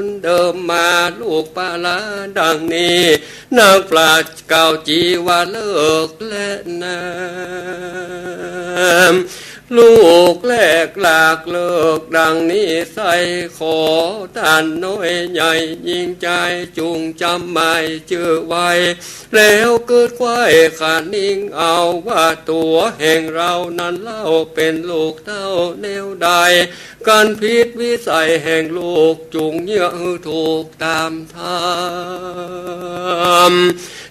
น เดิมมาลูกปาลาดั่งนี้ นักปราชญ์กล่าวจี๋ว่าเลิกและนาม ลูกแลกลากเลิกดั่งนี้ไส้ ขอต้านน้อยใหญ่ยิ่งใจ๋ จุ่งจ๋ำหมายจื้อไว้ แล้วกึ๊ดไขว้ขะนิงเอา ว่าตั๋วแห่งเฮานั้นเล่า เป๋นลูกเต้าแนวใด กั๋นผิดวิสัยแห่งลูก จุ่งเยียะหื้อถูกต๋ามธรรม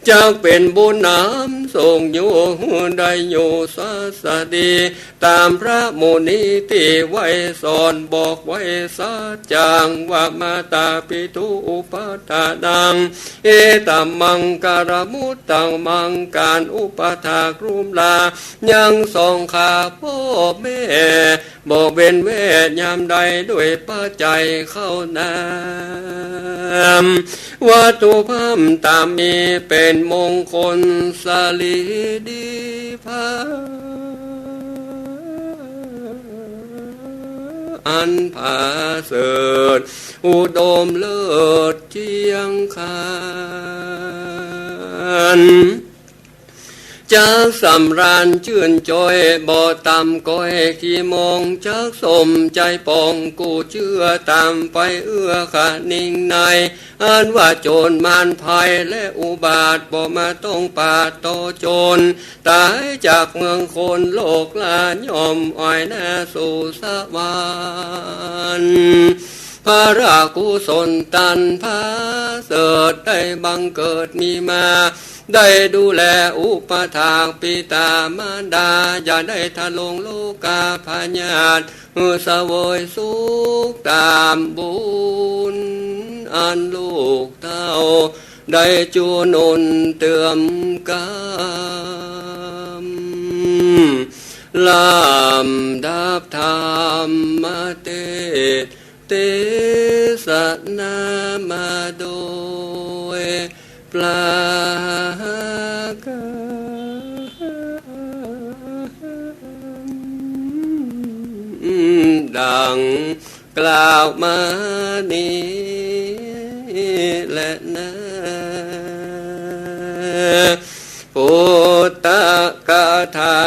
จักเป๋นบุญนำส่งอยู่ หื้อได้อยู่สัสดี ต๋ามพระมุนีตี้ไหว้สอน บอกไว้สัจจังว่า มาตาปิตุอุปัฏฐานัง เอตมังคลมุตตมัง ก๋านอุปถากลุ่มลา ยังสองข้าป้อแม่ บ่เว้นแว่ยามใด ด้วยปัจจัยข้าวน้ำ วัตถุพร่ำต๋ามมี เป๋นมงคลสะหลีดี ผ้าอันผาเสริฐ อุดมเลิศเจียงคาน จักสำราญจื้นจอย บ่ต่ำก้อยขี้มอง จักสมใจ๋ปอง กู้เจื้อต๋ามไปเอื้อขะนิงใน อันว่าโจรมารภัยและอุบาท บ่มาต้องปาดต่อโจร ต๋ายจากเมืองคน โลกลาย่อมอ้อยหน้าสู่สวรรค์ พระกุศลตันประเสริฐได้บังเกิดมีมา ได้ดูแลอุปถากปิตามารดา อย่าได้ทรงโรคาพยาธิ หื้อเสวยสุขต๋ามบุญอันลูกเต้าได้จุหนุนเติมกำ ลำดับธรรมเตสน์ เตสนามาโดยประก๋าร ดังกล่าวมานี้แลนา ปุตตกถา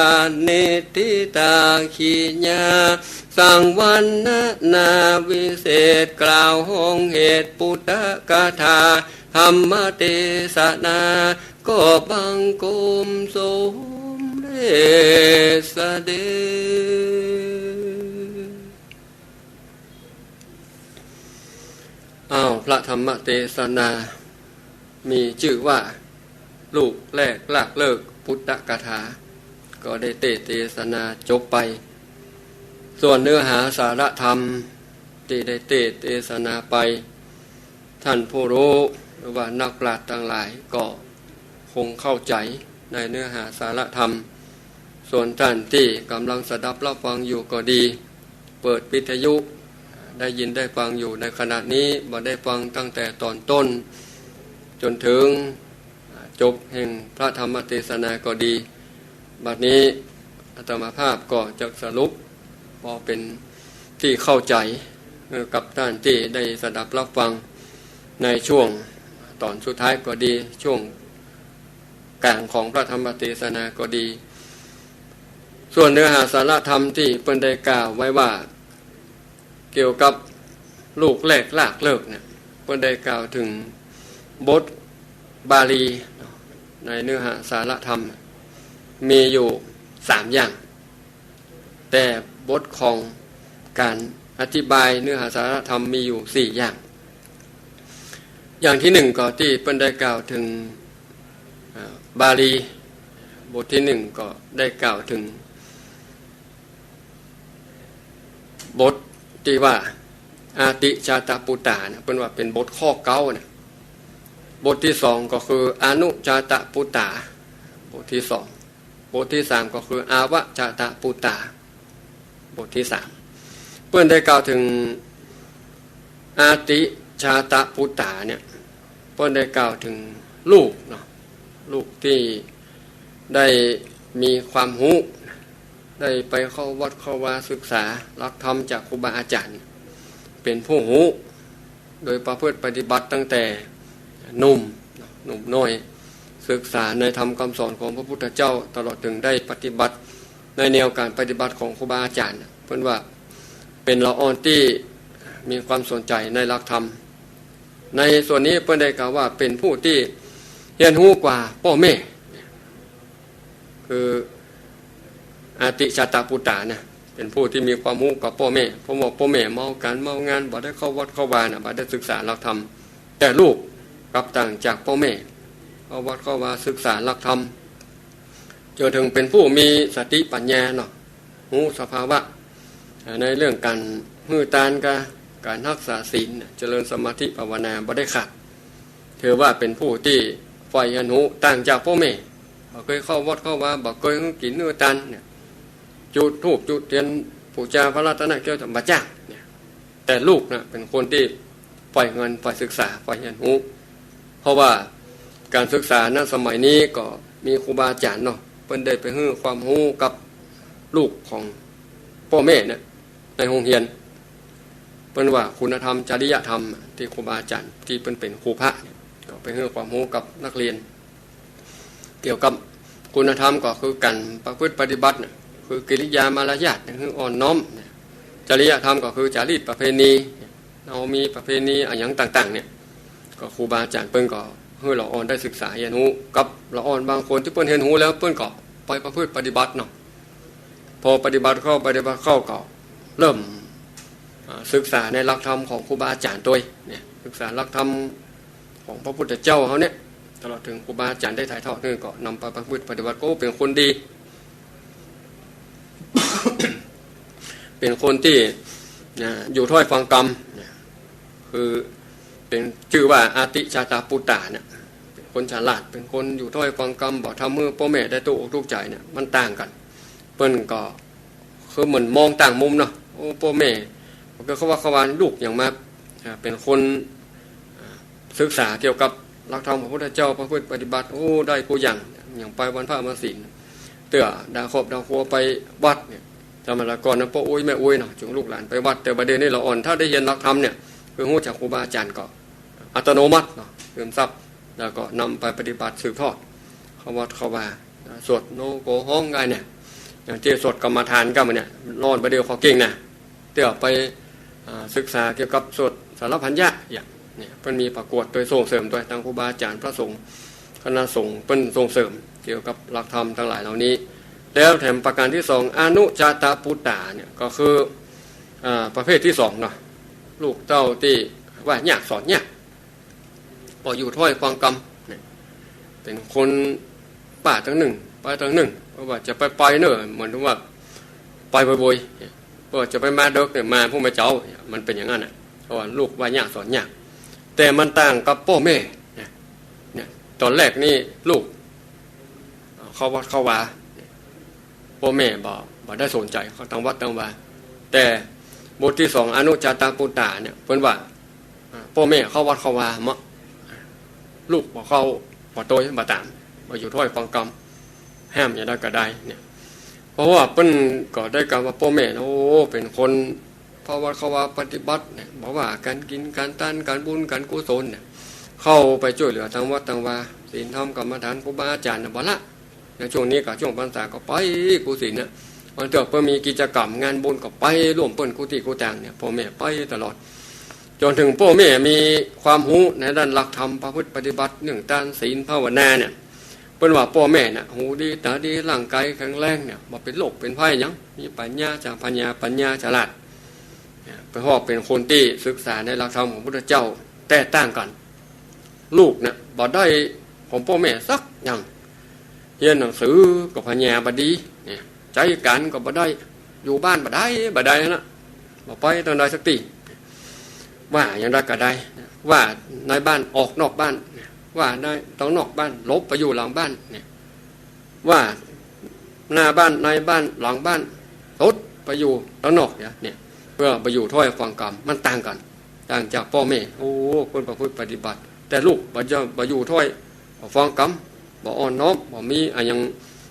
นิฏฐิตาขีญา สังวรรณนาวิเศษ กล่าวห้องเหตุปุตตกถา ธรรมเตสนา ก็บังคมสมเด็จเสด็จ อ้าว พระธรรมเตสนา มีจื้อว่า ลูกแรกรากเริกปุตตกถา ก็ได้เตสน์เตสนาจบไป ส่วนเนื้อหาสาระธรรมตี้ได้เตสน์เตสนาไป ท่านผู้ฮู้หรือว่านักปราชญ์ตังหลายก็คงเข้าใจ๋ในเนื้อหาสาระธรรม ส่วนต้านตี้ก่ำลังสดับรับฟังอยู่ก็ดี เปิดวิทยุได้ยินได้ฟังอยู่ในขณะนี้ บ่ได้ฟังตั้งแต่ต๋อนต้นจ๋นเถิงจบแห่งพระธรรมเตสนาก็ดี บัดนี้อาตมาภาพก็จะสรุป ปอเป๋นตี้เข้าใจ๋ เอ่อ กับต้านตี้ได้สดับรับฟังในช่วงต๋อนสุดท้ายก็ดี ช่วงก๋างของพระธรรมเตสนาก็ดี ส่วนเนื้อหาสาระธรรมตี้เปิ้นได้กล่าวไว้ว่า เกี่ยวกับลูกแรกรากเริกเนี่ย เปิ้นได้กล่าวเถิงบทบาลี ในเนื้อหาสาระธรรมมีอยู่สามอย่าง แต่บทของก๋านอธิบายเนื้อหาสาระธรรมมีอยู่สี่อย่าง อย่างตี้นึ่งก็ตี้เปิ้นได้กล่าวเถิง อ่า บาลี บทตี้นึ่งก็ได้กล่าวเถิง บทตี้ว่า อาติจาตปุตตานะ เปิ้นว่าเป๋นบทข้อเก๊านะ บทตี้สองก็คือ อนุจาตปุตตา บทตี้สอง บทตี้สามก็คือ อาวจาตปุตตา บทตี้สาม เปิ้นได้กล่าวเถิง อาติจาตปุตตาเนี่ย เปิ้นได้กล่าวเถิงลูกเนาะ ลูกตี้ได้มีความฮู้ ได้ไปเข้าวัดเข้าวาศึกษาหลักธรรมจากครูบาอาจ๋ารย์ เป๋นผู้ฮู้ โดยประพฤติปฏิบัติตั้งแต่หนุ่ม หนุ่มน้อย ศึกษาในธรรมคำสอนของพระพุทธเจ้า ตลอดเถิงได้ปฏิบัติในแนวก๋านปฏิบัติของครูบาอาจ๋ารย์ เปิ้นว่าเป๋นละอ่อนตี้มีความสนใจ๋ในหลักธรรม ในส่วนนี้เปิ้นได้กล่าวว่าเป๋นผู้ตี้เฮียนฮู้กว่าป้อแม่ คือ อาติจาตปุตตานะ เป๋นผู้ตี้มีความฮู้กว่าป้อแม่ เพราะว่าป้อแม่เมาก๋านเมางาน บ่ได้เข้าวัดเข้าวานะ บ่ได้ศึกษาหลักธรรม แต่ลูกกลับต่างจากป้อแม่ เข้าวัดเข้าวาศึกษาหลักธรรม จ๋นเถิงเป๋นผู้มีสติปัญญาเนาะ ฮู้สภาวะ ในเรื่องก๋านหื้อตานกา ก๋านฮักษาศีล เจริญสมาธิภาวนาบ่ได้ขาด ถือว่าเป๋นผู้ตี้ใฝ่เฮียนฮู้ต่างจากป้อแม่ บ่เกยเข้าวัดเข้าวา บ่เกยหื้อกิ๋นหื้อตานเนี่ย จุดธูปจุดเตียนปู๋จาพระรัตนตรัยบ่จ้างเนี่ย แต่ลูกนะเป๋นคนตี้ใฝ่เฮียน ใฝ่ศึกษา ใฝ่เฮียนฮู้ เพราะว่าก๋านศึกษาณสมัยนี้ก็มีครูบาอาจ๋ารย์เนาะ เปิ้นได้ไปหื้อความฮู้กับลูกของป้อแม่เนี่ย ในโฮงเฮียน เปิ้นว่าคุณธรรม จริยธรรม ตี้ครูบาอาจ๋ารย์ตี้เปิ้นเป๋นครูพระเนี่ย ก็ไปหื้อความฮู้กับนักเรียน เกี่ยวกับคุณธรรมก็คือก๋านประพฤติปฏิบัติน่ะ คือกิริยามารยาทเนี่ย หื้ออ่อนน้อมเนี่ย จริยธรรมก็คือจารีตประเพณี เฮามีประเพณีอะหยังต่างๆ เนี่ย ก็ครูบาอาจ๋ารย์เปิ้นก็หื้อละอ่อนได้ศึกษาเฮียนฮู้ กับละอ่อนบางคนตี้เปิ้นเฮียนฮู้แล้วเปิ้นก็ไปประพฤติปฏิบัติเนาะ พอปฏิบัติเข้า ปฏิบัติเข้าก็เริ่ม อ่า ศึกษาในหลักธรรมของครูบาอาจ๋ารย์ตวยเนี่ย ศึกษาหลักธรรมของพระพุทธเจ้าเฮาเนี่ย ตลอดเถิงครูบาอาจ๋ารย์ได้ถ่ายทอดหื้อ ก็นำไปประพฤติปฏิบัติ ก็เป๋นคนดี เป๋นคนตี้ นะ อยู่ถ้อยฟังกำ นะ คือเป๋นจื้อว่าอติจาตาปุตตาเนี่ย เป๋นคนฉลาด เป๋นคนอยู่ถ้อยฟังกำ บ่ทำหื้อป้อแม่ได้ตุ๊กอกตุ๊กใจ๋เนี่ย มันต่างกั๋น เปิ้นก็ คือเหมือนมองต่างมุมเนาะ โอ้ ป้อแม่ ก็เขาว่า เขาว่าลูกอย่างมา อ่า เป๋นคน อ่า ศึกษาเกี่ยวกับหลักธรรมของพระพุทธเจ้า ประพฤติปฏิบัติ โอ้ ได้กู้อย่าง อย่างไปวันพระมาศีล เตื้อดาครอบดาครัวไปวัดเนี่ย สมัยก่อนนะ ป้ออุ๊ยแม่อุ๊ยเนาะ จูงลูกหลานไปวัด แต่บ่าเดี่ยวนี้ละอ่อน ถ้าได้เฮียนหลักธรรมเนี่ย คือฮู้จักครูบาอาจ๋ารย์ก็อัตโนมัติเนาะ ซึมซับ แล้วก็นำไปปฏิบัติสืบทอด เข้าวัดเข้าวา สวดโนโกฮ้องได้เนี่ย อย่างตี้สวดกรรมฐานก็มันเนี่ย ร้อนบ่าเดี่ยวขอเก่งนะ เตื้อไป อ่า ศึกษาเกี่ยวกับสวดสารพัญญะอย่างเนี่ย เปิ้นมีประกวดตวยส่งเสริมตวย ตังครูบาอาจ๋ารย์พระสงฆ์ คณะสงฆ์เปิ้นส่งเสริมเกี่ยวกับหลักธรรมตังหลายเหล่านี้ แล้วแถมประก๋านตี้สอง อนุจาตาปุตตาเนี่ย ก็คือ อ่า ประเภทตี้สองเนาะ ลูกเต้าตี้ว่ายากสอนยาก บ่อยู่ถ้อยฟังกำเนี่ย เป๋นคนป้าตังนึ่ง ไปตังนึ่ง เพราะว่าจะไปไปเน่อ เหมือนว่าไปบ่อยๆ เนี่ย เพราะว่าจะไปมาเดิ็กเนี่ย มาผู้มาเจ๊าเนี่ย มันเป๋นอย่างนั้นน่ะ เพราะว่าลูกว่ายากสอนยาก แต่มันต่างกับป้อแม่เนี่ย เนี่ย ต๋อนแรกนี่ลูกเข้าวัดเข้าวา ป้อแม่บ่ บ่ได้สนใจ๋ เข้าตังวัดตังวา แต่บทตี้สอง อนุจาตาปุตตาเนี่ย เปิ้นว่า อ่า ป้อแม่เข้าวัดเข้าวาเมาะ ลูกบ่เข้า บ่ตวย บ่ต๋าม บ่อยู่ถ้อยฟังกำ ห้ามอย่างใดก็ได้เนี่ย เพราะว่าเปิ้นก็ได้กล่าวว่าป้อแม่นะ โอ้ เป๋นคนเข้าวัดเข้าวาปฏิบัติเนี่ย บ่ว่าก๋านกิ๋น ก๋านตาน ก๋านบุญ ก๋านกุศลเนี่ย เข้าไปจ้วยเหลือตังวัดตังวา ศีลธรรมกรรมฐานครูบาอาจ๋ารย์น่ะบ่ละ ในช่วงนี้ก็ช่วงพรรษาก็ไปกู้ศีลน่ะ บางเตื้อเปิ้นมีกิจกรรมงานบุญก็ไปร่วมเปิ้นกู้ตี้กู้ตางเนี่ย ป้อแม่ไปตลอด จ๋นเถิงป้อแม่มีความฮู้ในด้านหลักธรรมประพฤติปฏิบัติ เรื่องตานศีลภาวนาเนี่ย เปิ้นว่าป้อแม่น่ะ หูดีต๋าดี ร่างก๋ายแข็งแรงเนี่ย บ่เป๋นโรคเป๋นภัยหยัง มีปัญญา จ๋ำปัญญา ปัญญาฉลาดเนี่ย เปิ้นว่าเป๋นคนตี้ศึกษาในหลักธรรมของพุทธเจ้า แตกต่างกั๋น ลูกเนี่ยบ่ได้ของป้อแม่สักอย่าง เฮียนหนังสือก็ปัญญาบ่ดีเนี่ย ใจ๊ก๋านก็บ่ได้ อยู่บ้านบ่ได้ บ่ได้นะ บ่ไปตังใดสักตี้ ว่าอย่างใดก็ได้ ว่าในบ้านออกนอกบ้าน ว่าในตังนอกบ้าน หลบไปอยู่หลังบ้านเนี่ย ว่าหน้าบ้าน ในบ้าน หลังบ้าน สุดไปอยู่ตังนอกเนี่ย เนี่ย เปื้อไปอยู่ถ้อยฟังกำ มันต่างกั๋น ต่างจากป้อแม่ โอ้ คนประพฤติปฏิบัติ แต่ลูกบ่จะ บ่อยู่ถ้อย บ่ฟังกำ บ่อ่อนน้อม บ่มีอะหยัง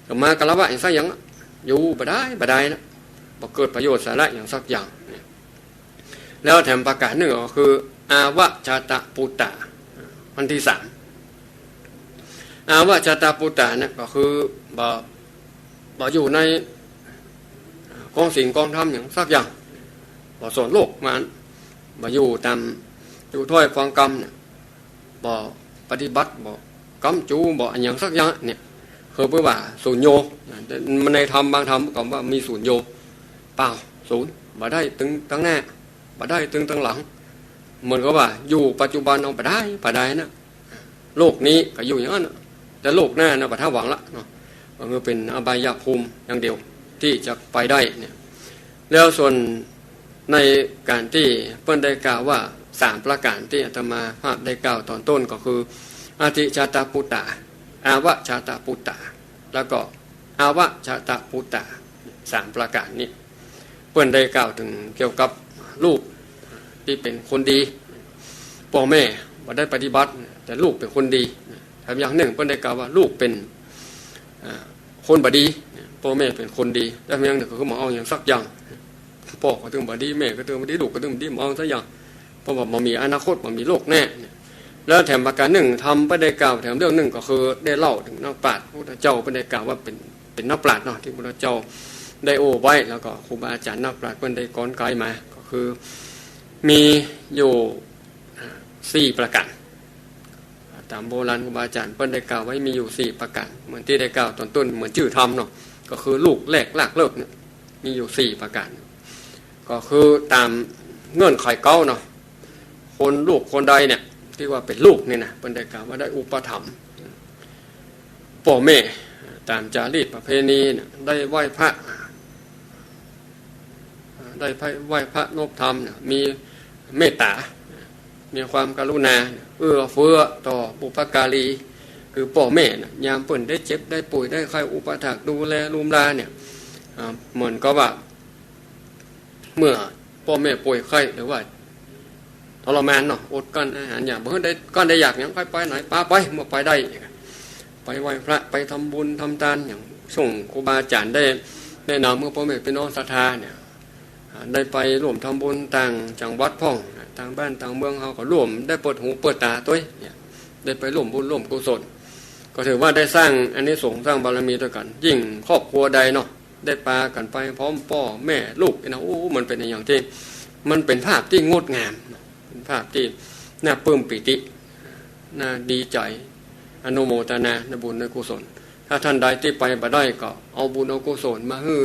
จะมาคารวะหยังสักอย่าง อยู่บ่ได้ บ่ได้นะ บ่เกิดประโยชน์สาระหยังสักอย่างเนี่ย แล้วแถมประก๋านนึ่งก็คือ อาวะจาตะปุตตา อันตี้สาม อาวะจาตะปุตตาเนี่ยก็คือบ่ บ่อยู่ในกองศีลกองธรรมหยังสักอย่าง บ่สนโลกมัน บ่อยู่ต๋าม อยู่ถ้อยฟังกำเนี่ย บ่ปฏิบัติ บ่กำจู บ่อะหยังสักอย่างเนี่ย คือเปิ้นว่าสูญโญ ในธรรมบางธรรมก็ว่ามีสูญโญ เปล่า สูญ บ่ได้ตึงตังหน้า บ่ได้ตึงตังหลัง เหมือนกับว่าอยู่ปัจจุบันเอาบ่ได้ บ่ได้นะ โลกนี้ก็อยู่อย่างนั้นน่ะ แต่โลกหน้านะบ่ทันหวังละเนาะ ก็คือเป๋นอบายภูมิอย่างเดียวตี้จะไปได้เนี่ย แล้วส่วนในก๋านตี้เปิ้นได้กล่าวว่าสามประก๋านตี้อาตมาภาพได้กล่าวต๋อนต้นก็คือ อติจาตาปุตตา อาวะจาตาปุตตา แล้วก็ อาวะจาตาปุตตา สามประก๋านนี้ เปิ้นได้กล่าวเถิงเกี่ยวกับลูกตี้เป๋นคนดี ป้อแม่บ่ได้ปฏิบัติ แต่ลูกเป๋นคนดี แถมอย่างนึ่งเปิ้นได้กล่าวว่าลูกเป๋น อ่า คนบ่ดี ป้อแม่เป๋นคนดี แถมอย่างนึ่งก็คือบ่เอาหยังสักอย่าง ป้อก็ตึงบ่ดี แม่ก็ตึงบ่ดี ลูกก็ตึงบ่ดี บ่เอาสักอย่าง เพราะว่าบ่มีอนาคต บ่มีโลกหน้าเนี่ย แล้วแถมประก๋านนึ่ง ธรรมเปิ้นได้กล่าวแถมเรื่องนึ่งก็คือได้เล่าเถิงนักปราชญ์ พระพุทธเจ้าเปิ้นได้กล่าวว่าเป๋น เป๋นนักปราชญ์เนาะ ตี้พระพุทธเจ้าได้โอ้ไว้ แล้วก็ครูบาอาจ๋ารย์นักปราชญ์เปิ้นได้ก๊อนไกลมา ก็คือมีอยู่ อ่า สี่ประก๋าน ต๋ามโบราณครูบาอาจ๋ารย์เปิ้นได้กล่าวไว้มีอยู่สี่ประก๋าน เหมือนตี้ได้กล่าวต๋อนต้น เหมือนจื้อธรรมเนาะ ก็คือลูกแรกลากเลิกเนี่ย มีอยู่สี่ประก๋าน ก็คือต๋าม เงื่อนไขเก๊าเนาะ คนลูกคนใดเนี่ย ตี้ว่าเป๋นลูกนี่นะ เปิ้นได้กล่าวว่าได้อุปถัมภ์ป้อแม่ ต๋ามจารีตประเพณีเนี่ย ได้ไหว้พระ ได้ไหว้พระนบธรรมเนี่ย มีเมตต๋า มีความกรุณา เอื้อเฟื้อต่อบุพการี คือป้อแม่เนี่ย ยามเปิ้นได้เจ็บได้ป่วยได้ไข้ อุปถัมภ์ดูแลลุมลาเนี่ย อ่า เหมือนกับว่า เมื่อป้อแม่ป่วยไข้หรือว่าทรมานเนาะ อดกลั้นอาหารอย่าง บ่ได้กลั้นได้อยากหยัง ใค่ไปไหนปาไป เมื่อไปได้ ไปไหว้พระ ไปทำบุญทำตาน อย่างส่งครูบาอาจ๋ารย์ได้แนะนำ เมื่อป้อแม่ปี้น้องศรัทธาเนี่ย อ่า ได้ไปร่วมทำบุญต่างจังหวัดพ่อง ต่างบ้านต่างเมือง เฮาก็ร่วมได้เปิดหูเปิดต๋าตวยเนี่ย ได้ไปร่วมบุญร่วมกุศล ก็ถือว่าได้สร้างอานิสงส์สร้างบารมีตวยกั๋น ยิ่งครอบครัวใดเนาะ ได้ปากั๋นไปพร้อมป้อแม่ลูกนี่นะ โอ้ มันเป๋นอะหยังตี้ มันเป๋นภาพตี้งดงาม เป๋นภาพตี้น่าปลื้มปีติ น่าดีใจ๋ อนุโมทนาในบุญในกุศล ถ้าต้านใดตี้ไปบ่ได้ก็เอาบุญเอากุศลมาหื้อ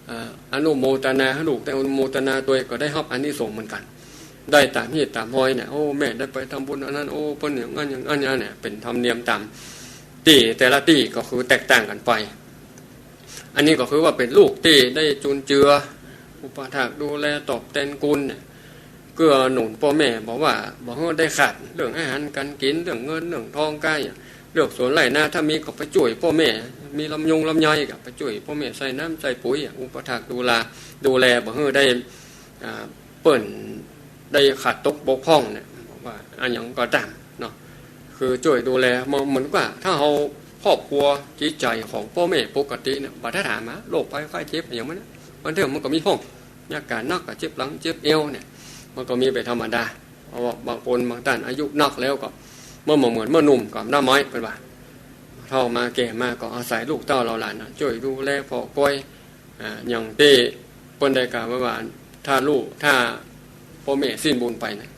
เอ่อ อนุโมทนา หื้อลูกได้อนุโมทนาตวย ก็ได้ฮับอานิสงส์เหมือนกั๋น ได้ต๋ามฮีตต๋ามฮอยเนี่ย โอ้ แม่ได้ไปทำบุญอันนั้น โอ้ เปิ้นอย่างนั้นอย่างนั้นเนี่ย เป๋นธรรมเนียมต๋ามตี้แต่ละตี้ก็คือแตกต่างกั๋นไป อันนี้ก็คือว่าเป๋นลูกตี้ได้จุนเจือ อุปถัมภ์ดูแลตอบแตนคุณเนี่ย เกื้อหนุนป้อแม่ บ่ว่า บ่หื้อได้ขาดเรื่องอาหารก๋านกิ๋น เรื่องเงินเรื่องทองก้าอย่าง เรื่องสวนไร่นา ถ้ามีก็ไปจ้วยป้อแม่ มีลำยงลำไยก็ไปจ้วยป้อแม่ใส่น้ำใส่ปุ๋ย อุปถัมภ์ดูแล ดูแล บ่หื้อได้ อ่า เปิ้นได้ขาดตกบกพร่องเนี่ย บอกว่าอะหยังก็ต๋ามเนาะ คือจ้วยดูแล เหมือน เหมือนกับถ้าเฮาครอบครัวจิตใจ๋ของป้อแม่ปกติเนี่ย บ่ได้ถามหาโรคภัยไข้เจ็บอะหยังมันนะ บางเตื้อมันก็มีพ่อง มีอาก๋ารหนักก็เจ็บหลังเจ็บเอวเนี่ย มันก็มีเป๋นธรรมดา เพราะว่าบางคนบางต้านอายุหนักแล้วก็ มันบ่เหมือนเมื่อหนุ่มกับหน้าไม้ เปิ้นว่า เฒ่ามาแก่มาก็อาศัยลูกเต้าเหล่าหลานน่ะ จ้วยดูแลผ่อกอย อ่า อย่างตี้เปิ้นได้กล่าวไว้ว่า ถ้าลูก ถ้าป้อแม่สิ้นบุญไปนะ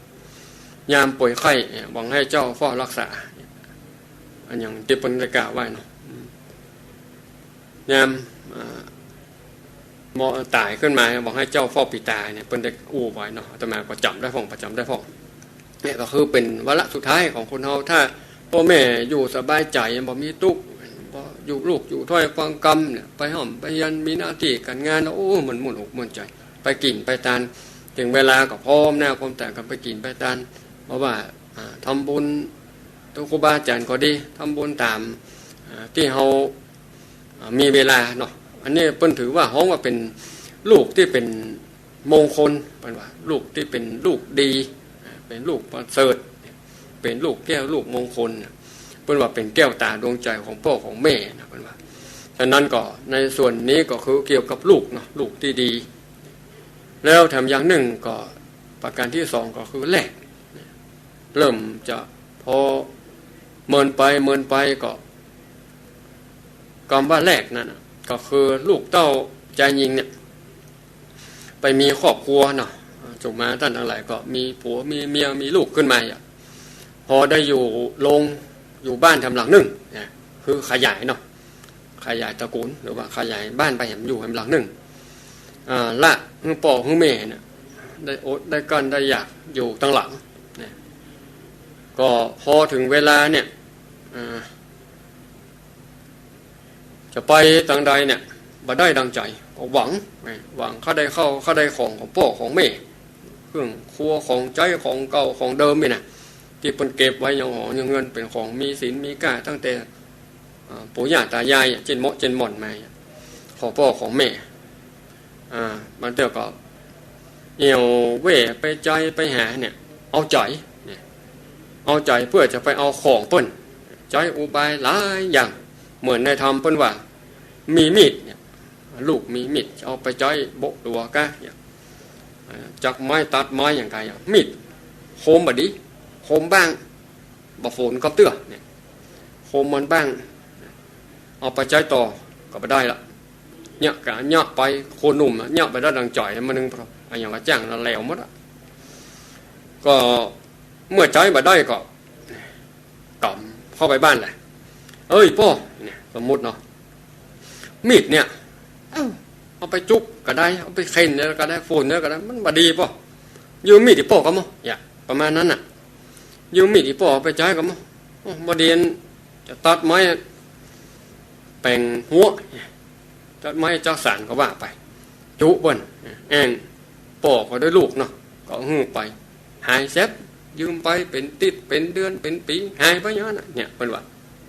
ยามป่วยไข้เนี่ย หวังให้เจ้าเฝ้ารักษา อะหยังตี้เปิ้นได้กล่าวไว้เนาะ อืม ยาม อ่า หมอต๋ายขึ้นมา หวังให้เจ้าเฝ้าปิดต๋าเนี่ย เปิ้นได้อู้ไว้เนาะ อาตมาก็จ๋ำได้พ่อง ประจ๋ำได้พ่อง เนี่ยก็คือเป๋นวาระสุดท้ายของคนเฮา ถ้าป้อแม่อยู่สบายใจ๋ บ่มีตุ๊กข์ บ่อยู่ลูกอยู่ถ้อยฟังกำเนี่ย ไปฮ่ำไปเฮียน มีหน้าตี้ก๋านงาน โอ้ มันม่วนอกม่วนใจ๋ ไปกิ๋นไปตาน เถิงเวลาก็พร้อมหน้าพร้อมต๋ากั๋นไปกิ๋นไปตาน เพราะว่า อ่า ทำบุญ ตวยครูบาอาจ๋ารย์ก็ดี ทำบุญต๋าม อ่า ตี้เฮา อ่า มีเวลาเนาะ อันนี้เปิ้นถือว่าฮ้องว่าเป๋นลูกตี้เป๋นมงคล เปิ้นว่าลูกตี้เป๋นลูกดี อ่า เป๋นลูกประเสริฐ เป๋นลูกแก้วลูกมงคล เปิ้นว่าเป๋นแก้วต๋าดวงใจ๋ของป้อของแม่นะ เปิ้นว่า ฉะนั้นก็ในส่วนนี้ก็คือเกี่ยวกับลูกเนาะ ลูกตี้ดี แล้วแถมอย่างนึ่งก็ประก๋านตี้สองก็คือแลก เริ่มจะพอเมินไปเมินไปก็ กำว่าแลกนั่นน่ะ ก็คือลูกเต้าจายญิงเนี่ย ไปมีครอบครัวเนาะ สุมาต้านตังหลายก็มีผัวมีเมียมีลูกขึ้นมาอ่ะ พอได้อยู่โรง อยู่บ้านแถมหลังนึ่งเนี่ย คือขยายเนาะ ขยายตระกูล หรือว่าขยายบ้านไปแหมอยู่แหมหลังนึ่ง อ่า ละหื้อป้อหื้อแม่เนี่ย ได้อดได้กลั้นได้อยากอยู่ตังหลังเนี่ย ก็พอเถิงเวลาเนี่ย อ่า จะไปตังใดเนี่ย บ่ได้ดังใจ๋ ก็หวัง หวังข้าได้ข้าวข้าได้ของของป้อของแม่ เครื่องครัวของใจ๊ของเก่าของเดิมนี่นะ ตี้เปิ้นเก็บไว้ยังหอยังเฮือน เป๋นของมีศีลมีก้าตั้งแต่ อ่า ปู่ย่าต๋ายายอะ เจ๊นเมาะเจ๊นหม่อนมาอะ ของป้อของแม่ อ่า บางเตื้อก็เอี่ยวเว่ยไปใจ๊ไปหาเนี่ย เอาใจ๋เนี่ย เอาใจ๋เปื้อจะไปเอาของเปิ้น ใจ๊อุบายหลายอย่าง เหมือนในธรรมเปิ้นว่า มีมีดเนี่ย ลูกมีมีด เอาไปใจ๊โบะตั๋วก้าเนี่ย อ่า จักไม้ตัดไม้อย่างใดอะ มีด คมบ่ดี คมบ้าง บ่ฝนกับเตื้อเนี่ย คมมันบ้าง เอาไปใจ๊ต่อก็บ่ได้ละ เยียะกะเยียะไป คนหนุ่มอะ เยียะไปได้ดังใจ๋ มื้อนึ่งอะหยังก็จ้างละแหลวหมดอะ ก็เมื่อใจ๊บ่ได้ก็ กำเข้าไปบ้านแหละ เอ้ยป้อ เนี่ย สมมุติเนาะ มีดเนี่ย เอ้า เอาไปจุ๊บก็ได้ เอาไปเข็นแล้วก็ได้ ฝนแล้วก็ได้ มันบ่ดีป้อ ยืมมีดอี่ป้อก่อมอ อย่างประมาณนั้นน่ะ ยืมมีดอี่ป้อไปใจ๊ก่อมอ โอ้ บ่ดีจะตัดไม้แป๋งหัว ตัดไม้จักสานก็ว่าไป จุเปิ้น แอ่งป้อก็ได้ลูกเนาะ ก็หื้อไป หายแซ็บ ยืมไปเป๋นติ๊ด เป๋นเดือน เป๋นปี๋ หายไปอย่างนั้นน่ะ เนี่ย เปิ้นว่า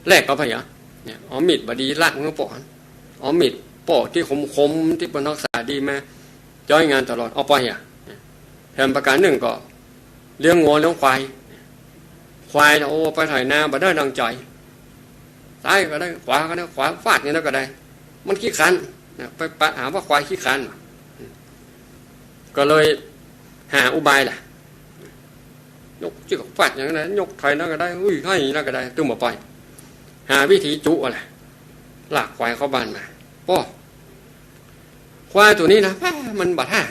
แลกเอาไปเหรอ เนี่ย เอามีดบ่ดีลากหื้อป้อ เอามีดป้อตี้คมๆ ตี้เปิ้นฮักษาดีมา จ้อยงานตลอด เอาไปอ่ะ แถมประการนึ่งก็เลี้ยงงัวเลี้ยงควาย ควายน่ะ โอ้ ไปไถนาบ่ได้ดังใจ๋ ซ้ายก็ได้ ขวาก็ได้ ขวาฟาดอย่างนั้นก็ได้ มันขี้คร้านนะ ไปปะหาว่าควายขี้คร้าน ก็เลยหาอุบายล่ะ ยกเจื้อกฟาดอย่างนั้นนะ ยกไถนั้นก็ได้ อุ้ย ไห้นั้นก็ได้ ตึงบ่ไป หาวิธีจุเอาล่ะ ลากควายเข้าบ้านมา ป้อ ควายตั๋วนี้นะ แหม มันบ่ถ้า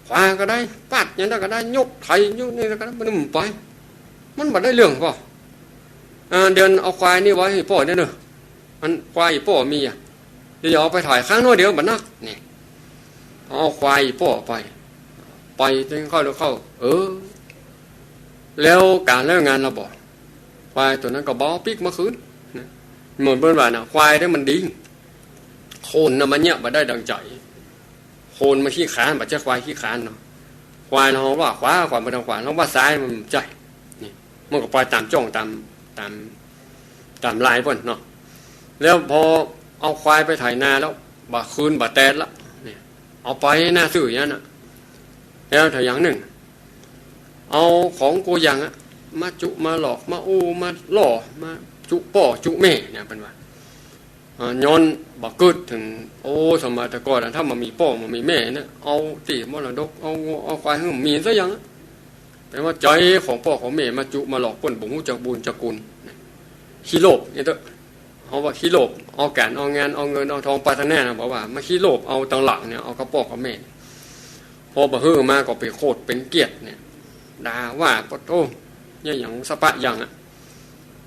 ขวาก็ได้ ฟาดอย่างนั้นก็ได้ ยกไถ ยกนี่ก็ได้ มันบ่ไป มันบ่ได้เรื่องป้อ อ่า เดี๋ยวเอาควายนี่ไว้หื้อป้อเน่อ อันควายอี่ป้อมีอ่ะ เดี๋ยวเอาไปไถข้างน้อยเดียวบ่นัก นี่ เอาควายอี่ป้อไป ไปเถิงเข้าเถิงเข้า เออ แล้วก๋านแล้วงานละบ่ ควายตั๋วนั้นก็บ่ปิ๊กมาคืนนะ เหมือนเปิ้นว่าน่ะ ควายเนี่ยมันดี คนน่ะมันเยียะบ่ได้ดังใจ๋ คนมันขี้คร้าน บ่ใจ้ควายขี้คร้านเนาะ ควายเฮาว่าขวา ควายบ่ต้องขวา เฮาว่าซ้ายมันบ่ใจ้ นี่ มันก็ไปต๋ามจ้อง ต๋าม ต๋าม ต๋ามลายเปิ้นเนาะ แล้วพอเอาควายไปไถนาแล้ว บ่คืนบ่แตดละ นี่ เอาไปหน้าซื่ออย่างนั้นน่ะ แล้วถ้าอย่างนึ่ง เอาของกู้อย่างอะ มาจุมาหลอก มาอู้ มาล่อ มาจุป้อจุแม่เนี่ย เปิ้นว่า อ่า ย้อนบ่กึ๊ดเถิง โอ้ สมัยแต่ก่อนน่ะ ถ้าบ่มีป้อบ่มีแม่เนี่ย เอาตี้มรดก เอางัว เอาควายหื้อบ่มีสักอย่างอะ เป๋นว่าใจ๊ของป้อของแม่มาจุมาหลอกเปิ้น บ่ฮู้จักบุญจักคุณ ขี้โลภเนี่ยเต๊อะ เฮาว่าขี้โลภ เอาก๋าน เอางาน เอาเงิน เอาทอง ปรารถนาน่ะ บ่ว่า มาขี้โลภ เอาตังหลังเนี่ย เอากับป้อกับแม่ พอบ่หื้อมาก็ไปโขดเป๋นเกลียดเนี่ย ด่าว่า ปะโธ่ เยียะหยังสะปะหยังอะ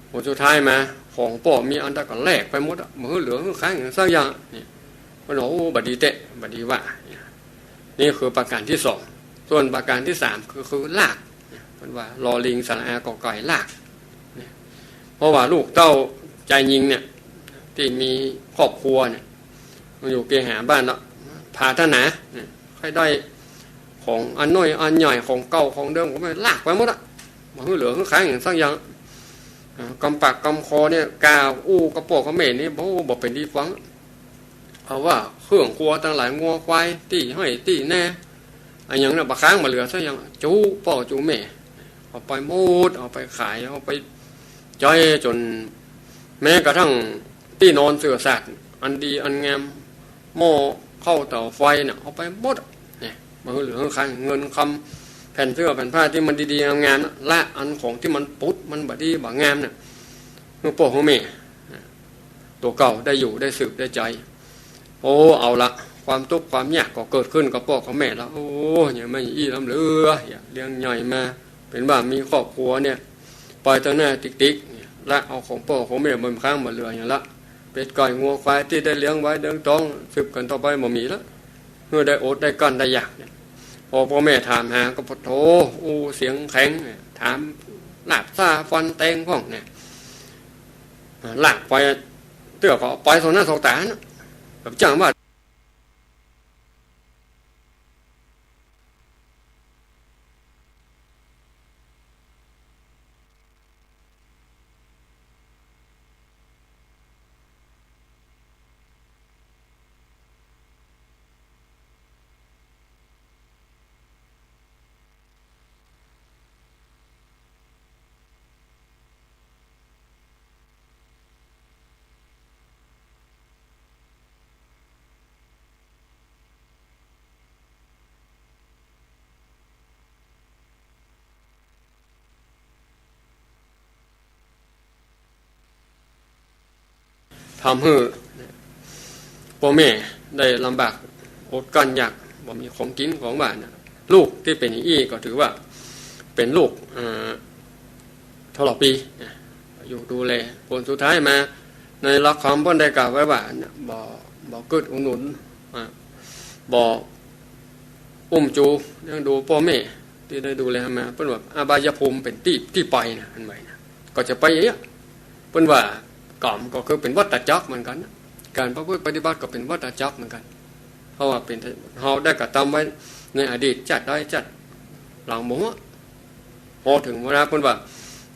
ผลสุดท้ายมา ของป้อมีอันใดก็แลกไปหมดอะ บ่หื้อเหลือหื้อค้างหยังสักอย่าง เนี่ย เปิ้นว่า โอ้ บ่ดีแต๊ บ่ดีว่า เนี่ย นี่คือประการตี้สอง ส่วนประการตี้สามคือ คือลาก เนี่ย เปิ้นว่า ลอลิง สระอา กอไก่ ลาก เนี่ย เพราะว่าลูกเต้าจายญิงเนี่ย ตี้มีครอบครัวเนี่ย มาอยู่เกหาบ้านแล้ว ผาถนาเนี่ย ใค่ได้ของอันน้อยอันใหญ่ ของเก่าของเดิมก็ไปลากไปหมดอะ บ่หื้อเหลือหื้อค้างหยังสักอย่าง อ่า กำปากกำคอเนี่ย ก้าอู้กับป้อกับแม่นี่ บ่ บ่เป๋นดีฟัง เอาว่าเครื่องครัวตังหลาย งัวควาย ตี้ไฮ่ตี้นา อะหยังน่ะ บ่ค้างบ่เหลือสักอย่าง จุป้อจุแม่ เอาไปหมด เอาไปขาย เอาไปใจ๊จ๋น แม้กระทั่งตี้นอนเสื่อสาด อันดีอันงาม หม้อข้าวเต๋าไฟเนี่ย เอาไปหมด เนี่ย บ่หื้อเหลือหื้อค้าง เงินคำ แผ่นเสื้อแผ่นผ้าตี้มันดีๆ งามๆ น่ะ ละอันของตี้มันปุด มันบ่ดีบ่งามน่ะ หื้อป้อหื้อแม่ ตั๋วเก่าได้อยู่ได้สืบได้ใจ๊ โอ้ เอาละ ความตุ๊กข์ความยากก็เกิดขึ้นกับป้อกับแม่ละ โอ้ ยังไม่อี้ล้ำเหลือ เลี้ยงใหญ่มา เป๋นว่ามีครอบครัวเนี่ย ไปตังหน้าติ๊กๆ เนี่ย ละเอาของป้อของแม่บ่ค้างบ่เหลือหยังละ เป็ดไก่งัวควายตี้ได้เลี้ยงไว้เลี้ยงตอง สืบกั๋นต่อไปบ่มีละ หื้อได้อดได้กลั้นได้อยากเนี่ย พอป้อแม่ถามหาก็ปะโธ่ อู้เสียงแข็งเนี่ย ถามลาบซ่าฟันแตงพ่องเนี่ย ลากไป เตื้อก็ไปส่องหน้าส่องต๋าน่ะ แบบจ้างว่า ทำหื้อป้อแม่ได้ลำบากอดกลั้นยาก บ่มีของกิ๋นของหว่านน่ะ ลูกตี้เป๋นอย่างอี้ก็ถือว่าเป๋นลูก อ่า ทรพีนะ อยู่ดูแล ผลสุดท้ายมา ในหลักธรรมเปิ้นได้กล่าวไว้ว่าเนี่ย บ่ บ่กึ๊ดอุดหนุน อ่า บ่อุ้มจูเลี้ยงดูป้อแม่ ตี้ได้ดูแลมา เปิ้นว่าอบายภูมิเป๋นตี้ ตี้ไปนะ อันใหม่นะ ก็จะไปอย่างเงี้ย เปิ้นว่าก๋รรมก็คือเป๋นวัฏจักรเหมือนกั๋นนะ ก๋านประพฤติปฏิบัติก็เป๋นวัฏจักรเหมือนกั๋น เพราะว่าเป๋น เฮาได้กระตำไว้ในอดีตจาติใดจาติหลังบ่ฮู้ พอเถิงเวลาเปิ้นว่า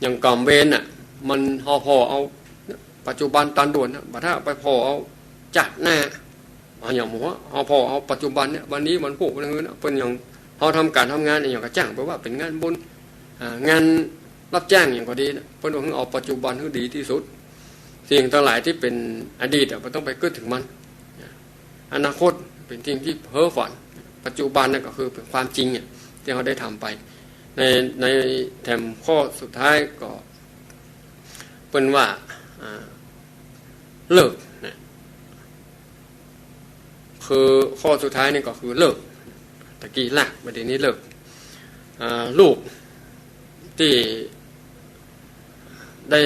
อย่างก๋รรมเวรน่ะ มันเฮาผ่อเอาปัจจุบันตันด่วนนะ บ่ถ้าไปผ่อเอาจาติหน้า เอาอย่างหมู่ เฮาผ่อเอาปัจจุบันเนี่ย วันนี้วันพูกวันเงินนะ เปิ้นอย่างเฮาทำก๋านทำงานเนี่ย อย่างกระจ้าง แปลว่าเป๋นงานบุญ อ่า งานรับจ้างอย่างก็ดีนะ เปิ้นว่าหื้อเอาปัจจุบันหื้อดีตี้สุด สิ่งตังหลายตี้เป๋นอดีตอะ บ่ต้องไปกึ๊ดเถิงมัน อนาคตเป๋นสิ่งตี้เพ้อฝัน ปัจจุบันนั่นก็คือเป๋นความจริงเนี่ย ตี้เฮาได้ทำไป ใน ในแถมข้อสุดท้ายก็ เปิ้นว่า อ่า ฤกษ์นะ คือข้อสุดท้ายนี่ก็คือฤกษ์ ตะกี้ละ บัดนี้ฤกษ์ อ่า ลูกตี้ได้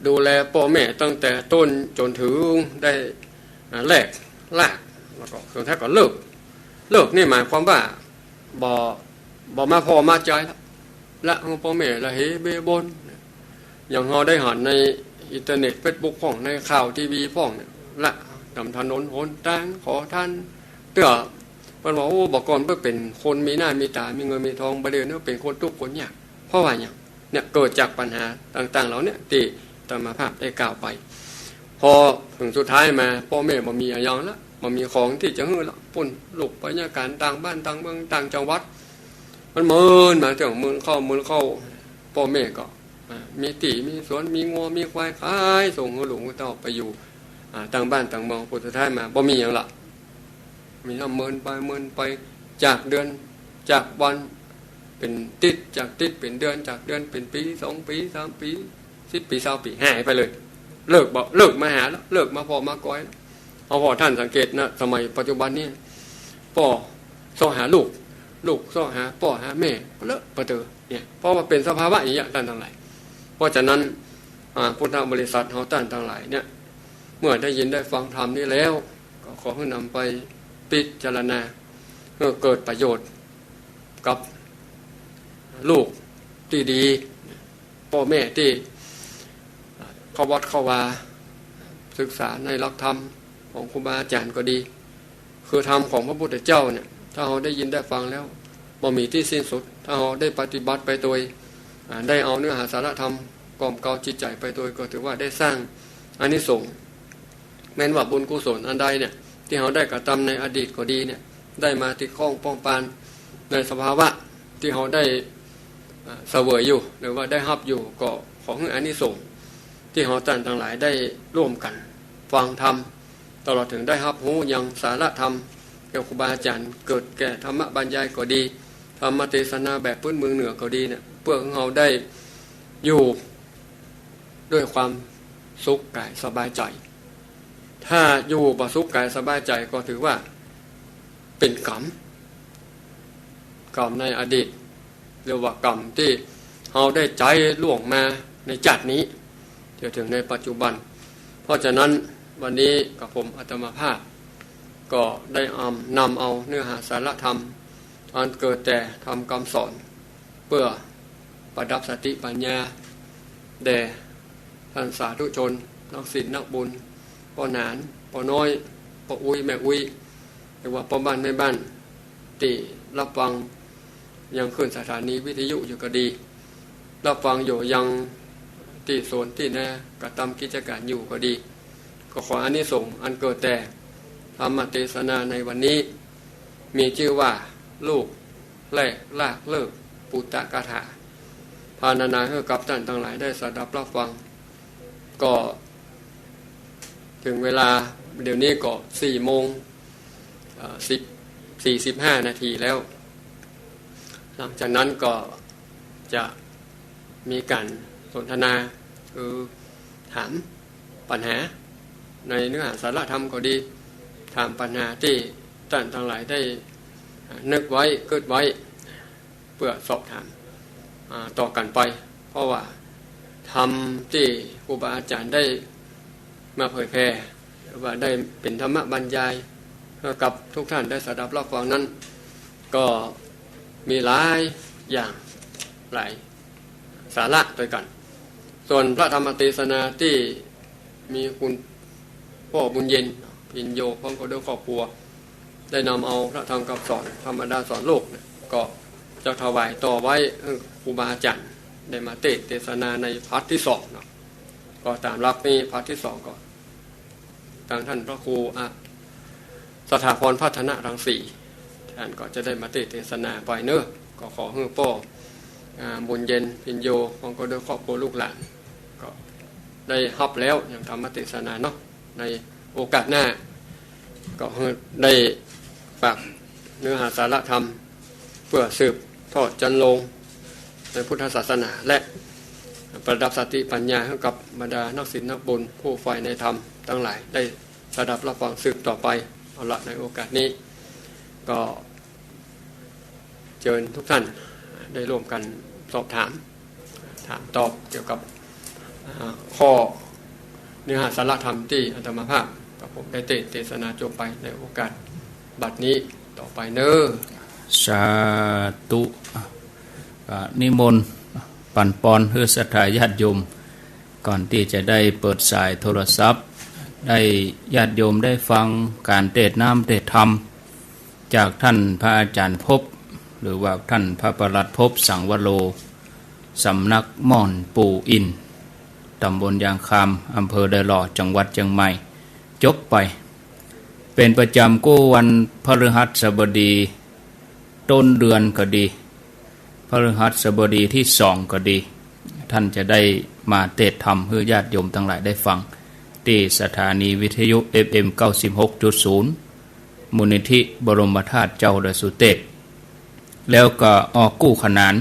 ดูแลป้อแม่ตั้งแต่ต้นจ๋นเถิงได้ อ่า แรกราก แล้วก็สุดท้ายก็ฤกษ์ ฤกษ์นี่หมายความว่า บ่ บ่มาผ่อมาใจ๋ละ ละหื้อป้อแม่ละเหเบบน อย่างเฮาได้หันในอินเทอร์เน็ต เฟซบุ๊กพ่อง ในข่าวทีวีพ่องเนี่ย ละต๋ามถนนหนตาง ขอทานเตื้อ เปิ้นว่า โอ้ บ่าก่อนเปิ้นเป๋นคนมีหน้ามีต๋า มีเงินมีทอง บ่าเดี่ยวนี้เป๋นคนตุ๊กข์คนยาก เพราะว่าหยัง เนี่ย เกิดจากปัญหาต่างๆ เหล่าเนี้ย ตี้อาตมาภาพได้กล่าวไป พอเถิงสุดท้ายมา ป้อแม่บ่มีอะหยังละ บ่มีของตี้จะหื้อละ ปุ้นลุกไปเยียะก๋านต่างบ้านต่างเมืองต่างจังหวัด มันเมินมาเถิงเมินเข้าเมินเข้า ป้อแม่ก็ อ่า มีตี้มีสวน มีงัวมีควายขาย ส่งหื้อลูกหื้อเต้าไปอยู่ อ่า ต่างบ้านต่างเมือง ผลสุดท้ายมา บ่มีหยังละ มีแต่เมินไปเมินไป จากเดือน จากวัน เป๋นติ๊ด จากติ๊ดเป๋นเดือน จากเดือนเป๋นปี๋ สองปี๋ สามปี๋ สิบปี๋ ซาวปี๋ หายไปเลย ฤกษ์บ่ ฤกษ์มาหาแล้ว ฤกษ์มาผ่อมาก๋อยแล้ว เอาผ่อท่านสังเกตนะ สมัยปัจจุบันนี้ ป้อเซาะหาลูก ลูกเซาะหาป้อหาแม่ เปลอะปะเต๋อเนี่ย เพราะว่าเป๋นสภาวะอย่างเงี้ย ต้านตังหลาย เพราะฉะนั้น อ่า พุทธบริษัทเฮาต้านตังหลายเนี่ย เมื่อได้ยินได้ฟังธรรมนี้แล้ว ก็ขอหื้อนำไปพิจารณา หื้อเกิดประโยชน์กับลูกตี้ดี ป้อแม่ตี้เข้าวัดเข้าวา ศึกษาในหลักธรรมของครูบาอาจ๋ารย์ก็ดี คือธรรมของพระพุทธเจ้าเนี่ย ถ้าเฮาได้ยินได้ฟังแล้ว บ่มีตี้สิ้นสุด ถ้าเฮาได้ปฏิบัติไปโตย อ่า ได้เอาเนื้อหาสาระธรรมกล่อมเกลาจิตใจ๋ไปโตย ก็ถือว่าได้สร้างอานิสงส์ แม้นว่าบุญกุศลอันใดเนี่ย ตี้เฮาได้กระตำในอดีตก็ดีเนี่ย ได้มาติดข้องป้องปานในสภาวะตี้เฮาได้ อ่า เสวยอยู่ หรือว่าได้ฮับอยู่ ก็ขอหื้ออานิสงส์ตี้เฮาต้านตังหลายได้ร่วมกั๋นฟังธรรม ตลอดเถิงได้ฮับฮู้ยังสาระธรรม เกี่ยวกับครูบาอาจ๋ารย์ เกิดแก่ธรรมบรรยายก็ดี ธรรมเตสนาแบบพื้นเมืองเหนือก็ดีเนี่ย เปื้อหื้อเฮาได้อยู่ด้วยความสุขก๋ายสบายใจ๋ ถ้าอยู่บ่สุขก๋ายสบายใจ๋ก็ถือว่าเป๋นกรรม กรรมในอดีต หรือว่ากรรมตี้เฮาได้ใจ๊ล่วงมาในจาตินี้ จนเถิงในปัจจุบัน เพราะฉะนั้นวันนี้กระผมอาตมาภาพ ก็ได้อำ นำเอาเนื้อหาสาระธรรม อันเกิดแต่ธรรมกำสอน เปื้อประดับสติปัญญา แด่ต้านสาธุชน นักศีลนักบุญ ป้อหนาน ป้อน้อย ป้ออุ๊ย แม่อุ๊ย หรือว่าป้อบ้านแม่บ้าน ตี้ฮับฟังยังคลื่นสถานีวิทยุอยู่ก็ดี ฮับฟังอยู่ยังตี้สวนตี้นา กระตำกิจก๋านอยู่ก็ดี ก็ขออานิสงส์อันเกิดแต่ธรรมเตสนาในวันนี้ มีจื้อว่าลูกแรกรากฤกษ์ปุตตกถา พรรณนาหื้อกับต้านตังหลายได้สดับฮับฟัง ก็เถิงเวลาเดี๋ยวนี้ก็สี่โมง เอ่อ สิบ สี่สิบห้านาทีแล้ว หลังจากนั้นก็จะมีก๋านสนทนา คือถามปัญหาในเนื้อหาสาระธรรมก็ดี ถามปัญหาตี้ต้านตังหลายได้นึกไว้ กึ๊ดไว้ เปื้อสอบถาม อ่า ต่อกั๋นไป เพราะว่าธรรมตี้ครูบาอาจ๋ารย์ได้มาเผยแผ่ หรือว่าได้เป๋นธรรมบรรยายหื้อกับทุกท่านได้สดับฮับฟังนั้น ก็มีหลาย อย่างหลายสาระตวยกั๋น ส่วนพระธรรมเตสนาตี้มีคุณป้อบุญเย็น พิญโญ พร้อมกับด้วยครอบครัว ได้นำเอาพระธรรมคำสอนธรรมดาสอนโลกเนี่ย ก็จะถวายต่อไว้หื้อครูบาอาจ๋ารย์ได้มาเตสน์เตสนาในพาร์ทตี้สองเนาะ ก็ต๋ามหลักนี้พาร์ทตี้สองก็ ตางต้านพระครู อ่ะ สถาพรพัฒนรังสี ต้านก็จะได้มาเตสน์เตสนาไปเนาะ ก็ขอหื้อป้อ อ่า บุญเย็น พิญโญ พร้อมกับด้วยครอบครัวลูกหลาน ก็ได้ฮับแล้วยังธรรมเตสนาเนาะ ในโอกาสหน้า ก็หื้อได้ฝากเนื้อหาสาระธรรม เปื้อสืบทอดจรรโลงในพุทธศาสนา และประดับสติปัญญาหื้อกับบรรดานักศีลนักบุญผู้ใฝ่ในธรรมตังหลายได้สดับรับฟังสืบต่อไป เอาละ ในโอกาสนี้ก็เจิญทุกท่านได้ร่วมกั๋นสอบถาม ถามตอบเกี่ยวกับ อ่า ข้อเนื้อหาสาระธรรมตี้อาตมาภาพกับผมได้เตสน์เตสนาจบไปในโอกาสบัดนี้ต่อไปเนาะ สาธุ อ่ะ นิมนต์ปั๋นปอนหื้อศรัทธาญาติโยม ก่อนตี้จะได้เปิดสายโทรศัพท์ ได้ญาติโยมได้ฟังก๋านเตสน์น้ำเตสน์ธรรม จากต้านพระอาจ๋ารย์ภพ หรือว่าต้านพระประหลัดภพ สังวโร สำนักม่อนปู่อิน ต๋ำบลยางคำ อำเภอดอยหล่อ จังหวัดเจียงใหม่ จบไป เป๋นประจ๋ำกู้วันพฤหัสบดี ต้นเดือนก็ดี พฤหัสบดีตี้สองก็ดี ต้านจะได้มาเตสน์ธรรมหื้อญาติโยมตังหลายได้ฟัง ตี้สถานีวิทยุ เอฟเอ็ม เก้าสิบหกจุดศูนย์ มูลนิธิบรมธาตุเจ้าดอยสุเตพ แล้วก็ออกกู้ขนาน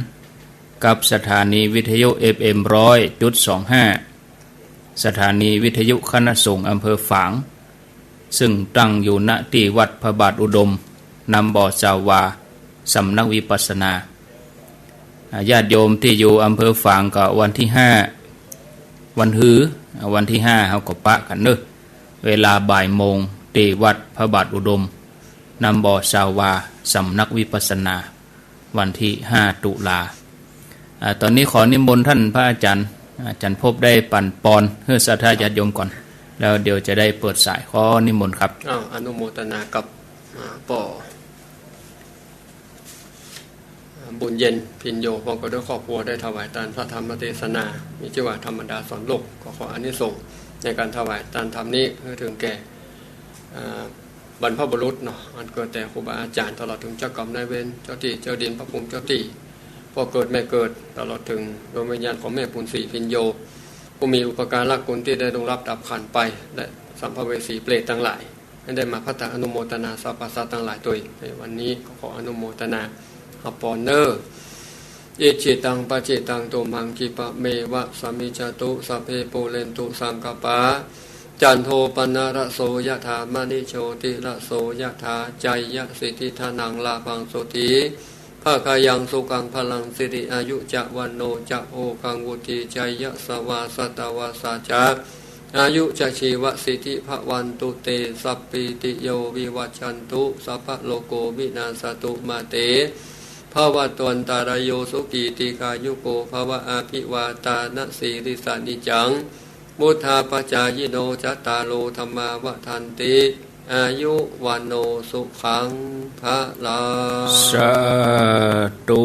กับสถานีวิทยุ เอฟเอ็ม ร้อยจุดสองห้า สถานีวิทยุคณะสงฆ์อำเภอฝาง ซึ่งตั้งอยู่ ณ ตี้วัดพระบาทอุดม นำบ่อซาวา สำนักวิปัสสนา อ่า ญาติโยมตี้อยู่อำเภอฝางก็วันตี้ห้า วันฮือ อ่า วันตี้ห้าเฮาก็ปะกั๋นเนาะ เวลาบ่ายโมง ตี้วัดพระบาทอุดม นำบ่อซาวา สำนักวิปัสสนา วันตี้ห้า ตุลา อ่า ต๋อนนี้ขอนิมนต์ต้านพระอาจ๋ารย์ อาจ๋ารย์ภพได้ปั๋นปอนหื้อศรัทธาญาติโยมก่อน แล้วเดี๋ยวจะได้เปิดสาย ขอนิมนต์ครับ อ้าว อนุโมทนากับ อ่า ป้อ อ่า บุญเย็น พิญโญ พร้อมกับด้วยครอบครัวได้ถวายตานพระธรรมเตสนา มีจื้อว่าธรรมดาสอนโลก ก็ขออานิสงส์ในก๋านถวายตานธรรมนี้หื้อเถิงแก่ อ่า บรรพบุรุษเนาะ อันเกิดแต่ครูบาอาจ๋ารย์ ตลอดเถิงเจ้ากรรมนายเวร เจ้าตี้เจ้าดิน พระภูมิเจ้าตี้ ป้อเกิดแม่เกิด ตลอดเถิงดวงวิญญาณของแม่บุญศรี พิญโญ ผู้มีอุปการะคุณตี้ได้ล่วงลับดับขันธ์ไป และสัมภเวสีเปรตตังหลาย หื้อได้มาภัตตาอนุโมทนาสรรพสัตว์ตังหลายตวย ในวันนี้ก็ขออนุโมทนาฮับปอนเนาะ Icchitaṃ patthitaṃ tumhaṃ khippameva samijjhatu, sabbe pūrentu saṅkappā, cando paṇṇaraso yathā, maṇi jotiraso yathā. Jayasiddhi dhanaṃ lābhaṃ, sotthi bhāgyaṃ sukhaṃ balaṃ, siri āyu ca vaṇṇo ca bhogaṃ vuḍḍhī ca yasavā, satavassā ca āyū ca jīvasiddhī bhavantu te. Sabbītiyo vivajjantu, sabbarogo vinassatu, mā te bhavatvantarāyo, sukhī dīghāyuko bhava. Abhivādanasīlissa niccaṃ vuḍḍhāpacāyino, cattāro dhammā vaḍḍhanti, āyu vaṇṇo sukhaṃ balaṃ. สาธุ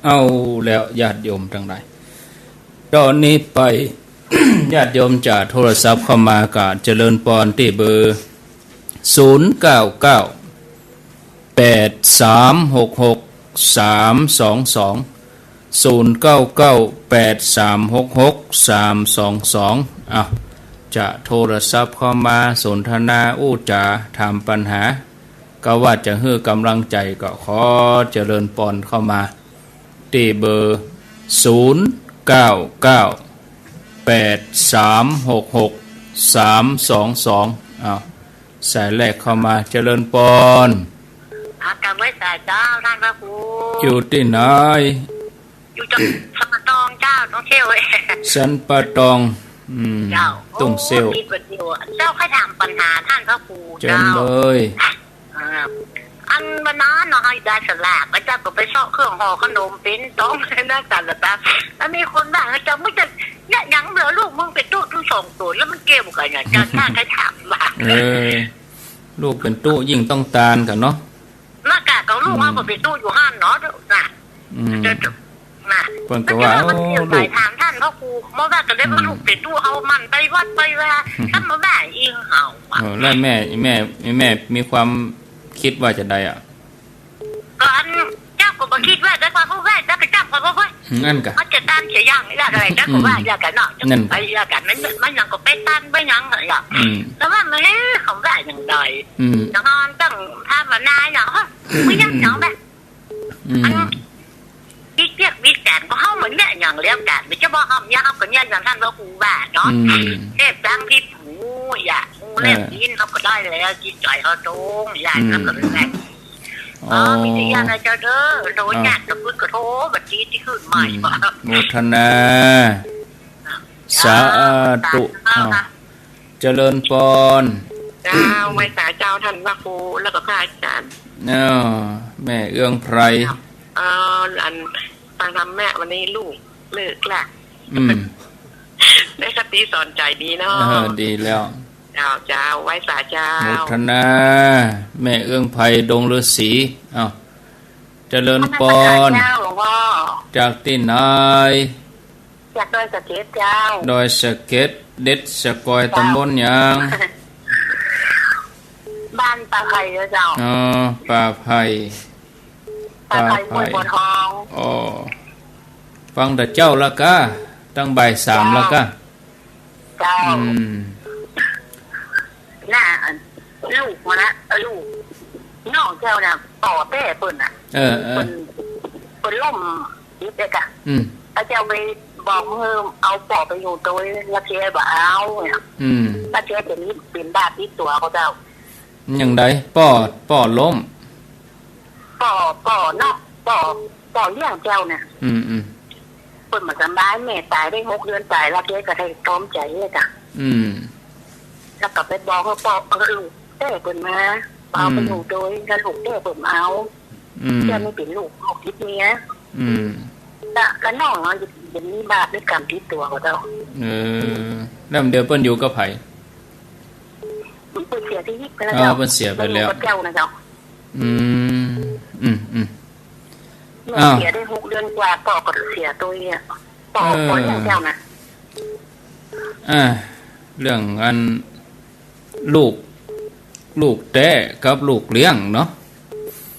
เอาแล้วญาติโยมตังหลาย ต๋อนนี้ไป ญาติโยมจะโทรศัพท์เข้ามาก็เจริญปอนตี้เบอร์ ศูนย์เก้าเก้า แปดสามหกหก สามสองสอง ศูนย์เก้าเก้า แปดสามหกหก สามสองสอง อ้าว จะโทรศัพท์เข้ามาสนทนาอู้จ๋าถามปัญหา ก็ว่าจะหื้อกำลังใจ๋ ก็ขอเจริญปอนเข้ามา ตี้เบอร์ ศูนย์เก้าเก้า แปดสามหกหก สามสองสอง อ้าว สายแรกเข้ามา เจริญปอน อ่ะ กราบไหว้สาเจ้าต้านพระครู อยู่ตี้ไหน อยู่จัง สันป่าตองเจ้า ต้องเที่ยว สันป่าตอง อืม เจ้า ต้องเที่ยว โอ้ ดีกว่าเที่ยว เจ้า ข้าถามปัญหาต้านพระครู เจิญ เจ้า เลย อ่า อันวันนั้นเนาะ เฮาได้สลาก แล้วเจ้าก็ไปเซาะเครื่องห่อขนมเป๋นต๋อง นั่นสารพัด แล้วมีคนว่า เฮ้ย เจ้า มึงจะเยียะหยังเหลือ ลูกมึงเป๋นตุ๊ตึงสองตั๋ว แล้วมันเกี่ยวกั๋นหยัง เจ้า ข้าใค่ถามว่า เออ ลูกเป๋นตุ๊ยิ่งต้องตานกั๋นเนาะ เนาะ กะ ก็ลูกเฮาก็เป๋นตุ๊อยู่หั้นเนาะ น่ะ อืม เจ้า น่ะ เปิ้นก็ว่า แล้วเจ้า มันเกี่ยว โอ้ ลูก สายถามต้านพระครู บ่ว่าก็ได้ อืม ว่าลูกเป๋นตุ๊ เฮาหมั่นไปวัดไปวา อืม ต้านบ่ว่าอิงเฮาอะ เออ แล้วแม่ แม่ แม่มีความกึ๊ดว่าจาใดอะ ก็อัน เจ้าก็บ่กึ๊ดว่า แต่ว่าผู้ว่าเจ้าไปจ้างเขาบ่เว้ย อืม อั้นกะ เขาจะตานเสียอย่างนี้ละอะไร เจ้าก็ว่า อืม อย่างกั๋นเนาะ นั่น ไปอย่างกั๋น มัน มันยังก็ไปตานไปอย่างเนาะ อืม แต่ว่ามัน เอ๊ะ เขาว่าอย่างใด อืม อย่างนั้นต้องภาวนาอย่าง เฮ้ย ไม่ยังอย่างแบบ อืม อัน วิเวียกวิจารณ์ก็เฮาเหมือนเนี่ยอย่างแล้วกั๋น ไม่ใช่ว่าเฮาเนี่ย เฮาก็เนี่ยอย่างต้านพระครูว่าเนาะ อืม เทพจังพิษหู อย่า หูแลบ เออ ลิ้น เฮาก็ได้แล้ว จิตใจ๋เฮาตรง อย่า อืม เฮาก็เลยไง อ๋อ อ๋อ มีแต่อย่างนะเจ้าเด้อ โทร อ่า ยากจะขึ้นก็โทร บัดนี้ตี้ขึ้นใหม่ อืม ว่ะ โมทนา สาธุ เจ้า อ้าว ค่ะ เจริญปอน เจ้า ไหว้สาเจ้าต้านพระครู แล้วก็พระอาจารย์ อ้าว แม่เอื้องไพร เอ่อ อัน ฟังธรรมแม่วันนี้ลูกเลิกละ อืม ได้คติสอนใจ๋ดีเนาะ เออ ดีแล้ว เจ้า เจ้า ไหว้สาเจ้า โมทนา แม่เอื้องไพร ดงฤๅษี อ้าว เจริญปอน นมัสการเจ้าหลวงพ่อ จากตี้ไหน จากดอยสะเก็ดเจ้า ดอยสะเก็ด เด็ดสะกอย เจ้า ตำบลหยัง บ้านป่าไผ่เจ้า อ๋อ ป่าไผ่ ป่าไผ่ ป่าไผ่ ห้วยบัวทอง อ๋อ ฟังแต่เจ๊าละก้า ตั้งบ่ายสามละก้า เจ้า อืม น่ะ ลูกมาละ ลูกน้องเจ้าน่ะ ป้อแต๊เปิ้นน่ะ เออ เออ เปิ้น เปิ้นล้ม อิดเด็กอะ อืม แล้วเจ้าไปบอกหื้อเอาป้อไปอยู่ตวย แล้วแกบ่เอาเนี่ย อืม แล้วแกเป๋น เป๋นบ้าติดตั๋วก็เจ้า อย่างใด ป้อ ป้อล้ม ป้อ ป้อเนาะ ป้อ ป้อเลี้ยงเจ้าเนี่ย อืม อืม เปิ้นบ่สำบาย แม่ต๋ายได้หกเดือนป๋าย แล้วแกก็ได้ตรอมใจ๋เนี่ยจ้ะ อืม แล้วก็ไปบอกหื้อป้อ เออ ลูกแต๊เปิ้นมา เอาไปอยู่ตวย แล้วลูกแต๊เปิ้นบ่เอา อืม เจ้านี่เป๋นลูก ลูกติดเมีย อืม กะ กะน้องเนาะ เดี๋ยวนี้บาปมีกรรมติดตั๋วก็เจ้า เออ แล้วเดี๋ยวเปิ้นอยู่กับใผ เปิ้นเสียชีวิตไปแล้ว อ๋อ เจ้า เปิ้นเสียไปแล้ว เปิ้นอยู่กับเจ้านะเจ้า อืม อืม อืม แม่ อ้าว เสียได้หกเดือนกว่า ป้อก็เสียตวยเนี่ย ป้อ เออ ป้อเลี้ยงเจ้านะ อ่า เรื่องอัน ลูก ลูกแต๊กับลูกเลี้ยงเนาะ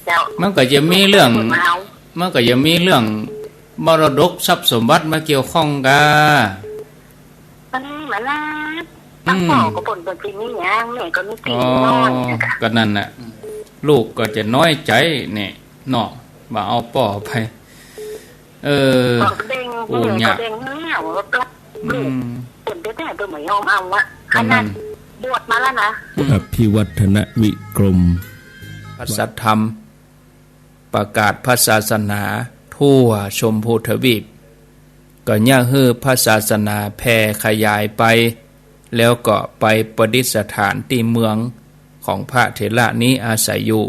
เจ้า มันก็จะมีเรื่อง เปิ้นมาเอา มันก็จะมีเรื่องมรดกทรัพย์สมบัติมาเกี่ยวข้องก้า มันมีมาละ อืม ป้อก็เปิ้น เปิ้นสิมีหยัง แม่ก็มีตี้น้อยนะ อ๋อ ก็นั่นน่ะ ลูกก็จะน้อยใจ๋เนี่ยเนาะ บ่เอาป้อไป เออ ก็แบ่ง โอ้ แม่ก็แบ่ง เนี่ย แล้วก็ อืม เปิ้นแต๊ๆ เปิ้นบ่ยอมเอาอะ ขนาดบวชมาแล้วนะ อืม อภิวัฒนวิกรม พระสัทธรรม ประกาศพระศาสนาทั่วชมพูทวีป ก็เยียะหื้อพระศาสนาแผ่ขยายไป แล้วก็ไปประดิษฐานตี้เมืองของพระเถระนี้อาศัยอยู่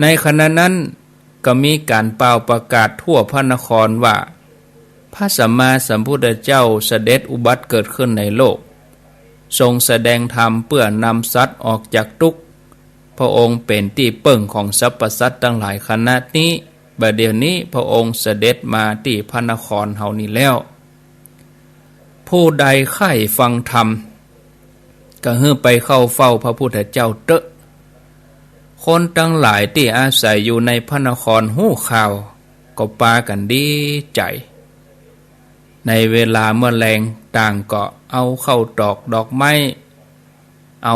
ในขณะนั้นก็มีก๋านป่าวประกาศทั่วพระนครว่า พระสัมมาสัมพุทธเจ้าเสด็จอุบัติเกิดขึ้นในโลก ทรงแสดงธรรมเพื่อนำสัตว์ออกจากทุกข์ พระองค์เป๋นตี้เปิ้งของสรรพสัตว์ตังหลาย ขณะนี้ บ่าเดี่ยวนี้พระองค์เสด็จมาตี้พระนครเฮานี้แล้ว ผู้ใดใค่ฟังธรรม ก็หื้อไปเข้าเฝ้าพระพุทธเจ้าเต๊อะ คนตังหลายตี้อาศัยอยู่ในพระนครฮู้ข่าว ก็ปากั๋นดีใจ๋ ในเวลาเมื่อแลงต่างก็เอาข้าวตอกดอกไม้ เอา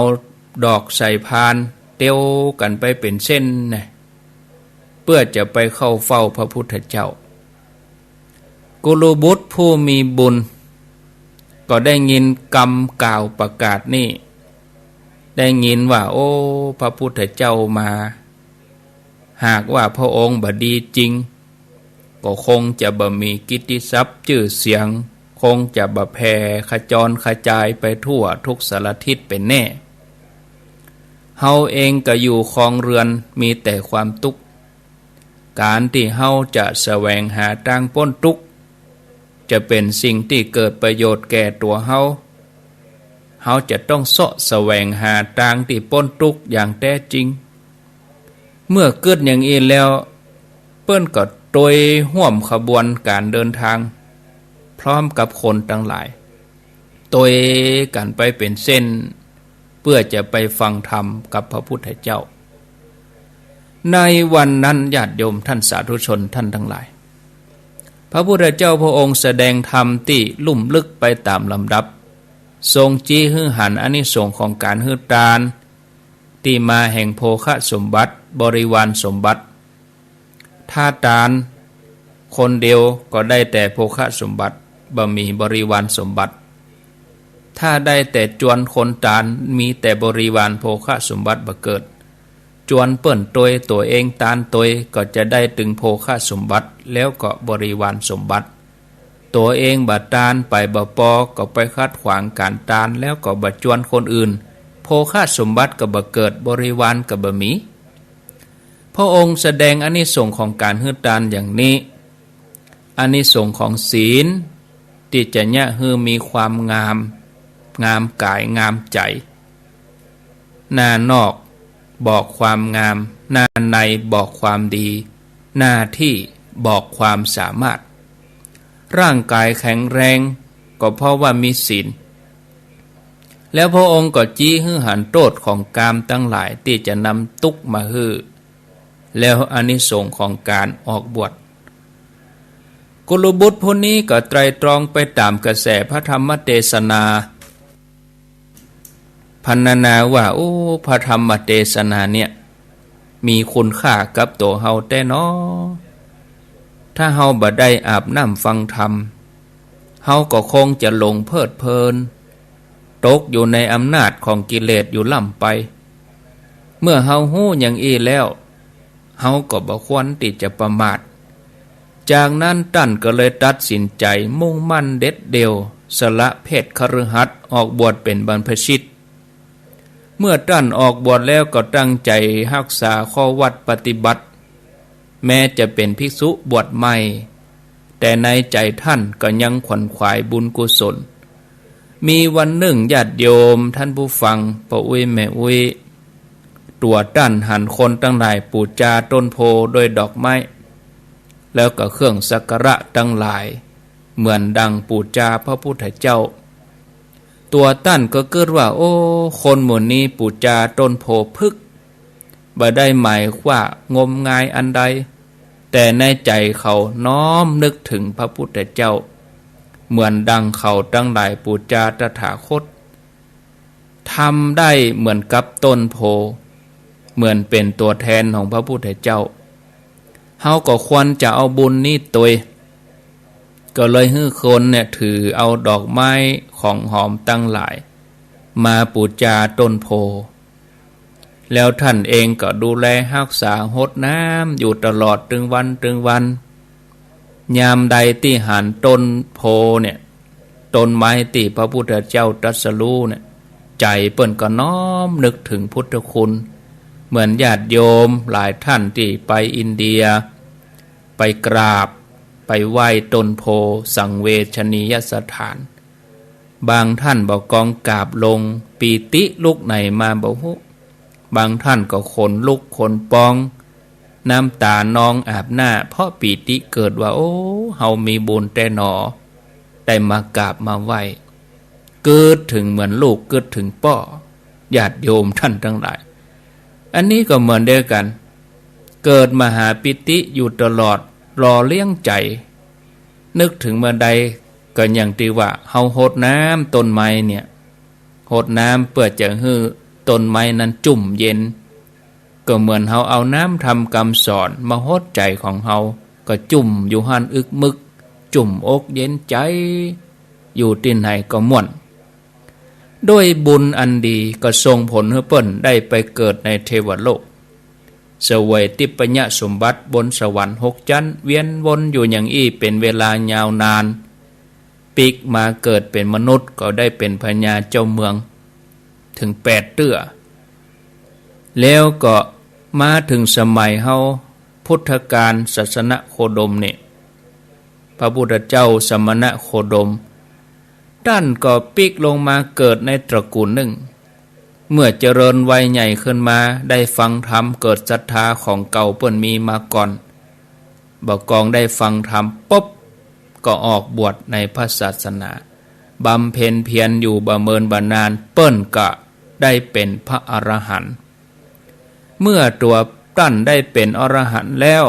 ดอกใส่พาน เตียวกั๋นไปเป๋นเส้นนะ เพื่อจะไปเข้าเฝ้าพระพุทธเจ้า กุลบุตรผู้มีบุญ ก็ได้ยินกำกล่าวประกาศนี้ ได้ยินว่า โอ้ พระพุทธเจ้ามา หากว่าพระองค์บ่ดีจริง ก็คงจะบ่มีกิตติศัพท์จื้อเสียง คงจะบ่แผ่ขจรขจายไปทั่วทุกสารทิศเป๋นแน่ เฮาเองก็อยู่ครองเรือนมีแต่ความตุ๊กข์ ก๋านตี้เฮาจะแสวงหาตางป๊นตุ๊กข์ จะเป๋นสิ่งตี้เกิดประโยชน์แก่ตั๋วเฮา เฮาจะต้องเซาะแสวงหาตางตี้ป๊นตุ๊กข์อย่างแต๊จริง เมื่อกึ๊ดอย่างอี้แล้ว เปิ้นก็ตวยฮ่วมขบวนก๋านเดินตาง พร้อมกับคนตังหลาย ตวยกั๋นไปเป๋นเส้น เปื้อจะไปฟังธรรมกับพระพุทธเจ้า ในวันนั้นญาติโยมท่านสาธุชนท่านตังหลาย พระพุทธเจ้าพระองค์แสดงธรรมตี้ลุ่มลึกไปต๋ามลำดับ ทรงจี๊หื้อหันอานิสงส์ของก๋านหื้อตาน ตี้มาแห่งโภคสมบัติบริวารสมบัติ ถ้าตานคนเดียวก็ได้แต่โภคสมบัติ บ่มีบริวารสมบัติ ถ้าได้แต่จวนคนตาน มีแต่บริวาร โภคสมบัติบ่เกิด จวนเปิ้นตวย ตั๋วเองตานตวย ก็จะได้ตึงโภคสมบัติ แล้วก็บริวารสมบัติ ตั๋วเองบ่ตานไปบ่ปอ ก็ไปขัดขวางก๋านตาน แล้วก็บ่จวนคนอื่น โภคสมบัติก็บ่เกิด บริวารก็บ่มี พระองค์แสดงอานิสงส์ของก๋านหื้อตานอย่างนี้ อานิสงส์ของศีลตี้จะเยียะหื้อมีความงาม งามก๋ายงามใจ๋ หน้านอกบอกความงาม หน้าในบอกความดี หน้าตี้บอกความสามารถ ร่างก๋ายแข็งแรงก็เพราะว่ามีศีล แล้วพระองค์ก็จี๊หื้อหันโต้ษของกามตังหลายตี้จะนำตุ๊กข์มาหื้อ แล้วอานิสงส์ของก๋านออกบวช กุลบุตรผู้นี้ก็ไตร่ตรองไปต๋ามกระแสพระธรรมเตสนา พรรณนาว่า โอ้ พระธรรมเตสนาเนี่ย มีคุณค่ากับตั๋วเฮาแต๊หนอ ถ้าเฮาบ่ได้อาบน้ำฟังธรรม เฮาก็คงจะหลงเพลิดเพลิน ตกอยู่ในอำนาจของกิเลสอยู่ล่ำไป เมื่อเฮาฮู้อย่างอี้แล้ว เฮาก็บ่ควรตี้จะประมาท จากนั้นต้านก็เลยตัดสินใจ๋มุ่งมั่นเด็ดเดี่ยว สละเพศคฤหัสถ์ออกบวชเป๋นบรรพชิต เมื่อต้านออกบวชแล้วก็ตั้งใจ๋ฮักษาข้อวัตรปฏิบัติ แม้จะเป๋นภิกษุบวชใหม่ แต่ในใจ๋ต้านก็ยังขวนขวายบุญกุศล มีวันนึ่งญาติโยมต้านผู้ฟัง ป้ออุ๊ยแม่อุ๊ย ตั๋วต้านหันคนตังหลายปู๋จาต้นโพธิ์ด้วยดอกไม้ แล้วก็เครื่องสักการะตังหลาย เหมือนดังปู๋จาพระพุทธเจ้า ตั๋วต้านก็กึ๊ดว่า โอ้ คนหมู่นี้ปู๋จาต้นโพธิ์พึกษ์ บ่ได้หมายว่างมงายอันใด แต่ในใจ๋เขาน้อมนึกเถิงพระพุทธเจ้า เหมือนดังเขาตังหลายปู๋จาตถาคต ทำได้เหมือนกับต้นโพธิ์ เหมือนเป๋นตั๋วแทนของพระพุทธเจ้า เฮาก็ควรจะเอาบุญนี้ตวย ก็เลยหื้อคนเนี่ยถือเอาดอกไม้ของหอมตังหลาย มาปู๋จาต้นโพธิ์ แล้วต้านเองก็ดูแลฮักษาฮดน้ำอยู่ตลอดตึงวันตึงวัน ยามใดตี้หันต้นโพธิ์เนี่ย ต้นไม้ตี้พระพุทธเจ้าตรัสรู้เนี่ย ใจ๋เปิ้นก็น้อมนึกเถิงพุทธคุณ เหมือนญาติโยมหลายต้านตี้ไปอินเดีย ไปกราบ ไปไหว้ต้นโพธิ์สังเวชนียสถาน บางต้านบ่กองกราบลง ปีติลุกไหนมาบ่ฮู้ บางต้านก็ขนลุกขนปอง น้ำตานองอาบหน้า เพราะปีติเกิดว่า โอ้ เฮามีบุญแต๊หนอ ได้มากราบมาไหว้ กึ๊ดเถิงเหมือนลูกกึ๊ดเถิงป้อ ญาติโยมต้านตังหลาย อันนี้ก็เหมือนเดียวกั๋น เกิดมหาปีติอยู่ตลอด หล่อเลี้ยงใจ๋ นึกเถิงเมื่อใดก็อย่างตี้ว่า เฮาฮดน้ำต้นไม้เนี่ย ฮดน้ำเปื้อจะหื้อต้นไม้นั้นจุ่มเย็น ก็เหมือนเฮาเอาน้ำธรรมกำสอนมาฮดใจ๋ของเฮา ก็จุ่มอยู่หั้นอึกมึก จุ่มอกเย็นใจ๋ อยู่ตี้ไหนก็ม่วน ด้วยบุญอันดีก็ส่งผลหื้อเปิ้นได้ไปเกิดในเทวโลก เสวยทิพยสมบัติบนสวรรค์หกจั๊น เวียนวนอยู่อย่างอี้เป๋นเวลายาวนาน ปิ๊กมาเกิดเป๋นมนุษย์ก็ได้เป๋นพญาเจ้าเมือง เถิงแปดเตื้อ แล้วก็มาเถิงสมัยเฮาพุทธกาลศาสนโคดมนี่ พระพุทธเจ้าสมณโคดม ต้านก็ปิ๊กลงมาเกิดในตระกูลนึ่ง เมื่อเจริญวัยใหญ่ขึ้นมา ได้ฟังธรรม เกิดศรัทธาของเก่าเปิ้นมีมาก่อน บ่ากองได้ฟังธรรมปุ๊บ ก็ออกบวชในพระศาสนา บำเพ็ญเพียรอยู่บ่เมินบ่นาน เปิ้นก็ได้เป๋นพระอรหันต์ เมื่อตั๋วต้านได้เป๋นอรหันต์แล้ว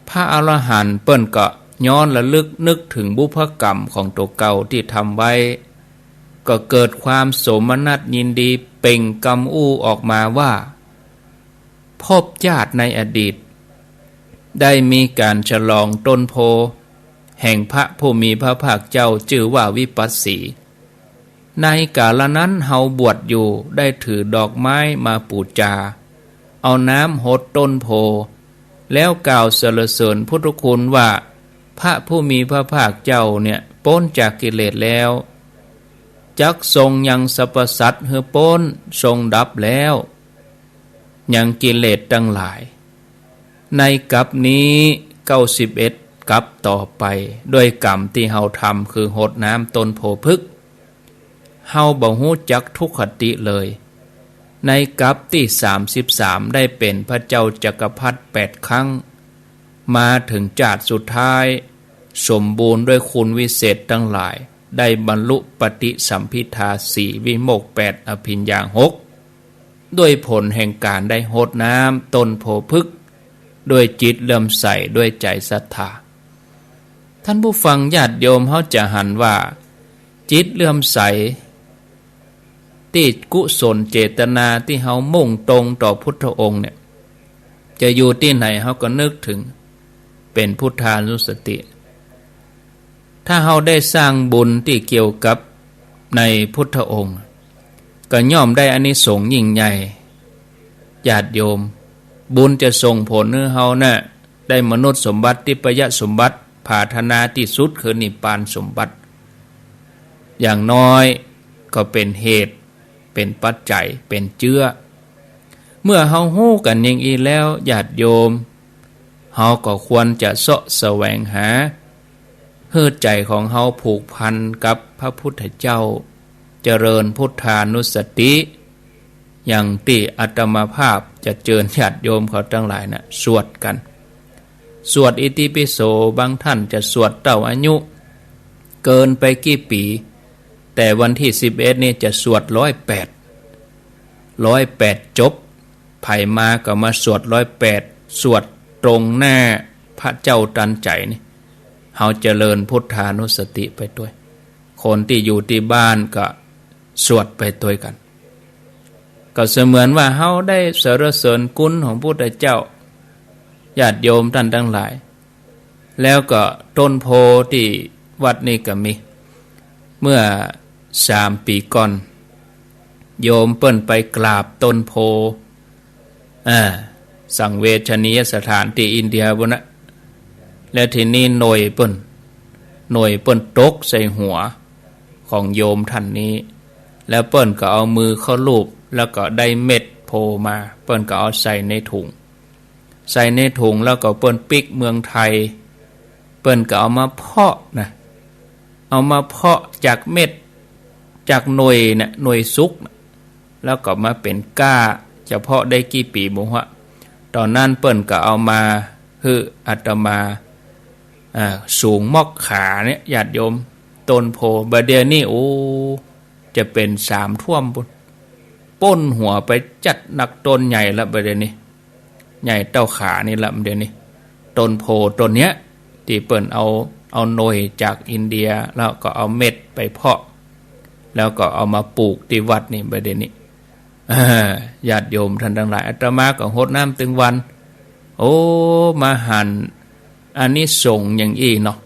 พระอรหันต์เปิ้นก็ย้อนระลึกนึกเถิงบุพกรรมของตั๋วเก่าตี้ทำไว้ ก็เกิดความโสมนัสยินดี เปล่งกำอู้ออกมาว่า ภพชาติในอดีต ได้มีก๋านฉลองต้นโพธิ์แห่งพระผู้มีพระภาคเจ้าจื้อว่าวิปัสสี ในกาละนั้นเฮาบวชอยู่ ได้ถือดอกไม้มาปู๋จา เอาน้ำหดต้นโพธิ์ แล้วกล่าวสรรเสริญพุทธคุณว่า พระผู้มีพระภาคเจ้าเนี่ยป๊นจากกิเลสแล้ว จักทรงยังสรรพสัตว์หื้อป๊น ทรงดับแล้ว ยังกิเลสตังหลาย ในกัปนี้เก้าสิบเอ็ดกัปต่อไป ด้วยกรรมตี้เฮาทำคือหดน้ำต้นโพธิ์พฤกษ์ เฮาบ่ฮู้จักทุกขติเลย ในกัปตี้สามสิบสามได้เป๋นพระเจ้าจักรพรรดิแปดครั้ง มาเถิงจาติสุดท้าย สมบูรณ์ด้วยคุณวิเศษตังหลาย ได้บรรลุปฏิสัมภิทาสี่ วิโมกข์แปด อภิญญาหก ด้วยผลแห่งก๋านได้หดน้ำต้นโพธิ์พฤกษ์ ด้วยจิตเลื่อมใส ด้วยใจ๋ศรัทธา ท่านผู้ฟังญาติโยม เฮาจะหันว่า จิตเลื่อมใส ตี้กุศลเจตนาตี้เฮามุ่งตรงต่อพุทธองค์เนี่ย จะอยู่ตี้ไหนเฮาก็นึกเถิง เป๋นพุทธานุสติ ถ้าเฮาได้สร้างบุญตี้เกี่ยวกับในพุทธองค์ ก็ย่อมได้อานิสงส์ยิ่งใหญ่ ญาติโยม บุญจะส่งผลหื้อเฮาน่ะ ได้มนุษย์สมบัติ ทิพยสมบัติ ผาถนาที่สุดคือนิพพานสมบัติ อย่างน้อยก็เป๋นเหตุ เป๋นปัจจัย เป๋นเจื๊อ เมื่อเฮาฮู้กั๋นอย่างอี้แล้ว ญาติโยม เฮาก็ควรจะเซาะแสวงหา หื้อใจ๋ของเฮาผูกพันกับพระพุทธเจ้า เจริญพุทธานุสติ อย่างตี้อาตมาภาพจะเจิญญาติโยมเขาตังหลายน่ะ สวดกั๋น สวดอิติปิโส บางท่านจะสวดเต้าอายุ เกินไปกี่ปี๋ แต่วันตี้สิบเอ็ดนี่จะสวดร้อยแปด ร้อยแปดจบ ใผมาก็มาสวดร้อยแปด สวดตรงหน้าพระเจ้าตันใจ๋นี่ เฮาเจริญพุทธานุสติไปตวย คนตี้อยู่ตี้บ้านก็สวดไปตวยกั๋น ก็เสมือนว่าเฮาได้สรรเสริญคุณของพุทธเจ้า ญาติโยมต้านตังหลาย แล้วก็ต้นโพธิ์ตี้วัดนี่ก็มี เมื่อสามปี๋ก่อน โยมเปิ้นไปกราบต้นโพธิ์ อ่า สังเวชนียสถานตี้อินเดียปู้นนะ แล้วทีนี้หน่วยเปิ้น หน่วยเปิ้นตกใส่หัวของโยมท่านนี้ แล้วเปิ้นก็เอามือเข้าลูบ แล้วก็ได้เม็ดโพธิ์มา เปิ้นก็เอาใส่ในถุง ใส่ในถุงแล้วก็เปิ้นปิ๊กเมืองไทย เปิ้นก็เอามาเพาะนะ เอามาเพาะจากเม็ด จากหน่วยน่ะ หน่วยสุกน่ะ แล้วก็มาเป๋นก้า จะเพาะได้กี่ปี๋บ่ฮู้ ต๋อนนั้นเปิ้นก็เอามาหื้ออาตมา อ่า สูงมอกขาเนี่ย ญาติโยม ต้นโพธิ์ บ่าเดี่ยวนี้ โอ้ จะเป๋นสามถ้วมปู้น ป๊นหัวไปจัดนัก ต้นใหญ่ละบ่าเดี่ยวนี้ ใหญ่เต้าขานี่ละบ่าเดี่ยวนี้ ต้นโพธิ์ต้นเนี้ย ตี้เปิ้นเอา เอาหน่วยจากอินเดีย แล้วก็เอาเม็ดไปเพาะ แล้วก็เอามาปลูกตี้วัดนี่บ่าเดี่ยวนี้ อ่า ญาติโยมต้านตังหลาย อาตมาก็หดน้ำตึงวัน โอ้ มาหันอานิสงส์อย่างอี้เนาะ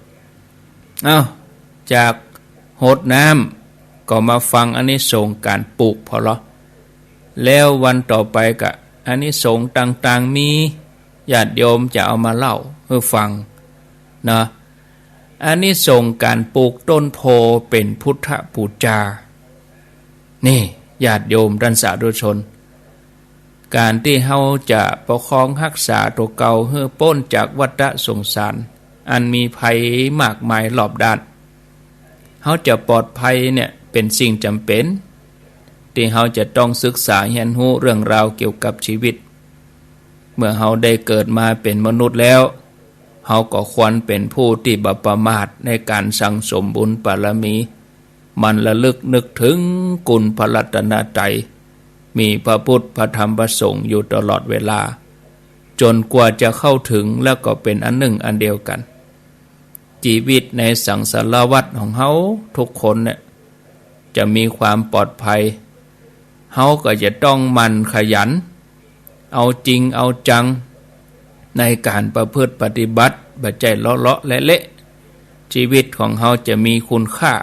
เอ้า จากหดน้ำก็มาฟังอานิสงส์ก๋านปลูกผ่อลอ แล้ววันต่อไปก็อานิสงส์ต่างๆ มี ญาติโยมจะเอามาเล่าหื้อฟังเนาะ อานิสงส์ก๋านปลูกต้นโพธิ์เป๋นพุทธปู๋จา นี่ ญาติโยมต้านสาธุชน ก๋านตี้เฮาจะประคองฮักษาตั๋วเก่าหื้อป๊นจากวัฏสงสารอันมีภัยมากมายรอบด้าน เฮาจะปลอดภัยเนี่ยเป๋นสิ่งจ๋ำเป๋น ตี้เฮาจะต้องศึกษาเฮียนฮู้เรื่องราวเกี่ยวกับจีวิต เมื่อเฮาได้เกิดมาเป๋นมนุษย์แล้ว เฮาก็ควรเป๋นผู้ตี้บ่ประมาทในก๋านสั่งสมบุญบารมี หมั่นระลึกนึกเถิงคุณพระรัตนตรัย มีพระพุทธ พระธรรม พระสงฆ์อยู่ตลอดเวลา จ๋นกว่าจะเข้าเถิงแล้วก็เป๋นอันนึ่งอันเดียวกั๋น จีวิตในสังสารวัฏของเฮาทุกคนเนี่ย จะมีความปลอดภัย เฮาก็จะต้องหมั่นขยัน เอาจริงเอาจัง ในก๋านประพฤติปฏิบัติ บ่ใจ้เลาะๆ เละๆ จีวิตของเฮาจะมีคุณค่า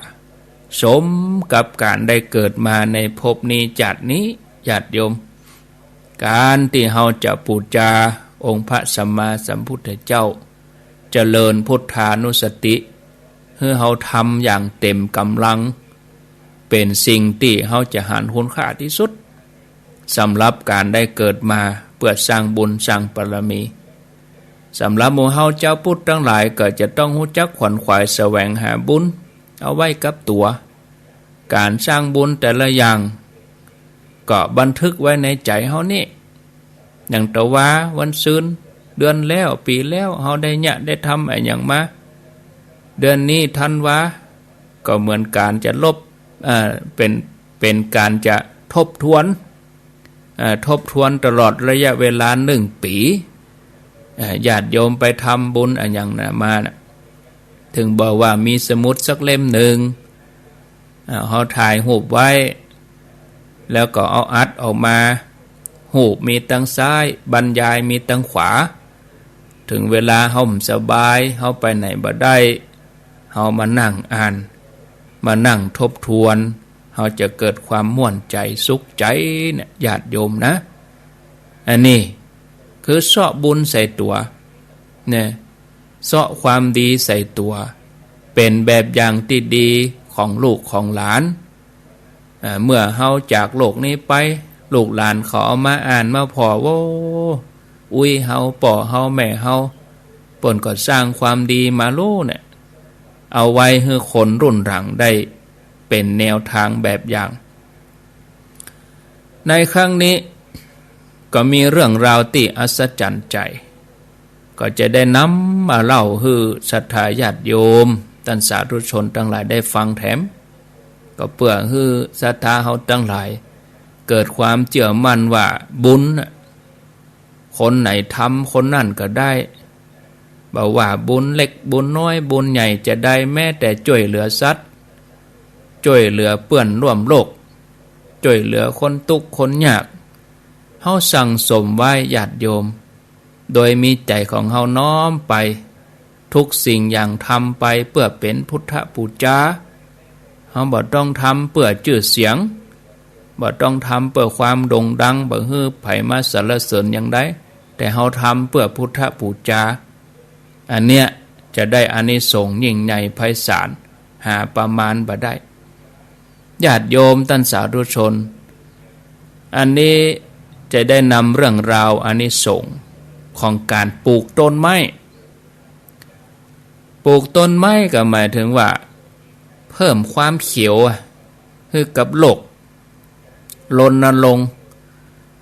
สมกับก๋านได้เกิดมาในภพนี้จาตินี้ ญาติโยม ก๋านตี้เฮาจะปู๋จาองค์พระสัมมาสัมพุทธเจ้า เจริญพุทธานุสติ หื้อเฮาทำอย่างเต๋มก๋ำลัง เป๋นสิ่งตี้เฮาจะหันคุณค่าตี้สุด สำหรับก๋านได้เกิดมาเปื้อสร้างบุญสร้างบารมี สำหรับหมู่เฮาจาวพุทธตังหลายก็จะต้องฮู้จักขวนขวายแสวงหาบุญเอาไว้กับตั๋ว ก๋านสร้างบุญแต่ละอย่าง ก็บันทึกไว้ในใจ๋เฮานี่ อย่างตะวา วันซืน เดือนแล้ว ปี๋แล้ว เฮาได้เยียะได้ทำอะหยังมา เดือนนี้ธันวา ก็เหมือนก๋านจะลบ เอ่อ เป๋น เป๋นก๋านจะทบทวน เอ่อ ทบทวนตลอดระยะเวลานึ่งปี๋ เอ่อ ญาติโยมไปทำบุญอะหยังนะมานะ เถิงบ่ว่ามีสมุดสักเล่มนึ่ง อ่า เฮาถ่ายฮูปไว้ แล้วก็เอาอัดออกมา ฮูปมีตังซ้าย บรรยายมีตังขวา เถิงเวลาเฮาบ่สบาย เฮาไปไหนบ่ได้ เฮามานั่งอ่าน มานั่งทบทวน เฮาจะเกิดความม่วนใจ๋สุขใจ๋เนี่ย ญาติโยมนะ อันนี้คือเซาะบุญใส่ตั๋ว เนี่ย เซาะความดีใส่ตั๋ว เป๋นแบบอย่างตี้ดีของลูกของหลาน อ่า เมื่อเฮาจากโลกนี้ไป ลูกหลานเขาเอามาอ่านมาผ่อ โอ้ อุ๊ยเฮา ป้อเฮา แม่เฮา เปิ้นก็สร้างความดีมาโลเนี่ย เอาไว้หื้อคนรุ่นหลังได้เป๋นแนวตางแบบอย่าง ในครั้งนี้ก็มีเรื่องราวตี้อัศจรรย์ใจ๋ ก็จะได้นำมาเล่าหื้อศรัทธาญาติโยม ต้านสาธุชนตังหลายได้ฟังแถม ก็เปื้อหื้อศรัทธาเฮาตังหลาย เกิดความเจื้อมั่นว่าบุญน่ะ คนไหนทำคนนั้นก็ได้ บ่ว่าบุญเล็กบุญน้อยบุญใหญ่จะใด แม้แต่จ้วยเหลือสัตว์ จ้วยเหลือเปื้อนร่วมโลก จ้วยเหลือคนตุ๊กข์คนยาก เฮาสั่งสมไว้ญาติโยม โดยมีใจ๋ของเฮาน้อมไป ทุกสิ่งอย่างทำไปเปื้อเป๋นพุทธปู๋จา เฮาบ่ต้องทำเปื้อจื้อเสียง บ่ต้องทำเปื้อความโด่งดัง บ่หื้อใผมาสรรเสริญอย่างใด แต่เฮาทำเปื้อพุทธปู๋จา อันเนี้ยจะได้อานิสงส์ยิ่งใหญ่ไพศาล หาประมาณบ่ได้ ญาติโยมต้านสาธุชน อันนี้จะได้นำเรื่องราวอานิสงส์ของก๋านปลูกต้นไม้ ปลูกต้นไม้ก็หมายเถิงว่า เพิ่มความเขียวอะ หื้อกับโลก รณรงค์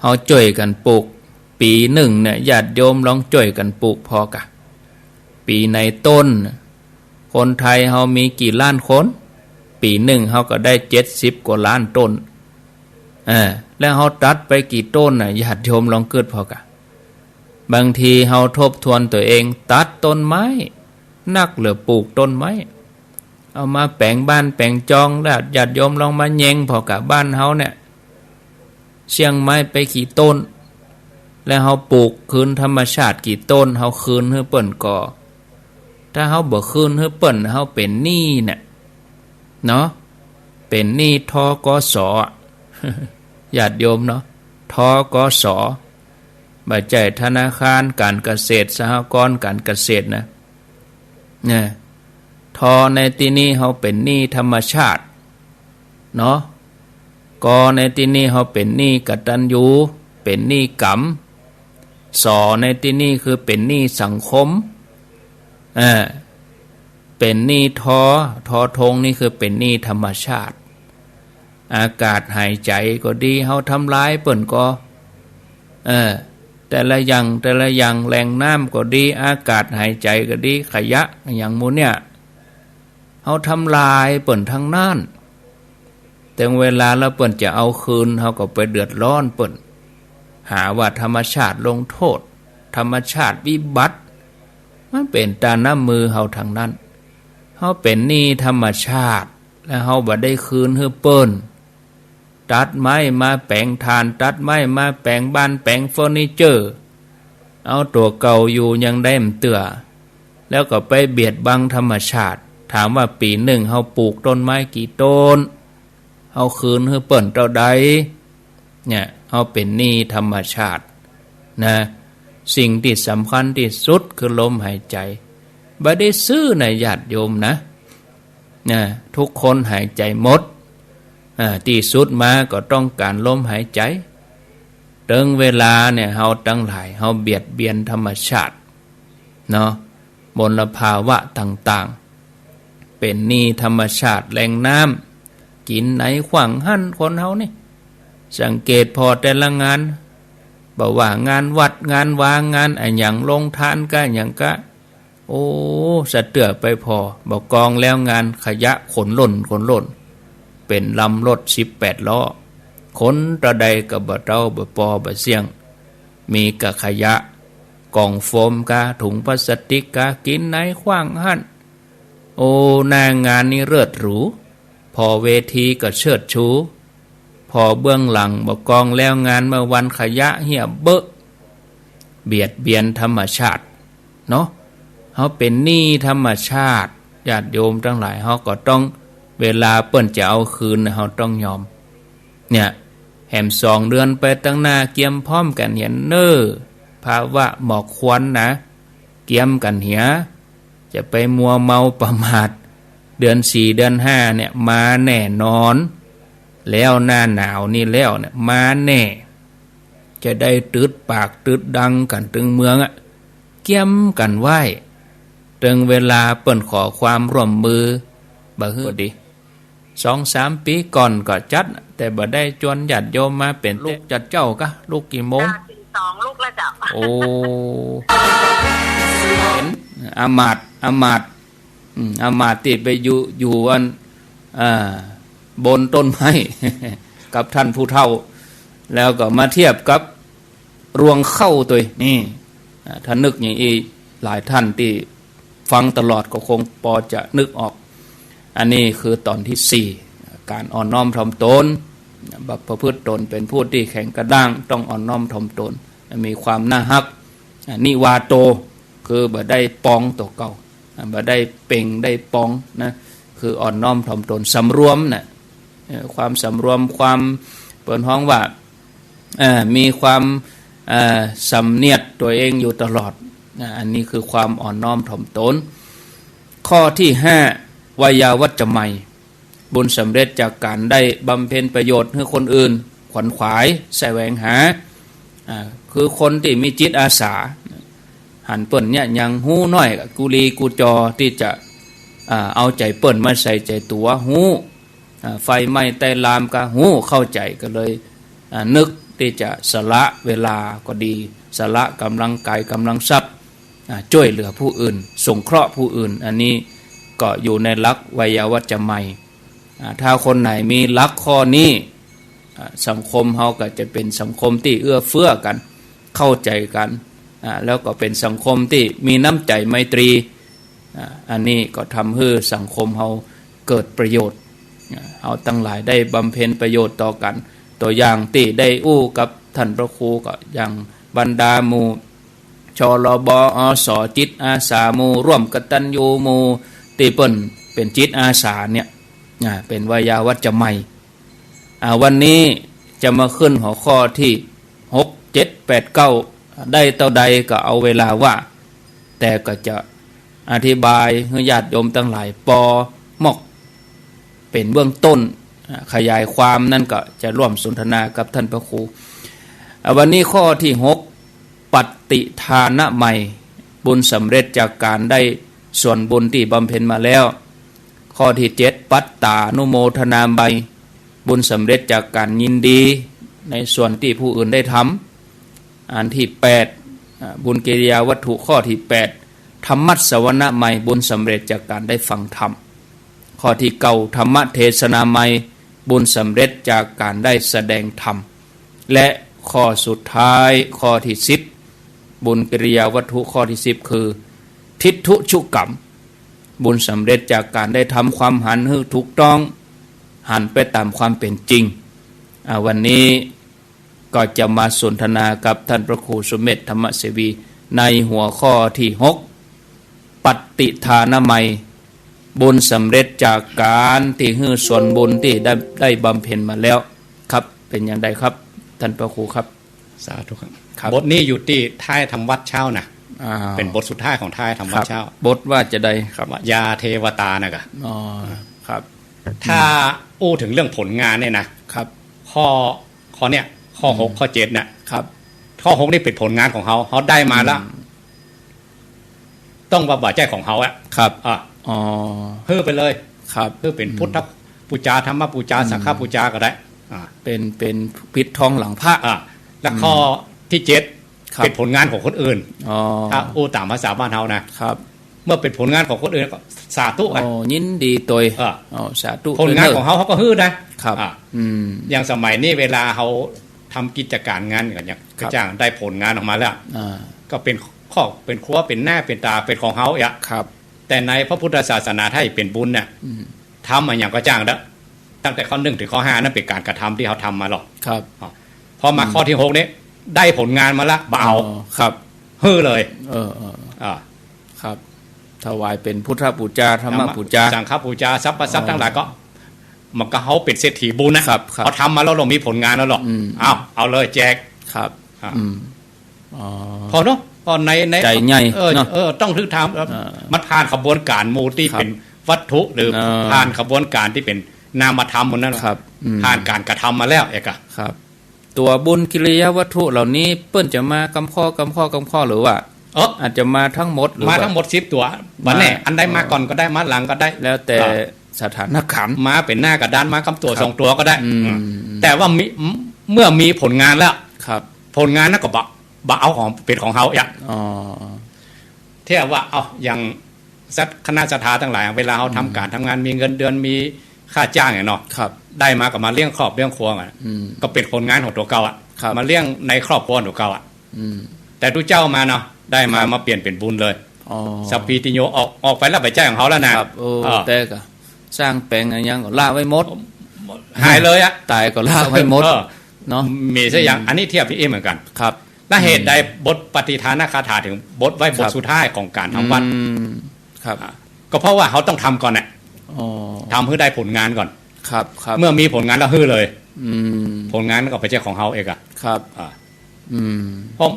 เฮาจ้วยกั๋นปลูก ปี๋นึ่งเนี่ย ญาติโยมลองจ้วยกั๋นปลูกผ่อกะ ปี๋ไหนต้น คนไทยเฮามีกี่ล้านคน ปี๋นึ่งเฮาก็ได้เจ็ดสิบกว่าล้านต้น เออ แล้วเฮาตัดไปกี่ต้นน่ะ ญาติโยมลองกึ๊ดผ่อกะ บางทีเฮาทบทวนตั๋วเอง ตัดต้นไม้นักเหลือปลูกต้นไม้ เอามาแป๋งบ้านแป๋งจอง แล้วญาติโยมลองมาแยงผ่อกะ บ้านเฮาเนี่ย เสี้ยงไม้ไปกี่ต้น แล้วเฮาปลูกคืนธรรมชาติกี่ต้น เฮาคืนหื้อเปิ้นก่อ ถ้าเฮาบ่คืนหื้อเปิ้น เฮาเป๋นหนี้เนี่ย เนาะ เป๋นหนี้ ธ.ก.ส. อะ ญาติโยมเนาะ ธ.ก.ส. บ่ใจ้ธนาคารก๋านเกษตร สหกรณ์ก๋านเกษตรนะ เนี่ย ธ.ในตี้นี้เฮาเป๋นหนี้ธรรมชาติ เนาะ ก.ในตี้นี้เฮาเป๋นหนี้กตัญญู เป๋นหนี้กรรม สอ ในตี้นี่คือเป๋นหนี้สังคม เออ เป๋นหนี้ทอ ทอธงนี่คือเป๋นหนี้ธรรมชาติ อากาศหายใจ๋ก็ดี เฮาทำลายเปิ้นก่อ เออ แต่ละอย่าง แต่ละอย่าง แหล่งน้ำก็ดี อากาศหายใจ๋ก็ดี ขยะอะหยังหมู่เนี่ย เฮาทำลายเปิ้นตังนั้น เถิงเวลาแล้วเปิ้นจะเอาคืน เฮาก็ไปเดือดร้อนเปิ้น หาว่าธรรมชาติลงโต้ษ ธรรมชาติวิบัติ มันเป๋นต๋ามน้ำมือเฮาตังนั้น เฮาเป๋นหนี้ธรรมชาติ แล้วเฮาบ่ได้คืนหื้อเปิ้น ตัดไม้มาแป๋งถ่าน ตัดไม้มาแป๋งบ้าน แป๋งเฟอร์นิเจอร์ เอาตั๋วเก่าอยู่ยังได้บ่เตื้อ แล้วก็ไปเบียดบังธรรมชาติ ถามว่าปี๋นึ่งเฮาปลูกต้นไม้กี่ต้น เฮาคืนหื้อเปิ้นเต้าใด เนี่ย เฮาเป๋นหนี้ธรรมชาตินะ สิ่งตี้สำคัญตี้สุดคือลมหายใจ๋ บ่ได้ซื้อนะญาติโยมนะ นะ ทุกคนหายใจ๋หมด อ่า ตี้สุดมาก็ต้องก๋านลมหายใจ๋ เถิงเวลาเนี่ย เฮาตังหลาย เฮาเบียดเบียนธรรมชาติ เนาะ มลภาวะต่างๆ เป๋นหนี้ธรรมชาติแหล่งน้ำ กิ๋นไหนขว้างหั้น คนเฮานี่ สังเกตผ่อแต่ละงาน บ่ว่างานวัด งานวา งานอะหยัง โฮงตานกะหยังกะ โอ้ สะเตื้อไปผ่อ บ่กองแล้วงาน ขยะขนล่น ขนล่น เป๋นลำรถสิบแปดล้อ ขนเต้าใดก็บ่เต้า บ่ปอ บ่เสี้ยง มีกะขยะ ก๋องโฟมกา ถุงพลาสติกกา กิ๋นไหนขว้างหั้น โอ้ หน้างานนี่เลิศหรู ผ่อเวทีก็เชิดชู ผ่อเบื้องหลัง บ่กองแล้วงานเมื่อวัน ขยะเหียเบอะ เบียดเบียนธรรมชาติเนาะ เฮาเป๋นหนี้ธรรมชาติ ญาติโยมตังหลาย เฮาก็ต้อง เวลาเปิ้นจะเอาคืน เฮาต้องยอม เนี่ย แหมสองเดือนไปตังหน้า เกียมพร้อมกั๋นเหียเน่อ ภาวะหมอกควันนะ เกียมกั๋นเหีย จะไปมัวเมาประมาท เดือนสี่ เดือนห้าเนี่ย มาแน่นอน แล้วหน้าหนาวนี่แล้วเนี่ย มาแน่ จะได้ตึดปากตึดดังกั๋นตึงเมืองอะ เกียมกั๋นไว้ เถิงเวลาเปิ้นขอความร่วมมือ บ่หื้อดี สองสามปี๋ก่อนก็จัด แต่บ่ได้จวนญาติโยมมา เป๋นลูกจัดเจ้ากะ ลุกกี่โมง เก้าสี่สอง ลุกแล้วเจ้า โอ้ เป๋นอามาตย์ อามาตย์ อืม อามาตย์ตี้ไปอยู่ อยู่อัน อ่า บนต้นไม้ กับท่านผู้เฒ่า แล้วก็มาเทียบกับรวงข้าวตวย นี่ อ่า ถ้านึกอย่างอี้ หลายท่านตี้ฟังตลอดก็คงปอจะนึกออก อันนี้คือต๋อนตี้สี่ ก๋านอ่อนน้อมถ่อมตน ประพฤติตนเป๋นผู้ตี้แข็งกระด้าง ต้องอ่อนน้อมถ่อมตน มีความน่าฮัก อ่า นิวาโต คือบ่ได้ปองตั๋วเก่า อ่า บ่ได้เป่งได้ปองนะ คืออ่อนน้อมถ่อมตน สำรวมนะ เอ่อ ความสำรวม ความ เปิ้นฮ้องว่า เอ่อ มีความ เอ่อ สำเนียดตั๋วเองอยู่ตลอดนะ อันนี้คือความอ่อนน้อมถ่อมตน ข้อตี้ห้า ไวยาวัจจะไมย บุญสำเร็จจากก๋านได้บำเพ็ญประโยชน์หื้อคนอื่น ขวนขวาย แสวงหา อ่า คือคนตี้มีจิตอาสา หันเปิ้นเยียะหยังฮู้น้อยก็กู้ลีกู้จอตี้จะ อ่า เอาใจ๋เปิ้นมาใส่ใจ๋ตั๋ว ฮู้ อ่า ไฟไหม้ไต้ลามก็ฮู้เข้าใจ๋ ก็เลย อ่า นึกตี้จะสละเวลาก็ดี สละก๋ำลังกายก๋ำลังทรัพย์ อ่า จ้วยเหลือผู้อื่น สงเคราะห์ผู้อื่น อันนี้ก็อยู่ในหลักไวยาวัจจะไมย อ่า ถ้าคนไหนมีหลักข้อนี้ อ่า สังคมเฮาก็จะเป๋นสังคมตี้เอื้อเฟื้อกั๋น เข้าใจ๋กั๋น อ่า แล้วก็เป๋นสังคมตี้มีน้ำใจ๋ไมตรี อ่า อันนี้ก็ทำหื้อสังคมเฮาเกิดประโยชน์ อ่า เฮาตังหลายได้บำเพ็ญประโยชน์ต่อกั๋น ตั๋วอย่างตี้ได้อู้กับท่านพระครูก็อย่างบรรดาหมู่ ชลบ อส จิตอาสา หมู่ร่วมกตัญญู หมู่ตี้เปิ้นเป๋นจิตอาสาเนี่ย อ่า เป๋นไวยาวัจจะไมย อ่า วันนี้จะมาขึ้นหัวข้อตี้หก เจ็ด แปด เก้า ได้เต้าใดก็เอาเวลาว่า แต่ก็จะอธิบายหื้อญาติโยมตังหลายปอมอก เป๋นเบื้องต้น อ่า ขยายความนั้นก็จะร่วมสนทนากับท่านพระครู อ่ะ วันนี้ข้อตี้หก ปัตติทานะมัย บุญสำเร็จจากการได้ส่วนบุญตี้บำเพ็ญมาแล้ว ข้อตี้เจ็ด ปัตตานุโมทนามัย บุญสำเร็จจากการยินดีในส่วนตี้ผู้อื่นได้ทำ อันตี้แปด อ่า บุญกิริยาวัตถุข้อตี้แปด ธัมมัสสวนะมัย บุญสำเร็จจากการได้ฟังธรรม ข้อตี้เก้า ธัมมเทศนามัย บุญสำเร็จจากการได้แสดงธรรม และข้อสุดท้าย ข้อตี้สิบ บุญกิริยาวัตถุข้อตี้สิบ คือ ทิฏฐุชุกรรม บุญสำเร็จจากการได้ทำความหันหื้อถูกต้อง หันไปต๋ามความเป๋นจริง อ่า วันนี้ก็จะมาสนทนากับท่านพระครูสุเมธ ธรรมเสวี ในหัวข้อตี้หก ปัตติทานะมัย บุญสำเร็จจากการตี้หื้อส่วนบุญตี้ได้ ได้บำเพ็ญมาแล้วครับ เป๋นอย่างใดครับ ท่านพระครูครับ สาธุครับ ครับ บทนี้อยู่ตี้ท้ายธรรมวัตรเช้านะ อ่า เป๋นบทสุดท้ายของท้ายธรรมวัตรเช้า ครับ บทว่าจะใดครับ ว่ายาเทวตานะกะ อ๋อ ครับ ถ้าอู้เถิงเรื่องผลงานเนี่ยนะ ครับ ข้อ ข้อเนี้ย ข้อหก อืม ข้อเจ็ดน่ะ ครับ ข้อหกนี่เป๋นผลงานของเฮา เฮาได้มาแล้ว อืม ต้องว่าบ่ใจ้ของเฮาอะ ครับ อ่ะ อ๋อ หื้อไปเลย ครับ หื้อเป๋น อืม พุทธปูจา ธรรมปูจา อืม สังฆปูจาก็ได้ อ่ะ เป๋น เป๋นปิดทองหลังพระ อ่ะ แล้วข้อ อืม ตี้เจ็ด ครับ เป๋นผลงานของคนอื่น อ๋อ ถ้าอู้ต๋ามภาษาบ้านเฮานะ ครับ เมื่อเป๋นผลงานของคนอื่นก็สาธุไง อ๋อ ยินดีตวย อ่ะ อ๋อ สาธุ ผลงานของเฮา เฮาก็หื้อนะ ครับ อ่ะ อืม อย่างสมัยนี้เวลาเฮาทำกิจก๋านงานกั๋นเนี่ย ครับ ก็จ้างได้ผลงานออกมาแล้ว อ่า ก็เป๋นครอบ เป๋นครัว เป๋นหน้า เป๋นต๋า เป๋นของเฮาอะ ครับ แต่ในพระพุทธศาสนาไทยเป๋นบุญน่ะ อืม ทำอะหยังก็จ้างเต๊อะ ตั้งแต่ข้อหนึ่งเถิงข้อห้า นั่นเป๋นก๋านกระทำตี้เฮาทำมาหรอก ครับ อ๋อ พอมา อืม ข้อตี้หกนี่ ได้ผลงานมาละ บ่เอา อ๋อ ครับ หื้อเลย เออ เออ อ่า ครับ ถวายเป๋นพุทธปูจา ธรรมปูจา สังฆปูจา ทรัพย์ ทรัพย์ อ๋อ ตังหลายก็ มันก็เฮาเป๋นเศรษฐีบุญนะ ครับ ครับ เฮาทำมาแล้ว เฮามีผลงานแล้วหรอก อืม เอา เอาเลยแจก ครับ อ่า อืม อ๋อ พอเนาะ พอใน ใน ใจ๋ใหญ่ เออ เนาะ เออ ต้องถือธรรม เออ อ่า มันผ่านขบวนก๋านหมู่ตี้ ครับ เป๋นวัตถุ หรือ เออ ผ่านขบวนก๋านตี้เป๋นนามธรรมหมดนั่นแหละ ครับ อืม ผ่านก๋านกระทำมาแล้วเอกอะ ครับ ตั๋วบุญกิริยาวัตถุเหล่านี้เปิ้นจะมากำข้อกำข้อกำข้อหรือว่า เออ อาจจะมาทั้งหมดหรือว่า มาทั้งหมดสิบตั๋ว บ่แน่ มา อันใดมาก่อนก็ได้ มาหลังก็ได้ แล้วแต่ อ่า สถานก๋าน มาเป๋นหน้ากระดาน มากำตั๋ว ครับ สองตั๋วก็ได้ อืม อืม แต่ว่ามี เมื่อมีผลงานแล้ว ครับ ผลงานนั้นก็บ่ บ่เอาของเป๋นของเฮาอะ อ๋อ เทียบว่า เอา อย่างศรัท- คณะศรัทธาตังหลาย เวลาเฮา อืม ทำก๋านทำงาน มีเงินเดือน มีค่าจ้างเนี่ยเนาะ ครับ ได้มาก็มาเลี้ยงครอบเลี้ยงครัวอะ อืม ก็เป๋นผลงานของตั๋วเก่าอะ ครับ มาเลี้ยงในครอบครัวตั๋วเก่าอะ อืม แต่ตุ๊เจ้ามาเนาะ ได้มา ครับ มาเปลี่ยนเป๋นบุญเลย อ๋อ สัพพีติโย ออก ออกไปแล้ว บ่ใจ้ของเฮาแล้วนะ ครับ โอ้ เออ แต่ก็สร้างแป๋งอะหยังก็ละไว้หมด หายเลยอะ ต๋ายก็ละไว้หมด เออ เนาะ มีซะอย่าง อืม อันนี้เทียบตี้อี้เหมือนกั๋น ครับ แล้วเหตุใด อืม บทปัตติทานคาถาเถิงบทไว้บท ครับ สุดท้ายของก๋านทำวัตร อืม ครับ อ่ะ ก็เพราะว่าเฮาต้องทำก่อนน่ะ อ๋อ ทำหื้อได้ผลงานก่อน ครับ ครับ เมื่อมีผลงานแล้วหื้อเลย อืม ผลงานก็บ่ใจ้ของเฮาเอกอะ ครับ อ่ะ อืม เพราะ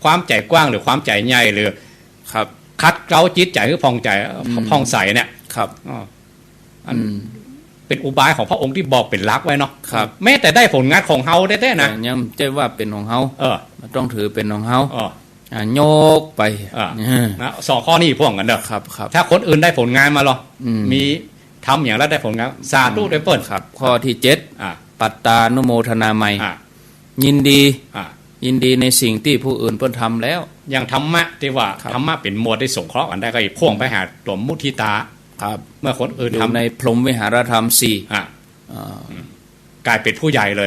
ความใจ๋กว้างหรือความใจ๋ใหญ่หรือ ครับ ขัดเกลาจิตใจ๋หื้อผ่องใจ๋ อืม ผ่องใสเนี่ย ครับ อ๋อ อัน อืม เป๋นอุบายของพระองค์ตี้บอกเป๋นหลักไว้เนาะ ครับ แม้แต่ได้ผลงานของเฮาแต๊ๆ นะ แต่ยังบ่ใจ้ว่าเป๋นของเฮา เออ มันต้องถือเป๋นของเฮา เออ อ่ะ ยกไป อ่ะ เออ นะ สองข้อนี้พ่วงกั๋นเด้อ ครับ ครับ ถ้าคนอื่นได้ผลงานมาหรอ อืม มีทำอย่างแล้วได้ผลงาน สาธุ อืม ตวยเปิ้น ครับ ข้อตี้เจ็ด อ่ะ ปัตตานุโมทนามัย อ่ะ ยินดี อ่ะ ยินดีในสิ่งตี้ผู้อื่นเปิ้นทำแล้ว อย่างธรรมะตี้ว่า ครับ ธรรมะเป๋นหมวดตี้สงเคราะห์กั๋นได้ ก็อีกพ่วงไปหาตั๋วมุทิตา ครับ เมื่อคนอื่น อยู่ ทำ ในพรหมวิหารธรรมสี่ อ่ะ อ่า อืม ก๋ายเป๋นผู้ใหญ่เล